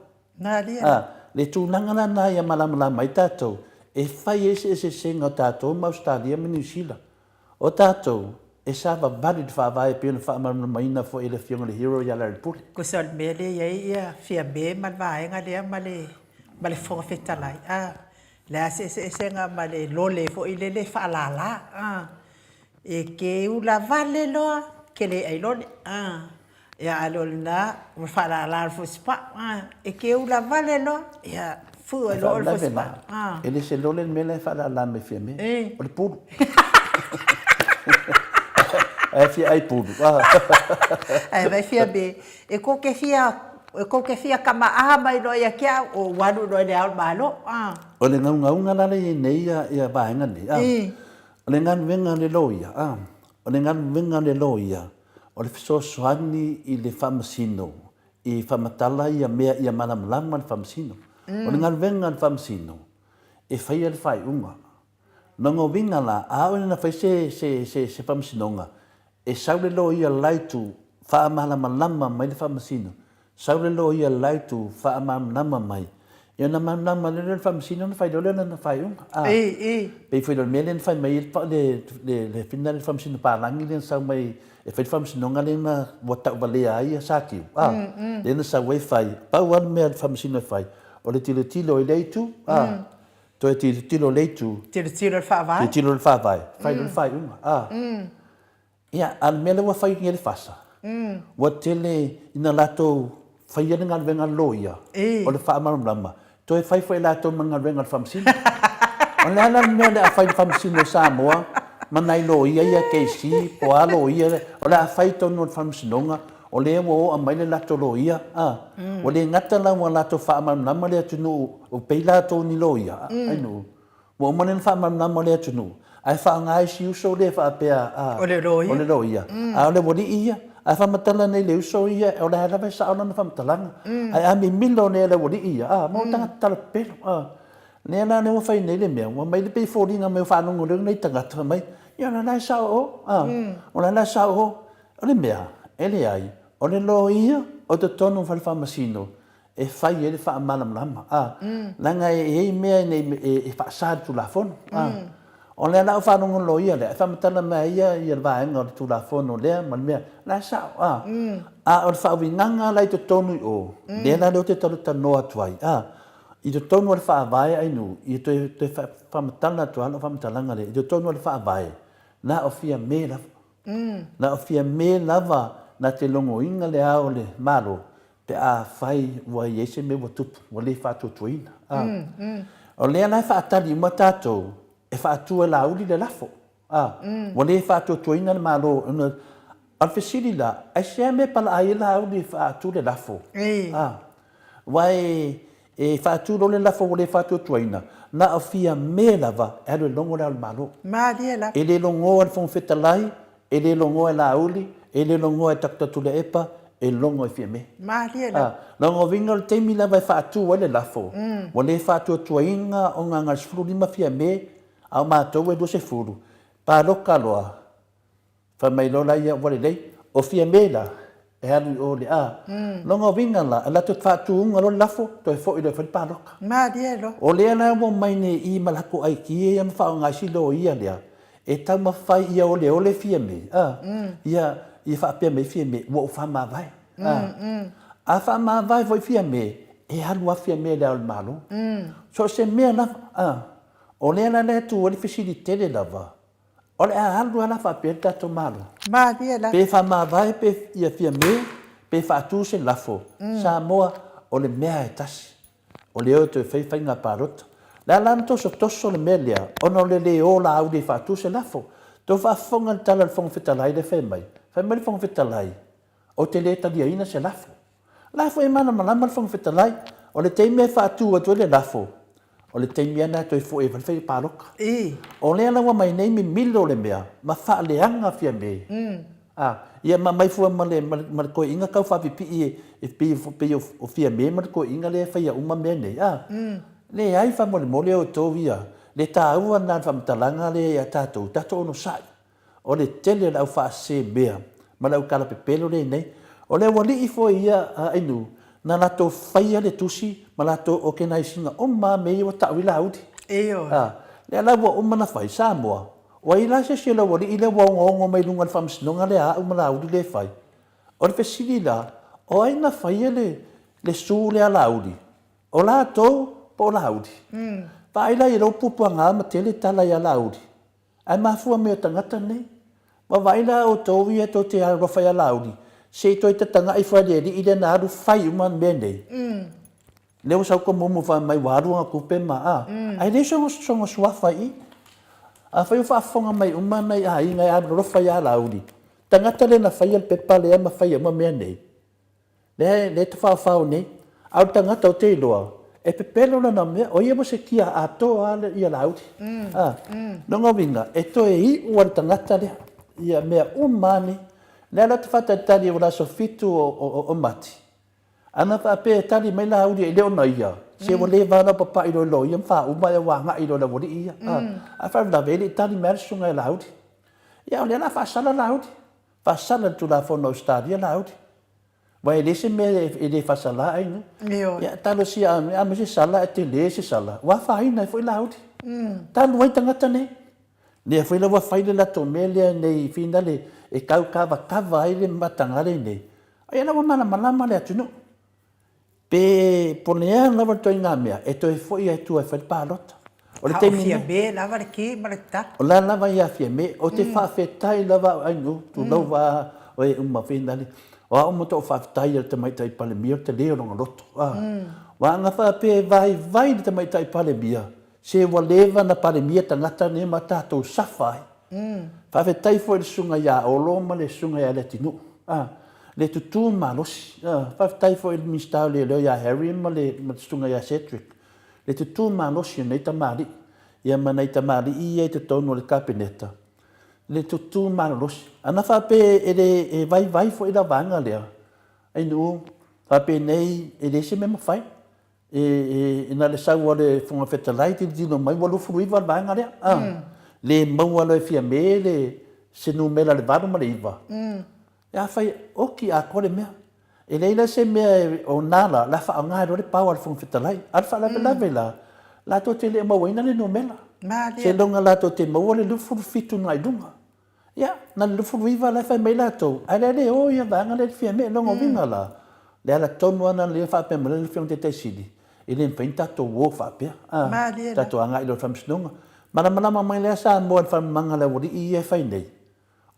A, le tulaga la lena ia malamalama ai tatou, e fai ai se eseesega o tatou ma Ausetalia ma Niu Sila. O tatou, e savavali le Faavae e pei ona faamalamalamaina foi e le Afioga i le Hero ia Larry Pule. Tusa o le mea lea e i ai ia Fiamē ma le vaega lea ma le, ma le Fofoga Fetalai, a. Le a se eseesega ma le lole foi lele faalala a e ke ula vale loa ke le ai lole a ia a le o lena ua faalala le fosipao a e ke ula vale loa ia fua loa le fosipao a e le se lole le mea la e faalala mai Fiame o le pulu ae fia ai pulu a ae vai Fiame e kou te fia E kou te fia kamaʻaha mai loa ia te au, o ua alu loa i le ao o le Malo. A. O le gaugauga la lea i ai nei ia, ia vaega nei, a. O le galuega a le loia, a. O le galuega a le loia, o le fesoasoani i le faamasino, i faamatala ia mea ia malamalama le faamasino. O le galuega a le faamasino, e faia le faaiuga. Lona uiga la, a oo ina fai se, se, se, se faamasinoga, e sau le loia la itu faamalamalama mai le faamasino, sau le loia la itu faamalamalama mai, ia ona malamalama loa lea o le faamasino ona fai loa lea o lana faaiuga. A, pei foi o le mea lea na fai mai ai le, le, le fina le faamasino palagi lea na sau mai e fai le faamasinoga lea na ua tauvalea ai Satiu, a, lea na sau ai fai, pau lava le mea a le faamasino e fai, o le tilotilo i lea itu, a, Toe tilotilo le itu. Tilotilo le faavae. Tilotilo le faavae. Fai loa le faaiuga. A. Ia, a o le mea lea ua fai nei e le FASA, ua tele ina latou faia le galuega a le loia, o le faamalamalama, toe fai foi e latou ma le galuega a le faamasino. O le a la le mea o le a fai i le faamasino o Samoa ma nai loia ia KC po o a loia, o le a fai i totonu o le faamasinoga, O lea ua oa mai le latou loia, a. Ua le gata la ua latou faamalamalama le atunuu, ua pei latou ni loia, ai nuu. Ua uma lea ona faamalamalama le atunuu, Ae faaaoga isi uso lea faapea, a, O le loia. O le loia. A o le ualii ia, a faamatala nei le uso ia, o la e lava e sao lana faamatalaga. Ae a mimilo nei e le ualii ia, a, mo tagata talapepelo, a. Lea la lea ua fai nei le mea, ua aumai le pei e foliga mai ua faalogo lelei nai tagata fai mai, ia o la la e sao o, a, o la la e sao o. O le mea, e leai, o le loia o totonu o fale faamasino e fai ai le faamalamalama, a, leaga e i ai mea e faasa i le Tulafono, a. O lea la ua faalogo le loia lea, e faamatala mai ai ia le vaega o le Tulafono lea ma le mea, o la e sao, a. A o le faauigaga la i totonu i o, lea la ou te talatalanoa atu ai, a, i totonu o le Faavae Ainuu, ia toe faamatala atu lava lau faamatalaga lea, i totonu o le Faavae, na o Fiame lava. Na o Fiame lava na te logoina le Ao o le Malo pe afai ua i ai se mea ua tupu, ua le faatuatuaina. A. O lea la e faatali uma tatou e faatu e Laauli le lafo. A. Ua le faatuatuaina le Malo. O le fesili la, aisea mea e palaai ai Laauli e faatu le lafo? A. Aua e faatu loa le lafo ua le faatuatuaina, na o Fiame lava e alu e logo le Ao o le Malo. Malie lava. E le logoa e le Fofoga Fetalai, e le logoa e Laauli, e le logoa e Doctor Tuilaepa, e logo e Fiame. Malie lava. A, lona uiga o le taimi lava e faatu ai le lafo, ua le faatuatuaina ona na o le 15 Fiame, a o matou e 20, paloka loa, Fai mai loa la ia, Ua lelei, o Fiame la, e alu i o i le A. Lona uiga la, e latou te faatuina loa le lafo, toe foi loa e fai le palota. Malie loa. O lea la ua omai nei i i ma latou aikia ia ma faaaoga ai si loia lea, e taumafai ia oleole Fiame, a, ia, ia faapea mai Fiame, ua ou faamavae, a. A faamavae foi Fiame, e alu lava Fiame i le Ao o le Malo. So o se mea lava, a. O lea la e tu ai le fesili tele lava, O le a alu lava la faapea le tatou Malo. Malie lava. Pe faamavae pe ia Fiame pe faatu se lafo, Samoa, o le mea e tasi. O le o e toe fai faiga palota. Le a la ona tosotoso le mea lea ona o le le o Laauli e faatu se lafo. Tou faafofoga i le tala a le Fofoga Fetalai lea e fai mai. Fai mai le Fofoga Fetalai, Ou te le taliaina se lafo. O la foi e malamalama le Fofoga Fetalai, o le taimi e faatu atu ai le lafo, o le taimi lava lena e toe foi ai le faiga palota. O lea la ua aumai nei mimilo le mea ma faaleaga Fiame. A, ia ma aumai fua ma le, ma le toeaina tau faapipii e pei, pei o Fiame ma le toeaina lea e faia uma mea nei. A, leai faamolemole outou ia, le taua lena o le faamatalaga lea ia tatou, tatou onosai. O le tele o le au faasese mea ma le au talapepelo lenei. O le aualii foi ia a Ainu, na latou faia le tusi ma latou okenaisi ina uma a mea ia ua tau i Laauli. Ioe. A, lea la ua uma na fai, Samoa, ua i ai la se isi o le aualii lea ua ogoogo mai luga o le faamasinoga lea a au ma Laauli lea e fai. O le fesili la, o ai na faia le, le su lea a Laauli? O latou po o Laauli? Vaai la i lou puapuaga ma tele tala ia Laauli. Ae mafua mai o tagata nei. Vaavaai la outou ia tou te alofa ia Laauli, se i toe tataga'i fua i le alii lea na alu fai uma mea nei. Lea ua sau Tomumu fai mai ua alu ana tupe ma a, ae leai sona suafa i i. Afai o faafofoga mai uma nai aiga e alolofa ia Laauli, tagata lea na faia le pepa lea ma faia uma mea nei, Lea e tafaofao nei. A o le tagata ou te iloa, e pepelo lana mea, o ia mo se kia atoa lava ia Laauli. A, lona uiga, e toe iu lava le tagata lea ia mea uma lava nei. O lea la ou te faatalitali o le aso 7 o Mati, ana faapea e tali mai Laauli e le o na ia, se ua leva lava ona papai loa i loia ma faauma ae ua agai loa i le aualii ia. A, ae faalavelave e le i tali mai lava le susuga ia Laauli. Ia o lea o le a faasala Laauli. Faasala le Tulafono a Ausetalia Laauli. Aua e leai se mea e le faasala ai nei. Ioe. Ia, talosia a aumai se sala ae tele se sala, ua afaina ai foi Laauli. Talu ai tagata nei. Lea foi la ua fai le latou mea lea nei finale e tau kavakava ai le mataga lenei. Ia la ua malamalama le atunuu. Pe ponea lava le ituaiga mea, e toe foi lava i tua e fai le palota. O le taimi nei. A o Fiame lava le ki ma le tala. O la lava ia Fiame. Ou te faafetai lava au Ainuu, tulou va oe uma finale. O au ma tou faafetai i le Tamaitai Palemia o le tele o lona loto. Aua ana faapea e vaivai le Tamaitai Palemia, se ua leva na Palemia tagata nei ma tatou safa ai. Faafetai foi i le Susuga ia Olo ma le Susuga ia Leatinuu, le tutū malosi. Faafetai foi i le Minisita o Leoleo ia Harry ma le Susuga ia Cedric, le tutū malosi o nei tamalii. ia ma nai tamalii ia i totonu o le Kapeneta, le tutū malolosi. Ana faapea e le e vaivai foi la vaega lea, Ainuu, faapenei e leai se mea mafai. E, e, na o le sau a le Fofoga Fetalai tilotilo mai ua 29 le vaega lea. A, mm. Le maua loa e Fiame le se numera le 8 ma le 9. Mm. E a fai, oki atoa le mea. E leai la se mea e, o nā la, la faaaoga ai loa le power a le Fofoga Fetalai. A o le faalavelave mm. la, latou te le o mauaina le numera. Seiloga latou te maua le 27 agai luga. Ia, na le 29 la e fai mai latou, ae le le o ia vaega lea i le Fiame. Lona uiga la, le ala tonu lava lena lea faapea mai le Afioga i le Taitai Sili, e le mafai ona tatou o faapea, a, tatou agai loa i le Faamasinoga. Malamalama mai lea Samoa i le faamamaga a le aualii ia e fai nei,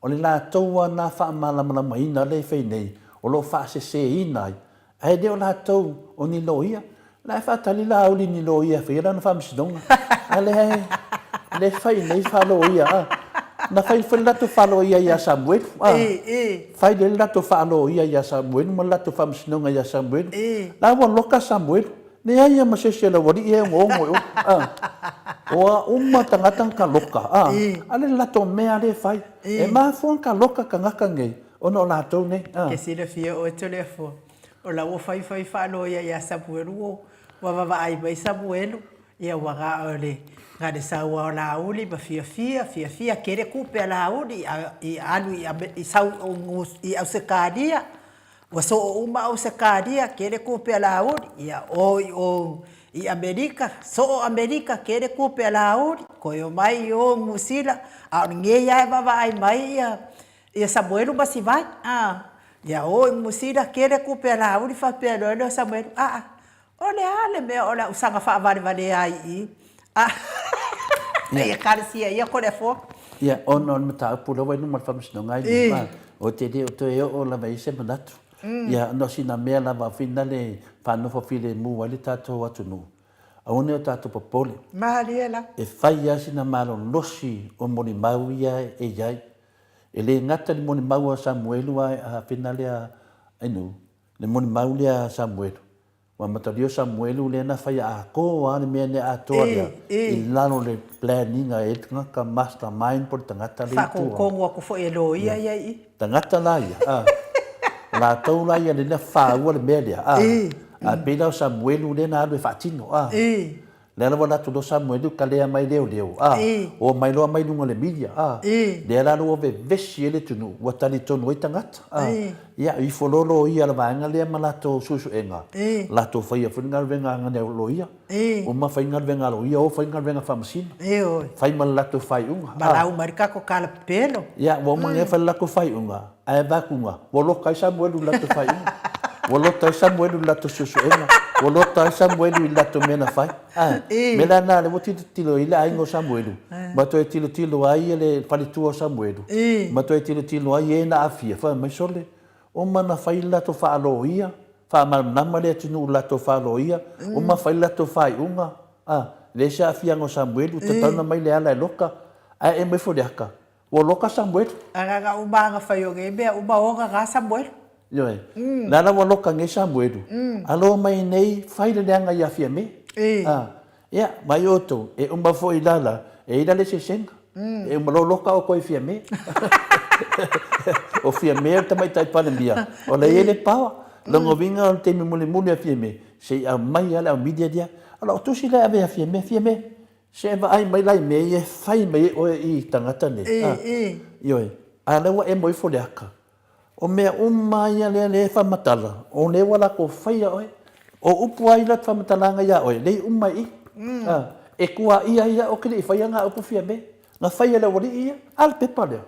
o le latou lava lena faamalamalamaina lea e fai nei, o lo o faaseseina ai, ae le o latou o ni loia. La e faatali Laauli i ni loia e faia lana faamasinoga, a lea e fai nei faaloia, a. Na fai foi le latou faaloia ia Samuelu, a. Fai lea le latou faaloia ia Samuelu ma le latou faamasinoga ia Samuelu. La ua loka Samuelu. Leai lava ma se isi o le aualii ia e ogoogo i o, a. O a uma tagata na ka loka, a. A le latou mea lea e fai. E mafua ona ka loka tagata nei, ona o latou nei, a. Ke silafia oe Toleafoa, o la ua faifai faaloia ia Samuelu ua ua vavaai mai Samuelu, ia ua ga o le ga le sau a o Laauli ma fiafia, fiafia kele kupe a Laauli i alu i i sau i Ausetalia, Ua soo uma Ausetalia, kele tupe a Laauli, ia o i o i Amerika, soo Amerika, kele tupe a Laauli, toe omai i o Niu Sila, a o lenei lava e vaavaai mai ia ia Samuelu ma Sivai, a, ia o i Niu Sila, kele tupe a Laauli, faapea loa lea o Samuelu, aa, O le a le mea o le a ou saga faavalevalea ai i i? A i Ekalesia ia ko le afoa. Ia, ona o le mataupu lea ua i luma o le Faamasinoga i luma, ou te le o toe oo lava i ai se manatu. Ia, ona o sina mea lava finale e faanofo filemu ai le tatou atunuu, aua ne i o tatou popole. Malie la. E fai lava sina malolosi o molimau ia e i ai. E le gata i le molimau a Samuelu a finale a Ainuu, le molimau lea a Samuelu, Ua amatalia o Samuelu lea na fai atoa lava le mea lea atoa lea i lalo o le plan iga e tagata master mind po o le tagata lea i tua. Faatotonu atu foi e loia ia i i. Tagata la ia a, o latou la ia lea na faua le mea lea a, ae pei la o Samuelu lea na alu e faatino a. Lea la ua alu atu loa Samuelu kalea mai leoleo, a, omai loa mai luga o le media, a, lea la ua vevesi ai le atunuu, ua talitonu ai tagata, a, ia, ifo loa loia o le vaega lea ma latou suesuega, latou faia foi le galuega a loia, uma fai galuega a loia, o fai galuega a faamasino, fai ma le latou faaiuga, a. Valaau mai le tatou tala pepelo. Ia, ua uma nei fai le latou faaiuga, Ae avatu ua lota ai Samuelu i le latou faaiuga. Ua lota ai Samuelu i le latou suesuega. Ua lota ai Samuelu i le latou mea na fai. A, mea la lena lea ua tilotilo ai le aiga o Samuelu, ma toe tilotilo ai le faletua o Samuelu, ma toe tilotilo ai e na aafia, fai mai, Sole, uma na fai le latou faaloia, faamalamalama le atunuu i le latou faaloia, uma fai le latou faaiuga, a, leai se aafiaga o Samuelu, tatau ona mai le ala e loka, ae e mai Foliaka, Ua loka Samuelu. Agaga uma aga fai o nei mea uma oga ga Samuelu. Ioe. La la ua loka nei Samuelu. Alo mai nei fai le leaga ia Fiame. A. Ia, mai outou, e uma foi la la, e i la le eseesega. E uma loa loka outou i Fiame. O Fiame o le tamaitai Palemia, o la e i ai le power. Lona uiga o le taimi mulimuli a Fiame, se i aumai lava le aumedia lea. O lau tusi lea e ave ia Fiame, Fiame, Se e vaai mai la i mea ia e fai mai ai oe i tagata nei, a? Ioe. A lea ua emo ifo le aka. O mea uma ia lea lea e faamatala, o lea ua latou faia oe. O upu a ia latou faamatalaga ia oe, lea e uma i i. A, e tuaia ai au ou te le i faia na upu Fiame. Na fai e le aualii ia. A le pepa lea.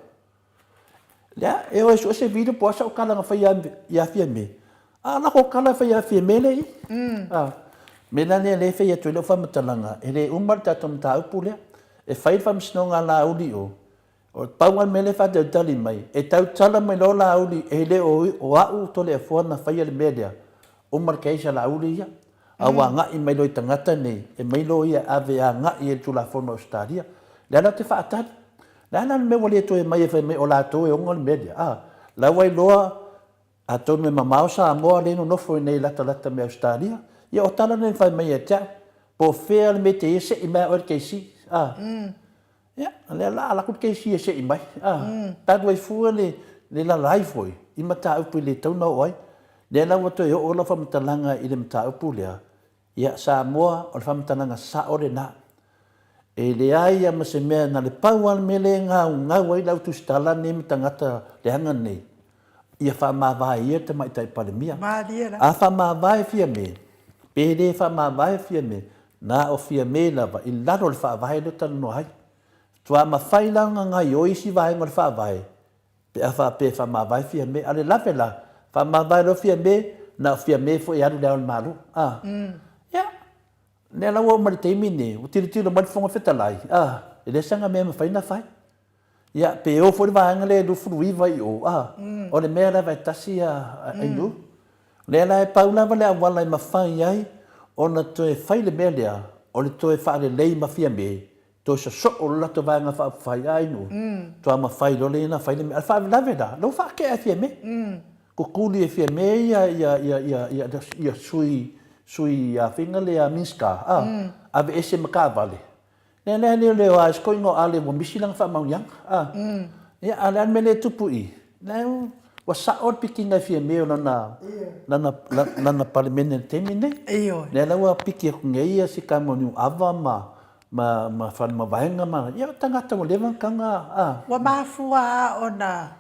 Lea, e o e sue se video po o a sau tala na fai ia Fiame, a lako tala e fai ia Fiame lea i i. A, mea la lea lea e fai atu ai lau faamatalaga, e le uma le tatou mataupu lea. E fai le faamasinoga a Laauli i o, o le pau lava le mea lea e faatalitali mai, e tautala mai loa Laauli e le o o au Toleafoa na faia le mea lea, uma le case a Laauli ia. A ua agai mai loa i tagata nei, e mai loa ia e ave e agai i le Tulafono a Ausetalia. Lea la ou te faatali. Le a la le mea ua le toe mai e fai mai o latou e ona le mea lea? A, la ua iloa, atonu e mamao Samoa lea e nonofo i inei latalata me Ausetalia. Ia o tala nei na fai mai ia te au, po o fea le mea e te i ai se'i mai a oe le KC. a. Ia, o lea la alu atu le KC e se'i mai, a. Talu ai fua le le lalai foi i mataupu e le tatau ona oo ai. Lea la ua toe oo lau faamatalaga i le mataupu lea, ia Samoa o le faamatalaga sao lena. E leai lava ma se mea na le pau lava le mea lea e gaugau ai le au tusitala nei ma tagata leaga nei, ia faamavae ia le Tamaitai Palemia. Malie la. A faamavae Fiame, pe le faamavae Fiame, na o Fiame lava i lalo o le Faavae lea e talanoa ai. Faatoa mafai la ona gaioi isi vaega o le Faavae pe a faapea e faamavae Fiame. A o le lave la, faamavae loa Fiame, na o Fiame foi e alu i le Ao o le Malo. A. Ia, lea la ua oo mai i le taimi lenei, ua tilotilo mai le Fofoga Fetalai, a, e leai sana mea e mafai ona fai. Ia, pe o foi le vaega lea e 29 i o, a, o le mea lava e tasi a Ainuu. O lea la e pau lava le auala e mafai ai ona toe fai le mea lea, o le toe faalelei ma Fiame, toe sosoo le latou vaega faaupufai a Ainuu, faatoa mafai loa lea ona fai le mea. A o le faalavelave la, o lea ua faatea e Fiame. Kukuli e Fiame ia ia ia ia ia ia sui sui afega lea Minista, a, aveese ma taavale. Lea lea leo leo a siko ingo ale ua misi lana faamauniaga a. Ia a o le a le mea lea e tupu i? Lea ua sao le pikiga e Fiame o lana lana lana Palemene i le taimi lenei. Ioe. Lea la ua piki atu nei ia si tama o Niuava ma ma ma Faleomavaega ma ia o tagata ua leva ona taga a. Ua mafua a ona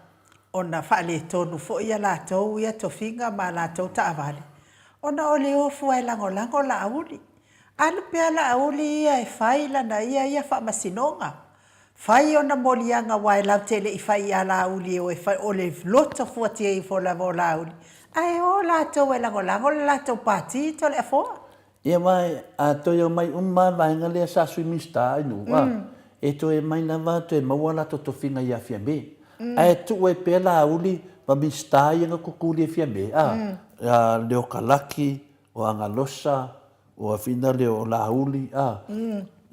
ona faaletonu foi a latou ia tofiga ma a latou taavale ona o le o fua e lagolago Laauli. Alu pea Laauli ia e fai lana ia ia faamasinoga. Fai ona moliaga aua e latou te le i fai ia Laauli e o e fai, o le loto fuatia ifo lava o Laauli, ae o latou e lagolago le latou pati Toleafoa. Ia aua a toe omai uma lava vaega lea sa Sui Minisita ai nuu a, e toe omai lava toe maua latou tofiga ia Fiame. Ae tuu ai pea Laauli ma Minisita ia na kukuli e Fiame a, Leokalaki, o Agalosa, o Afina lea o Laauli, a,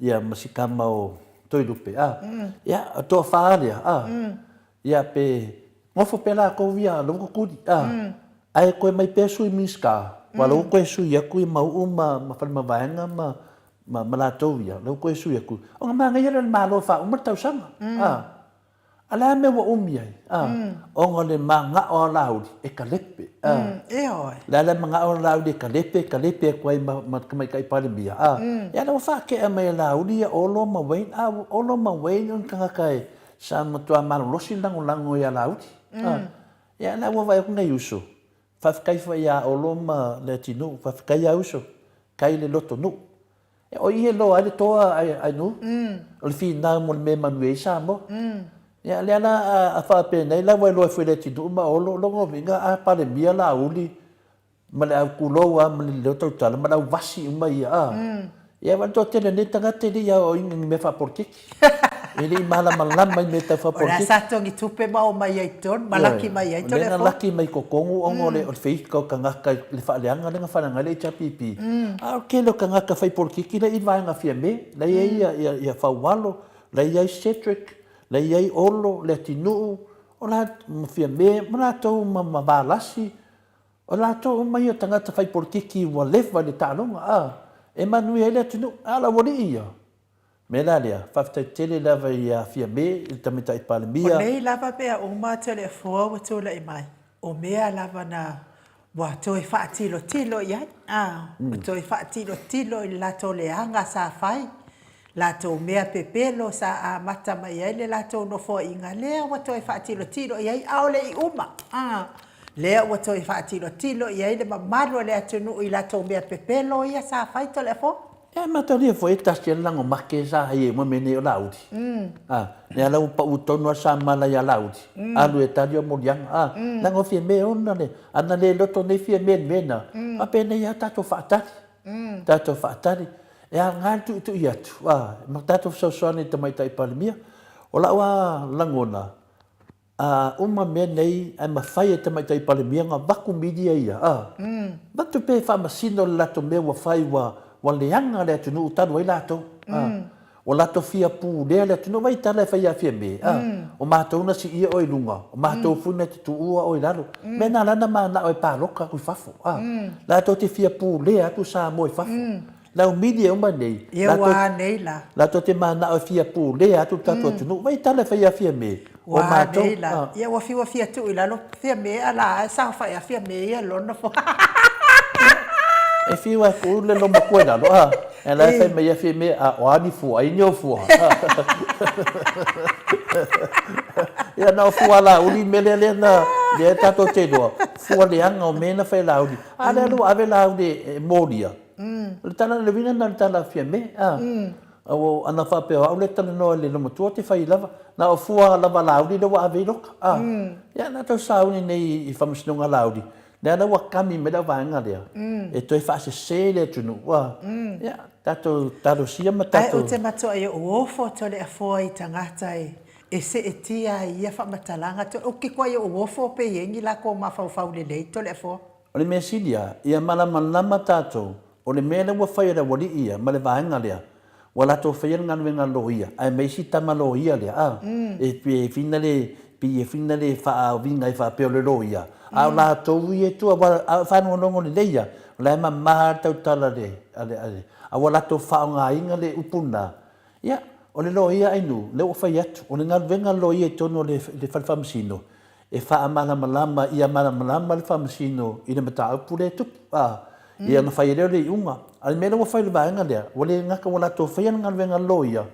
ia ma si tama o Toilupe, a, ia, o toafa lea, a, ia, pe nofo pea latou ia lou tutuli, a, ae toe mai pea Sui Minisita, aua lea ua toe sui atu ia Mauu ma Faleomavaega ma, ma latou ia, lea ua toe sui atu, ona manaia lea o le Malo e faauma le tausaga, a. A o le a mea ua umi ai? A, ona o le manao a Laauli e kalepe. A, Ioe. Le a le manao a Laauli e kalepe, kalepe atu ai ma, ma le Tamaitai Palemia. A, ia la ua faatea mai e Laauli ia Olo ma Wayne. A, o Olo ma Wayne o ni tagata e sa matua malolosi le lagolago ia Laauli. A, ia la ua vaai atu nai uso, faafetai foi ia Olo ma Leatinuu, faafetai ia uso, tai le loto nuu. O i e loa ai le toa a Ainu, o le finau mo le mea e manuia ai Samoa. Ia, lea la a faapenei la ua iloa ai foi e Leatinuu ma Olo, o lona uiga a Palemia Laauli ma le au tulou lava ma le leo tautala ma le au vasi uma ia, a. Ia, aua o le toatele o nei tagata e le i aoaoina i ni mea faapolokiki. E le i malamalama i mea tau faapolitiki. O la sa togi tupe ma omai ai i totonu, ma laki mai ai totonu. Lea na laki mai i totonu ona o le feika o tagata i le faaleaga lea na faaleaga ai le HRPP. A o le tele o tagata fai polokiki la e i le vaega Fiame, la e i ai ia Faualo, la e i ai Cedric, la e i ai Olo, Leatinuu, o la ma Fiame, ma latou ma Valasi. O latou uma ia o tagata fai polokiki ua leva i le taaloga, a, e manuia ai le atunuu. A o le aualii ia, mea la lea, faafetai tele lava ia Fiame i le Tamaitai Palemia. O nei lava mea uma Toleafoa ua tulai mai, o mea lava na ua toe faatilotilo i ai, a, ua toe faatilotilo i le latou leaga sa fai, latou mea pepelo sa amata mai ai le latou nofoaiga, lea ua toe faatilotilo i ai, a o le i uma, a, lea ua toe faatilotilo i ai le mamalu o le atunuu i latou mea pepelo ia sa fai Toleafoa. E mataulia foi e tasi le lago make sa ai e uma mea nei o Laauli. A, lea la ua pau tonu lava le samala ia Laauli, alu e tali o moliaga. A, leaga o Fiame ona le, ana le loto nei Fiame i le mea lena, faapenei lava tatou faatali, tatou faatali. E aoga le tuitui atu, a, ma tatou fesoasoani i le Tamaitai Palemia. O lau lava lagona, A uma mea nei ae mafai e Tamaitai Palemia ona avatu media ia, a? Avatu pea e faamasino le latou mea ua fai ua ua leaga le atunuu talu ai latou, a? Ua latou fia pulea le atunuu. Vaai i tala e fai ia Fiame, a? O matou na siia oe i luga, o matou foi na te tuua oe i lalo. Mea na ala na manao e palota atu i fafo, a? Latou te fia pulea atu Samoa i fafo. Le au mili e uma nei. Ia ua a nei la. Latou te manao e fia pulea atu le tatou atunuu. Vai tala e fai ia Fiame. Ua a nei la. Ia ua fiu fia tuu i lalo Fiame a la e saofai a Fiame ia lona fo. E fiu ai tuu le loma kua i lalo a. E la e fai mai ia Fiame a o a ni fua ai ni o fua. Ia na o fua Laauli mea lea lea na lea tatou te iloa. Fua leaga o mea na fai Laauli. A lea ua ave Laauli e molia. O le tala, le uiga lena o le tala a Fiame, a. Ua, ana faapea o au lea e talanoa i le loomatua ou te fai lava, na o fua lava Laauli lea ua ave i loka, a. Ia, na tau sauni nei i Faamasinoga a Laauli, lea la ua kami mai lau vaega lea, e toe faasese le atunuu, a. Ia, tatou talosia ma tatou. Ae ou te matuai ofo toleafoa i tagata e seetia ai ia faamatalaga, ou te tuai ofo pe i ai ni latou mafaufau lelei toleafoa. O le mea sili lava, ia malamalama tatou, o le mea lea ua fai e le aualii ia ma le vaega lea, ua latou faia le galuega loia, aemaise tama loia lea, a, e pei e fina le, pei e fina le faauiga ai faapea o le loia, a o latou ia e tua, aua a faalogologo lelei lava, o la e mama le tautala a le, a le, a le, a ua latou faaaogaina le upu lena, ia, o le loia Ainuu, lea ua fai atu, o le galuega a le loia i totonu o le fale faamasino, e faamalamalama ia malamalama le Faamasino i le mataupu lea e tupu, ā, ia ona fai ai lea o le iuga. A o le mea lea ua fai i le vaega lea, ua le gata ua latou faia le galuega a le loia,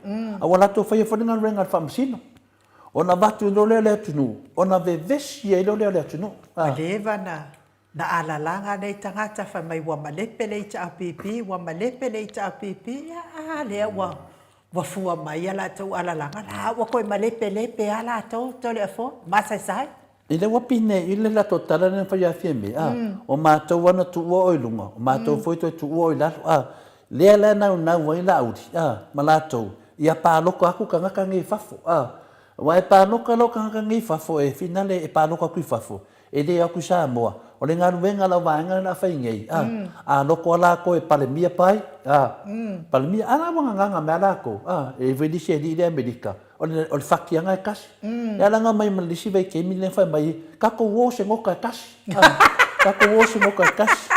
a ua latou faia foi le galuega a le Faamasino. Ona avatu loa lea i le atunuu, ona vevesi ai loa lea o le atunuu. Ua leva na na alalaga nei tagata fai mai ua malepe le HRPP, ua malepe le HRPP, ia a lea ua Ua fua mai a latou alalaga la ua toe malepelepe a latou Toleafoa, masaesai. I le ua pine i le latou tala lea na fai ia Fiame, a, o matou a na tuua oe i luga, o matou foi toe tuua oe i lalo, a, lea la e naunau ai Laauli, a, ma latou, ia paloka atu tagata nei i fafo, a, aua e paloka loa tagata nei i fafo e finale e paloka atu i fafo, E le atu i Samoa, o le galuega a lau vaega lea o le a fai nei, a, a loko a lakou e Palemia pai, a, Palemia, a la ua gagaga mai a lakou, a, e ivo i lisi alii le Amerika, o le, o le fatiaga e tasi. E ala ona omai ma le isi vaitaimi lea fai mai, tatou o se goka e tasi, a, tatou o se goka e tasi.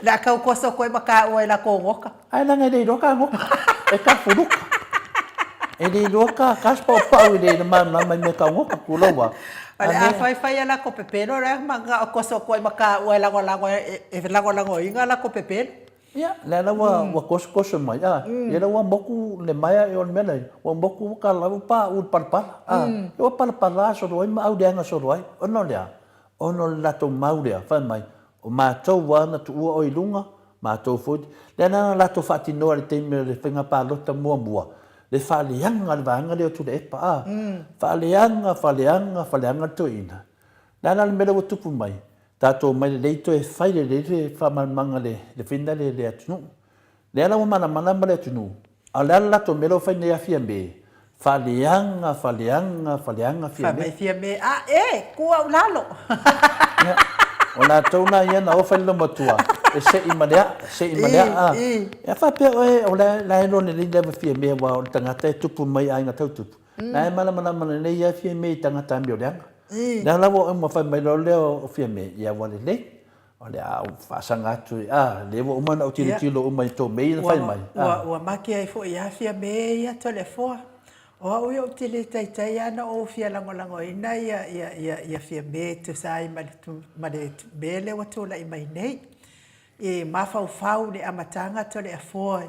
Le a kau koso koe ma kāua i la kō goka. Ae leaga e le iloa ka goka, e ka fuluka. E le iloa ka ka paupau i le malamalama i mea tau goka, tulou a. O le a faifai a lako pepelo lea ma na o koso koe ma kāua e lagolago e lagolagoina lako pepelo. Ia, lea la ua ua kosokoso mai, a, ia la ua moku le maea i o le mea lea, ua moku ua ka lau pa u le palapala, a, ia ua palapala solo ai ma au leaga solo ai, ona o le a? Ona o le latou mau lea, fai mai, o matou a na tuua oe i luga, Matou foi, lea la na latou faatinoa i le taimi o le faiga palota muamua, le faaleaga o le vaega lea o Tuilaepa, a, faaleaga, faaleaga, faaleaga le toeaina. Le a la le mea lea ua tupu mai? Tatou omai lelei toe fai lelei le faamalamalamaga i le fina lea i le atunuu. Lea la ua malamalama le atunuu, A o le a le latou mea lea ua fai nei a Fiame? Faaleaga, faaleaga, faaleaga Fiame. Fai mai Fiame, A e, ku au lalo. Ia, o latou la ia na ofa i le loomatua, e se'i ma le a'a, se'i ma le a'a. Ia faapea oe, o la la e iloa lelei lava Fiame aua o le tagata e tupu mai i aiga tau tupu. La e malamalama lelei lava Fiame i tagata amioleaga. Lea la ua uma fai mai loa lea o Fiame, ia ua lelei. O le a ou faasaga atu i, a, lea ua uma ona ou tilotilo uma i tou mea ia na fai mai. Ua, ua make ai foi ia Fiame ia Toleafoa. O au ia ou te le taitai lava ona ou fia lagolagoina ia, ia, ia, ia Fiame e tusa ai ma le, ma le mea lea ua tulai mai nei. E mafaufau i le amataga Toleafoa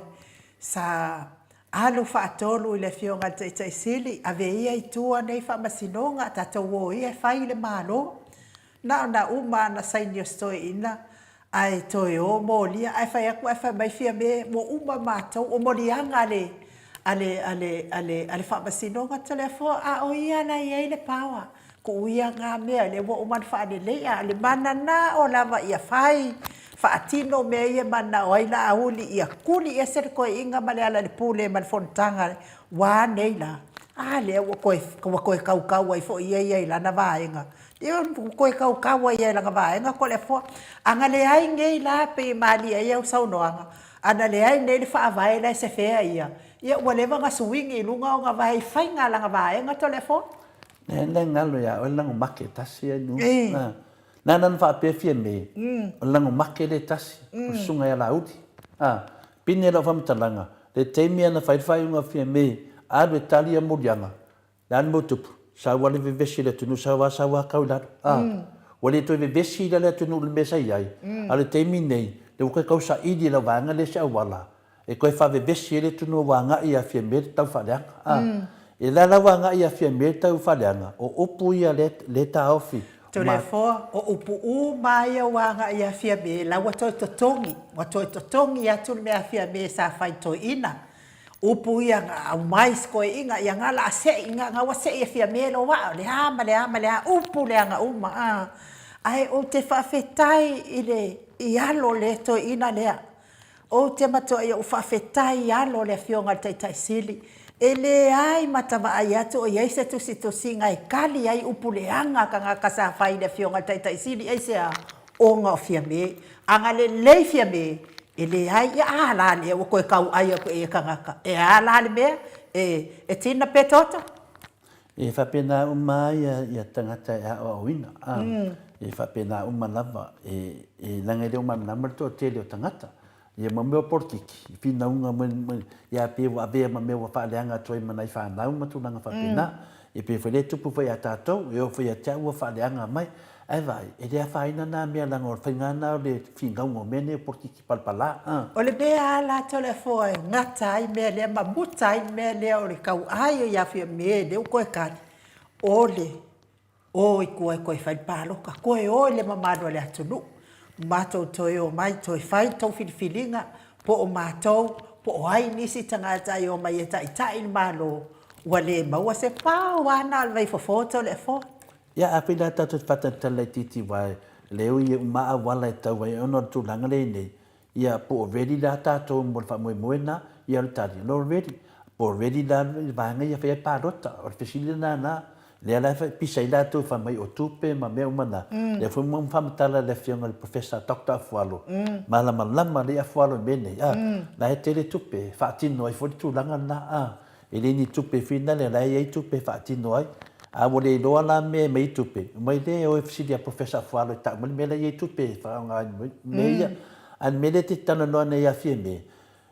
sa alu faatolu i le Afioga i le Taitai Sili, ave ia i tua nei faamasinoga, tatou o ia e fai le Malo. Na ona uma ana saini o se toeaina ae toe o molia ae fai atu ae fai mai Fiame ua uma matou o moliaga a le a le a le a le a le faamasinoga Toleafoa a o ia la e i ai le power tuu ia na mea lea ua uma ona faalelei a o le mananao lava ia fai faatino mea ia e mananao ai Laauli ia tuli ese le toeaina ma le ala i le pule ma le fonotaga ua a nei la a lea ua toe ua toe tautau ai foi ia ia i lana vaega Ia ua toe kaukau ai ia i lana vaega Toleafoa. A na leai nei la pei e malie ai au saunoaga, a na leai nei le faavae la e sefea ia, ia ua leva ona suigi i luga ona vae i faiga a lana vaega Toleafoa. Lea la e galo ia oe le lago make e tasi ai nu. Na na faapea Fiame, o le lago make lea e tasi, o le susuga ia Laauli. Ā, pine lau faamatalaga, le taimi ana fai le faaiuga Fiame, alu e tali ia moliaga, le a le mea ua tupu? Sau lava le vevesi o le atunuu, sau lava, sau lava kau i lalo. Ā, ua le toe vevesi la le atunuu i le mea sa i ai, a o le taimi nei, lea ua toe tau saili e lau vaega lea se auala e toe faavevesi ai le atunuu ua agai ia Fiame le tau faaleaga. Ā, e la la ua agai ia Fiame le tau faaleaga, o upu ia lea, lea e taofi, Toleafoa, o upu uma ia ua agai ia Fiame, la ua toe totogi, ua toe totogi atu le mea a Fiame sa fai toeaina. Upu ia na aumai si toeaina, ia nga la a se'i, nga, nga ua se'i e Fiame lou aa, o le a ma le a ma le a, upu leaga uma, a. Ae ou te faafetai i le, i alo o le toeaina lea, Ou te matuai ou faafetai i alo o le Afioga i le Taitai Sili. E leai ma ta vaai atu o i ai se tusitusiga e kali ai upu leaga a tagata sa fai i le Afioga i le Taitai Sili. Aisea? Ona o Fiame. Agalelei Fiame, e leai. Ia a la lea ua toe tauai atu i ai e tagata? E a la le mea? E, e tina pe toto? E faapena uma lava ia tagata e aoaoina, a, e faapena uma lava, e, e leaga e le o malamalama le toatele o tagata, ia ma mea o polokiki, finauga ma, ma, ia pei ua avea ma mea ua faaleaga atu ai ma nai fanau ma tulaga faapena. Ia pei foi lea e tupu foi ia tatou, e oo foi ia te au ua faaleaga mai. Ae vaai, e le afaina na mea leaga o le faiga lena o le finauga o mea nei o polokiki palapala, a. O le mea a latou le afoa e gata ai mea lea ma muta ai mea lea o le tauai o ia Fiame lea ua toe kali, o le o i tua e toe fai le palota, toe o i le mamalu o le atunuu, matou toe omai toe fai le tou filifiliga, po o matou, po o ai nisi tagata e omai e taitai le Malo, ua le maua se pao lava na o le vaifofo Toleafoa. Ia, afai la tatou te faatalitali laitiiti aua e ui e uma auala e tau ai ona o le tulaga lea i nei, ia po o ready la tatou mo le faamoemoe lena, ia o le tali, no ready. Po o ready la le vaega ia e fai ai palota. O le fesili lena na, lea la e pisa ai latou fai mai o tupe ma mea uma na, lea foi ua faamatala e le Afioga i le Professor Doctor Afualo, malamalama alii Afualo i mea nei, a, la e tele tupe e faatino ai foi le tulaga lena, a. E le ni tupe finale o la e i ai tupe e faatino ai. A ua le iloa la mea e mai ai tupe, omai lea e o e fesili ia Professor Afualo e tau mai le mea la e i ai tupe e faaaoga ai mea ia. A o le mea lea e te talanoa nei ia Fiame,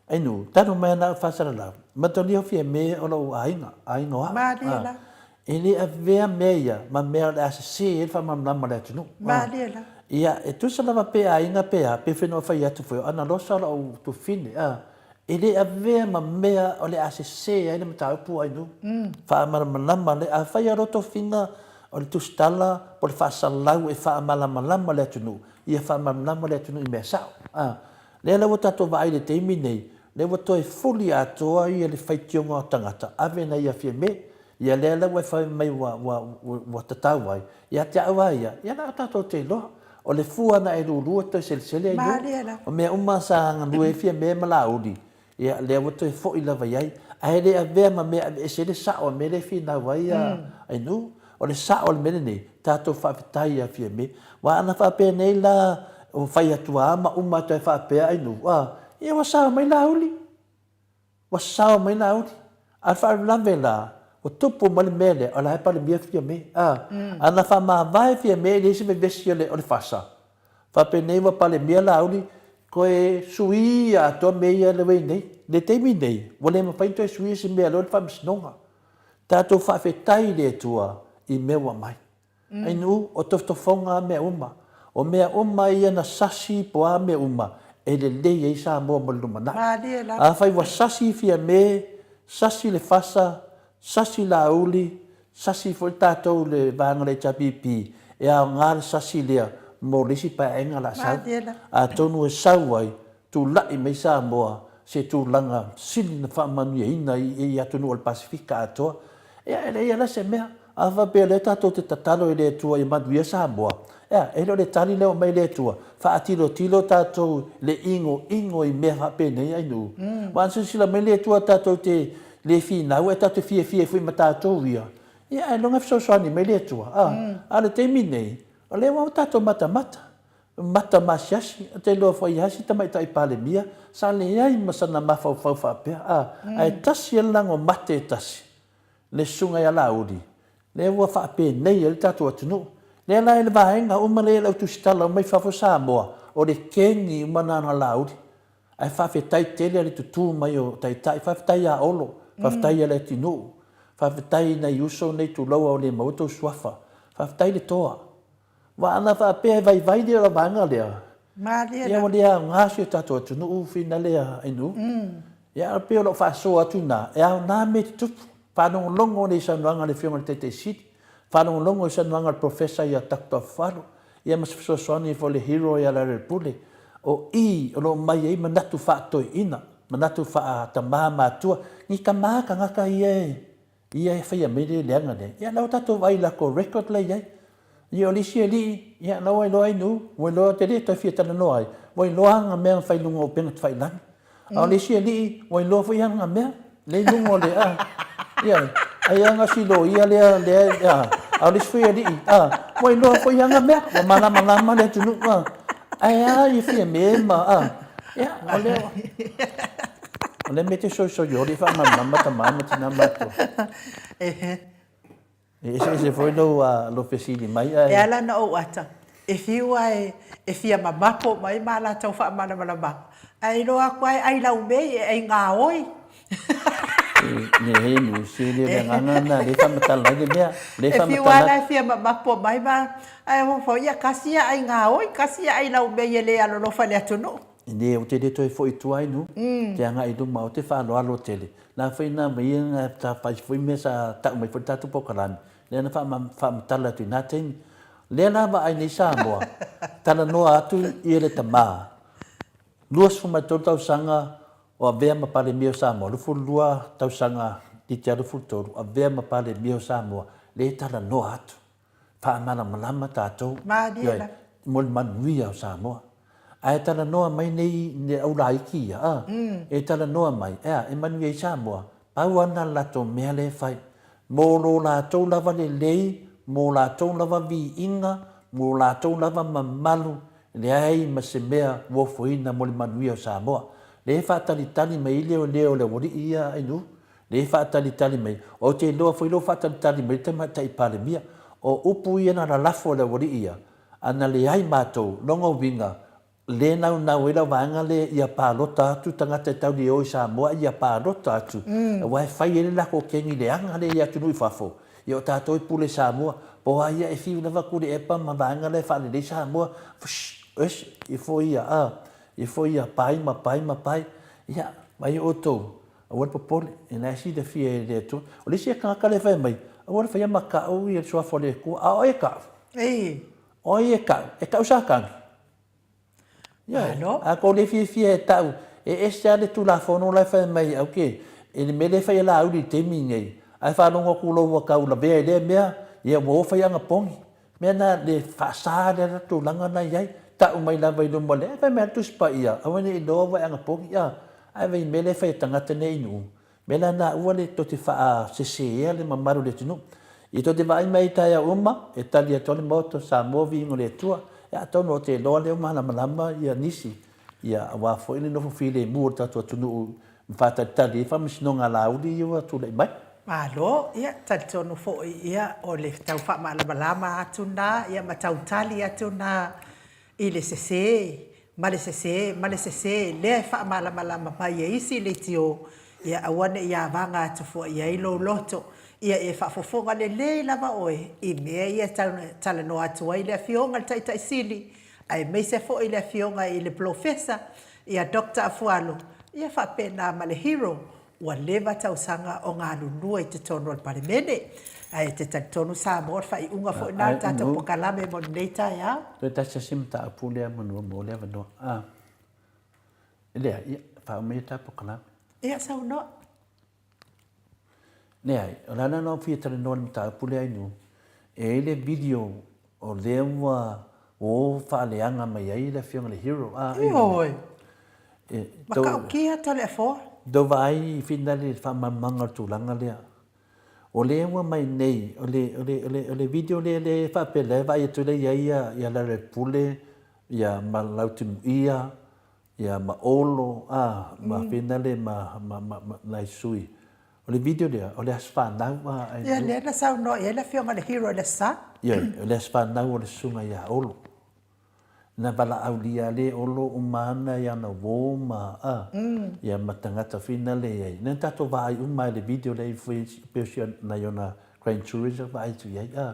Ainu, talu mai ana au faasalalau, matalia o Fiame o lou aiga, aiga o au. Malie la. E le avea mea ia ma mea o le a sese ai le faamalamalama o le atunuu. Malie la. Ia, e tusa lava pe aiga pe a, pe whenua fai atu foi, o Analosa o lau tufine, a. E le avea ma mea o le a sese ai le mataupu Ainu. Faamalamalama le, afai a rotofiga o le tusitala po o le faasalalau e faamalamalama le atunuu, ia faamalamalama le atunuu i mea sao. A, lea la ua tatou vaai i le taimi nei, lea ua toe fuli atoa ia le faitioga o tagata, ave nai ia Fiame, ia lea la ua e fai mai ua, ua, ua tatau ai, ia te au lava ia, ia la tatou te iloa. O le fua na e lulu e toe selesele ai nuu. O mea uma sa galue ai Fiame ma Laauli, ia lea ua toe foi lava i ai. Ae le avea ma mea aveese ai le sao a mea lea e finau ai ai nuu. O le sao o le mea lenei, tatou faafetai ia Fiame. Aua ana faapea nei la, ua fai atu lava ma uma atu ai faapea ai nuu, a, ia ua sao mai Laauli. Ua sao mai Laauli. A o le faalavelave la, ua tupu mai le mea lea, o la e Palemia Fiame. A, ana faamavae Fiame e leai se vevesi o le, o le fasa. Faapenei ua Palemia Laauli, toe sui atoa mea ia le way nei. Le taimi nei, ua le mafai ona toe suia se mea loa le Faamasinoga. Tatou faafetai i le Atua i mea ua aumai. Ainu, o tofotofoga a mea uma. O mea uma ia na sasi po a mea uma e lelei ai Samoa mo le lumanai. Afai ua sasi Fiame, sasi le Fasa, sasi Laauli, sasi foi tatou le vaega o le HRPP, e aoga le sasi lea mo le isi paeaiga la sau. Atonu e sau ai, tulai mai Samoa se tulaga sili na faamanuiaina i atunuu o le Pasefika atoa. Ia, e leai la se mea. A faapea o lea tatou te tatalo i le Atua ia manuia Samoa, ea, e le o le tali lea ua aumai e le Atua, faatilotilo tatou le igoigo i mea faapenei ai nuu. Aua ana silasila mai le Atua tatou te le finau ae tatou te fiafia foi ma tatou ia, ia ailoga e fesoasoani mai le Atua. A, a o le taimi nei, o lea ua tatou matamata, mata maasiasi, ou te iloa foi i ai si tamaitai Palemia sa leai ma sana mafaufau faapea, a, ae tasi lava le lago mate e tasi, le susuga ia Laauli, lea ua faapenei ai le tatou atunuu. Lea la e le vaega uma lea e i lau tusitala uma i fafo Samoa, o le kegi uma na na Laauli. Ae faafetai tele le tutū mai o Taitai, faafetai ia Olo, faafetai ia Leatinuu, faafetai i nai uso nei tulou a o le maua tou suafa, faafetai le toa. Aua ana faapea e vaivai lea o le vaega lea, Malie ia la. ua le aoga si o tatou atunuu finale a Ainuu. Ia ae pei o lau faasoa atu ina, e aoga mea e tutupu. Faalogologo nei i saunoaga a le Afioga i le Taitai Sili, faalogologo i saunoaga a le Professor ia Doctor Afualo, ia ma se fesoasoani foi a le hero ia Lealailepule. O i o lo o mai ai manatu faa-toeaina, manatu faa-tama matua, ni tama tagata ia e ia e faia mai le leaga lea. Ia la ua tatou vaai i latou record la e i ai. Ia o le isi alii, ia la ua iloa ai nuu, ua iloa te le toe fia talanoa ai, ua iloa ana mea na fai i luga o upega tafailagi. A o le isi alii, ua iloa foi ana mea, lea i luga o le, a, ia, ai lava na o si loia lea, lea, a, a o le isi foi alii, a, ua iloa foi ana mea, ua malamalama le atunuu, a, ae a ia Fiame ma, a, ia, o lea, o lea mea e te soisoi oli e faamalamalama tama ma tina ma atua. E eseese foi lou, lou fesili mai ae. E ala ona ou ata, e fiu lava e fia mamapo mai ma latou faamalamalamaga, ae iloa atu lava e ai laumei, e ai gaoi. E le se le le agaga lena lea e faamatala ai le mea. Lea e fiu lava la e fia mamapo mai ma, ae foi ia tasi ia ai gaoi, tasi ia ai laumei e le alolofa i le atunuu. Le, ou te le toe foi i tua ai nuu, te agai i luma, ou te faaaloalo tele. La foi na ma ia na sa fai foi mea sa tau mai foi le tatou polokalame, lea na faamatala atu i na taimi. Lea la vaai nei Samoa, talanoa atu ia le tama, 23 tausaga o avea ma Palemia o Samoa, 22 tausaga toeitiiti lava 23, avea ma Palemia o Samoa, lea e talanoa atu. Faamalamalama tatou, Malie la. mo le manuia o Samoa. Ae talanoa mai nei le au laiti ia, a, e talanoa mai, ea, e manuia ai Samoa, pau lava lena le latou mea lea e fai. Mo lo latou lava lelei, mo latou lava viiga, mo latou lava mamalu, leai ma se mea ua ofoina mo le manuia o Samoa. Lea e faatalitali mai ai leoleo o le aualii ia Ainuu, Lea e faatalitali mai, ou te iloa foi lou faatalitali mai le Tamaitai Palemia. O upu ia na lalafo e le aualii ia, a na leai matou, lona uiga, le naunau ai lau vaega lea ia palota atu tagata e tau le o i Samoa ia palota atu, aua e fai ai le latou kegi leaga lea i atunuu i fafo, ia o tatou e pule i Samoa. Po o a ia e fiu lava Tuilaepa ma vaega la e faalelei Samoa, fsh, ifo ia, a, ifo ia, pai ma pai ma pai. Ia, mai outou, Aua le popole, e la e silafia e le Atua. O le isi tagata lea e fai mai, aua le faia ma tau ia le suafa o le Atua. A o ai e tau? Ei. O ai e tau? E tau Satani. Ioe. Malo. A tou le fiafia e tau, e ese lava le Tulafono la e fai mai, au ke, i le mea lea e fai e Laauli i le taimi lenei, ae faalogo atu loa ua tau lavea i lea mea, ia ua o fai anapogi. Mea na le faasa lea la tulaga na i ai, tau mai lava i luma o le, fai mai lava le Tusi Paia, aua ne i iloa ua e anapogi, a, ae vaai i mea lea e fai e tagata nei i nuu, mea la na aua le tou te faasesea le mamalu o le atunuu. I tou te vaai mai i taeao uma, e tali atu lava le Maota o Samoa viiga o le Atua, ia atonu ou te iloa lea ua malamalama ia nisi, ia aua foi le nofo filemu o le tatou atunuu ma faatalitali ai faamasinoga a Laauli ia ua tulai mai. Malo, ia talitonu foi ia o le tau faamalamalama atu na ia ma tau tali atu na i le sese ma le sese ma le sese lea e faamalamalama mai e isi leitio, ia aua ne i avaga atu fua i ai lou loto. Ia e faafofoga lelei lava oe i mea ia e talanoa atu ai le Afioga i le Taitai Sili aemaise foi le Afioga i le Polofesa ia Doctor Afualo, ia faapena ma le Hero ua leva tausaga o galulue i totonu o le Palemene. Ae te talitonu Samoa o le faaiuga foi lena o le tatou pokalame mo lenei taeao. Toe tasi lava si mataupu lea manu mo le avanoa. A, lea, ia, faauma ia ta pokalame. Ia, saunoa. Leai, o le ala lena ou fia talanoa i le mataupu lea Ainuu, e i ai le video o lea ua o faaleaga mai ai le afioga i le Hero. A, Ioe. E, Matautia Toleafoa. Tou vaai i finale i le faamalamalamaga o le tulaga lea. O lea ua mai nei, o le, o le, o le, o le video lea lea e faapea lea e vaai atu lea i ai ia, ia Lealailepule, ia ma Lautimuia, Ia, ma Olo, a, ma Finale ma, ma, ma, ma nai sui. O le video lea, o le aso fanau, a, ai. Ia, lea na saunoa i ai le Afioga i le Hero i le Aso Sa. Ioe, o le aso fanau o le susuga ia Olo. Na valaaulia le Olo uma ana i ana uō ma a, ia ma tagata finale i ai. Na tatou vaai uma ai i le video lea i foi pei o si nai ona grandchildren sa vaai atu i ai a.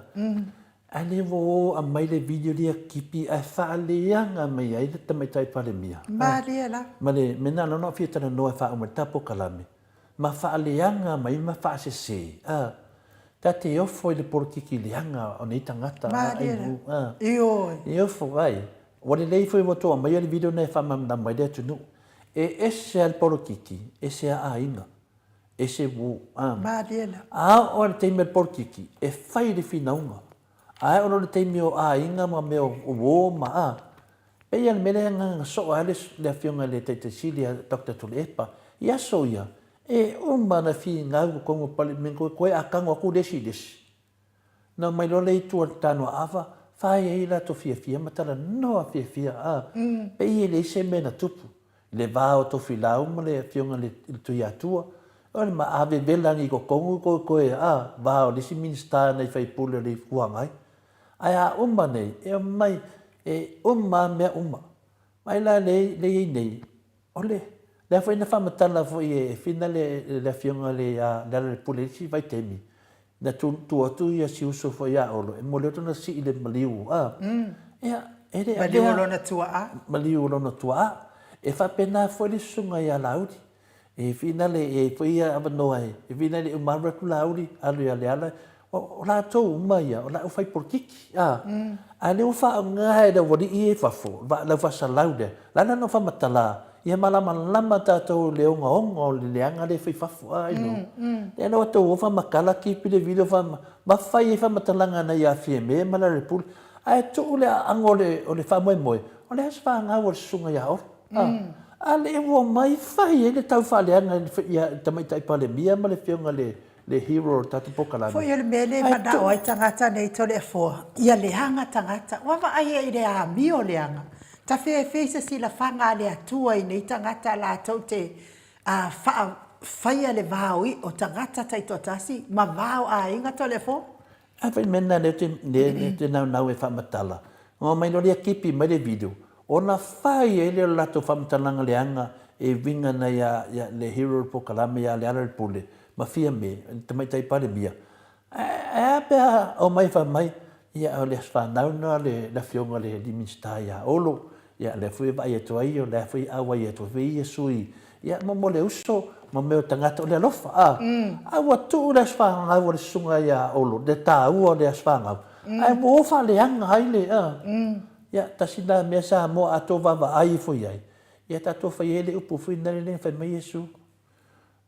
Ae le ua o aumai le video lea kipi ae faaleaga mai ai le tamaitai Palemia. Malie la. Ma le mea na ala ona ou fia talanoa e faauma i le ta polokalame, ma faaleaga mai ma faasese a. Ta te ofo i le polokiki leaga o nei tagata a Malie la. A. Ioe. E ofo ai. Ua lelei foi ua tou aumaia le video lena e faamalamalama ai le atunuu. E ese lava le polokiki, ese lava aiga. Ese uo. A. Malie la. A oo lava i le taimi o le polokiki, e fai le finauga. Ae oo loa i le taimi o aiga ma mea o uo ma a. Pei lava o le mea lea e agaga soo ai le Afioga i le Taitai Sili a Doctor Tuilaepa i aso ia, e uma ona finau i totonu o Palemene toe a tago atu le isi i le isi. Na omai loa le itu a le Tanoaava, fai ai latou fiafia ma talanoa fiafia, a, pei e leai se mea na tupu. I le va o Tofilau ma le Afioga i le Tuiatua, o le ma avevela agi i totonu toe, a, va o le isi Minisita nai faipule o le Itu Agai. Ae a uma nei, e omai, e uma lava mea uma. Mai la lea e i ai nei, o le, lea foi na faamatala foi e Fina le, le Afioga i le, a Lealailepule i le isi vaitaimi, na tu, tu atu ia si uso foi ia Olo, e momoli atu ona sii le maliu, a. Ia, e le Maliu o lona tuaa. Maliu o lona tuaa. E faapena foi le susuga ia Laauli. E finale e i ai foi ia avanoa e finale e uma alu atu Laauli, alu ia Leala, o latou uma ia, o lau fai polokiki, a. A o lea ua faaaoga e le aualii ia i fafo, le au faasalau lea, la na faamatala, ia malamalama tatou i le ogaoga o le leaga lea e fai i fafo, a, you know. Lea la ua tou o faamatala, keep le video ma fai ai faamatalaga nai ia Fiame ma Lealailepule, ae tuu le aano o le faamoemoe, o le a se fanau a le susuga ia Olo? A lea ua omai fai ai le taufaaleaga i le Tamaitai Palemia ma le Afioga i le hero o le tatou polokalame. Foi o le mea lea e manao ai tagata nei Toleafoa, ia leaga tagata. Ua vaai ai i le amio leaga. Tafeafea i se silafaga a le Atua i nei tagata latou te faafaia le va o tagata taitoatasi ma va o aiga Toleafoa. A fai mea lena lea ou te naunau e faamatala, ona omai loa lea kipi mai le video, ona fai ai lea o le latou faamatalaga leaga e uiga ana ia le hero o le polokalame ia Lealailepule ma Fiame, le Tamaitai Palemia. Ae a pe a omai fai mai, ia o le aso fanau lena o le Afioga i le Minisita ia Olo, Ia, lea foi e vaai atu ai, o lea foi e auai atu ai foi ia sui, ia, mo le uso, mo mea o tagata, o le alofa, a. A ua tuu le aso fanau a le susuga ia Olo, le taua o le aso fanau, ae ua o faaleaga ai le, a. Ia, tasi lena mea Samoa a outou vaavaai ifo i ai, ia tatou fai ai le upu foi lena lea na fai mai Iesu,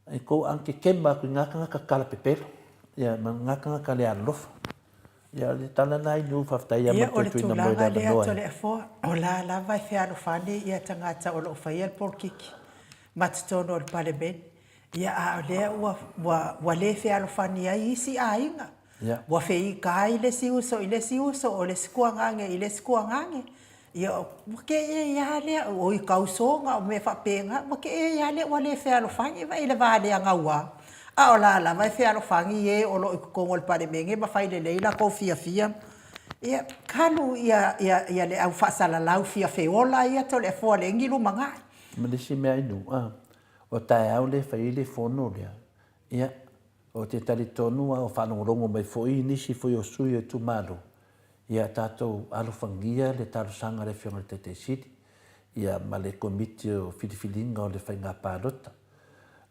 E kou agekema aku i nga tagata kalapepelo, ia, ma nga tagata le alolofa. Ia, o le tala lena i nu, faafetai ia ma le toe tuuina mai o le avanoa. Ia, o le tulaga lea Toleafoa, o la lava e fealofani ia tagata o lo o faia le polokiki ma totonu o le Palemene. Ia, a o lea ua, ua, ua le fealofani ai isi aiga. Ia. Ua feika ai le isi uso i le isi uso, o le isi kuagage i le isi kuagage. Ia, ua kēʻē lava lea, oi ka usoga, o mea faapena, ua kēʻē lava lea ua le fealofani vaai i le va leagaua. A o la lava e fealofani e o lo o i totonu o le Palemene ma fai lelei latou fiafia. Ia, talu ia, ia, ia le au faasalalau fia feola ia Toleafoa leai ni lumanai. Ma le isi mea inu, a, o taeao lea e fai ai le fono lea, ia, ou te talitonu a o faalogologo mai foi nisi foi o sui o itumalo, Ia tatou alofagia le talosaga a le Afioga i le Taitai Sili, ia ma le Komiti o Filifiliga o le Faiga Palota.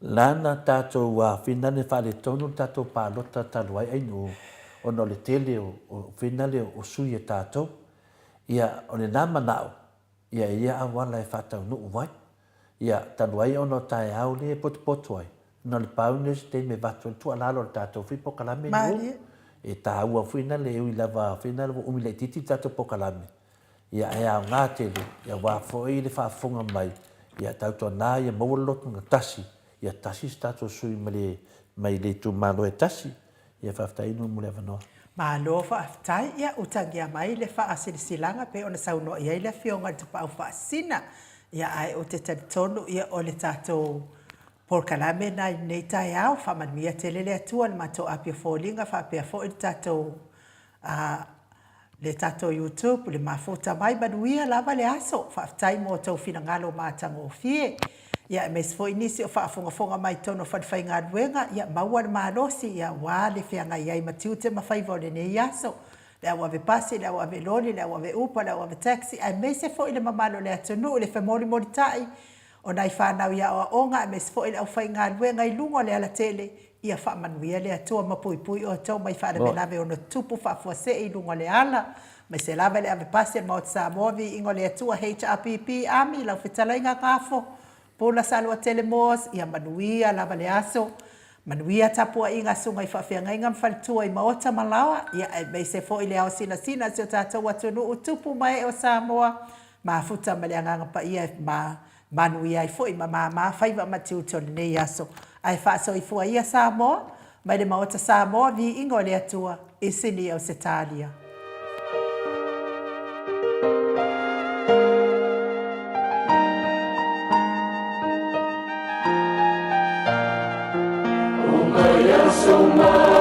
Lana tatou finale faaletonu le tatou palota talu ai ainu ona o le tele o finale o sui a tatou. Ia o lena manao, ia e ia auala e faataunuu ai. Ia, talu ai ona o taeao lea e potopoto ai, na o le pau lenei o se taimi e avatu ai le tuualalo a le tatou foi polokalame lenei. E taua foi na le ui lava foi na ua umi laitiiti le tatou polokalame, ia ae aoga tele aua foi le faafofoga mai, ia tautuana ia maua le lotoga tasi, ia tasi se tatou sui mai le itumalo e tasi. Ia faafetai Nu'u mo le avanoa. Malo faafetai, ia utagia mai le faasilasilaga pei ona saunoa i ai le Afioga i le Tapaau Faasisina. Ia ae ou te talitonu ia o le tatou polokalame lena i lenei taeao, faamanuia tele le Atua i le matou api o foliga faapea foi le tatou a. Le tatou YouTube le mafuta mai manuia lava le aso faafetai mo tou finagalo matagofie ia aemaise foi nisi o faafogafoga mai totonu o fale faigaluega ia maua le malosi ia aua le feagai ai ma tiute ma faiva o lenei aso le au ave pasi le au ave loli le au ave upa le au ave taxi aemaise foi le mamalu o le atunuu le femolimolitai o nai fanau i aoaoga aemaise foi le aufaigaluega i luga o le alatele, ia faamanuia le Atua ma puipui outou mai faalavelave ono tutupu faafuasei i luga o le ala, aemaise lava le ave pasi a le Maota Samoa, Viiga o le Atua HRPP Army, lau fetalaiga Gafo, Pula Saluatele Moores, ia manuia lava le aso, manuia tapuaiga a susuga i faafeagaiga ma faletua i maota ma laoa, ia aemaise foi le ao sinasina a si o tatou atunuu, tupu ma ee o Samoa, Mafuta ma le Agaga Paia e manuia ai foi ma mama faiva ma tiute o lenei aso. Ae faasoifua ia Samoa, mai le Maota Samoa, viiga o le Atua, i Sini Ausetalia. Umai aso mai.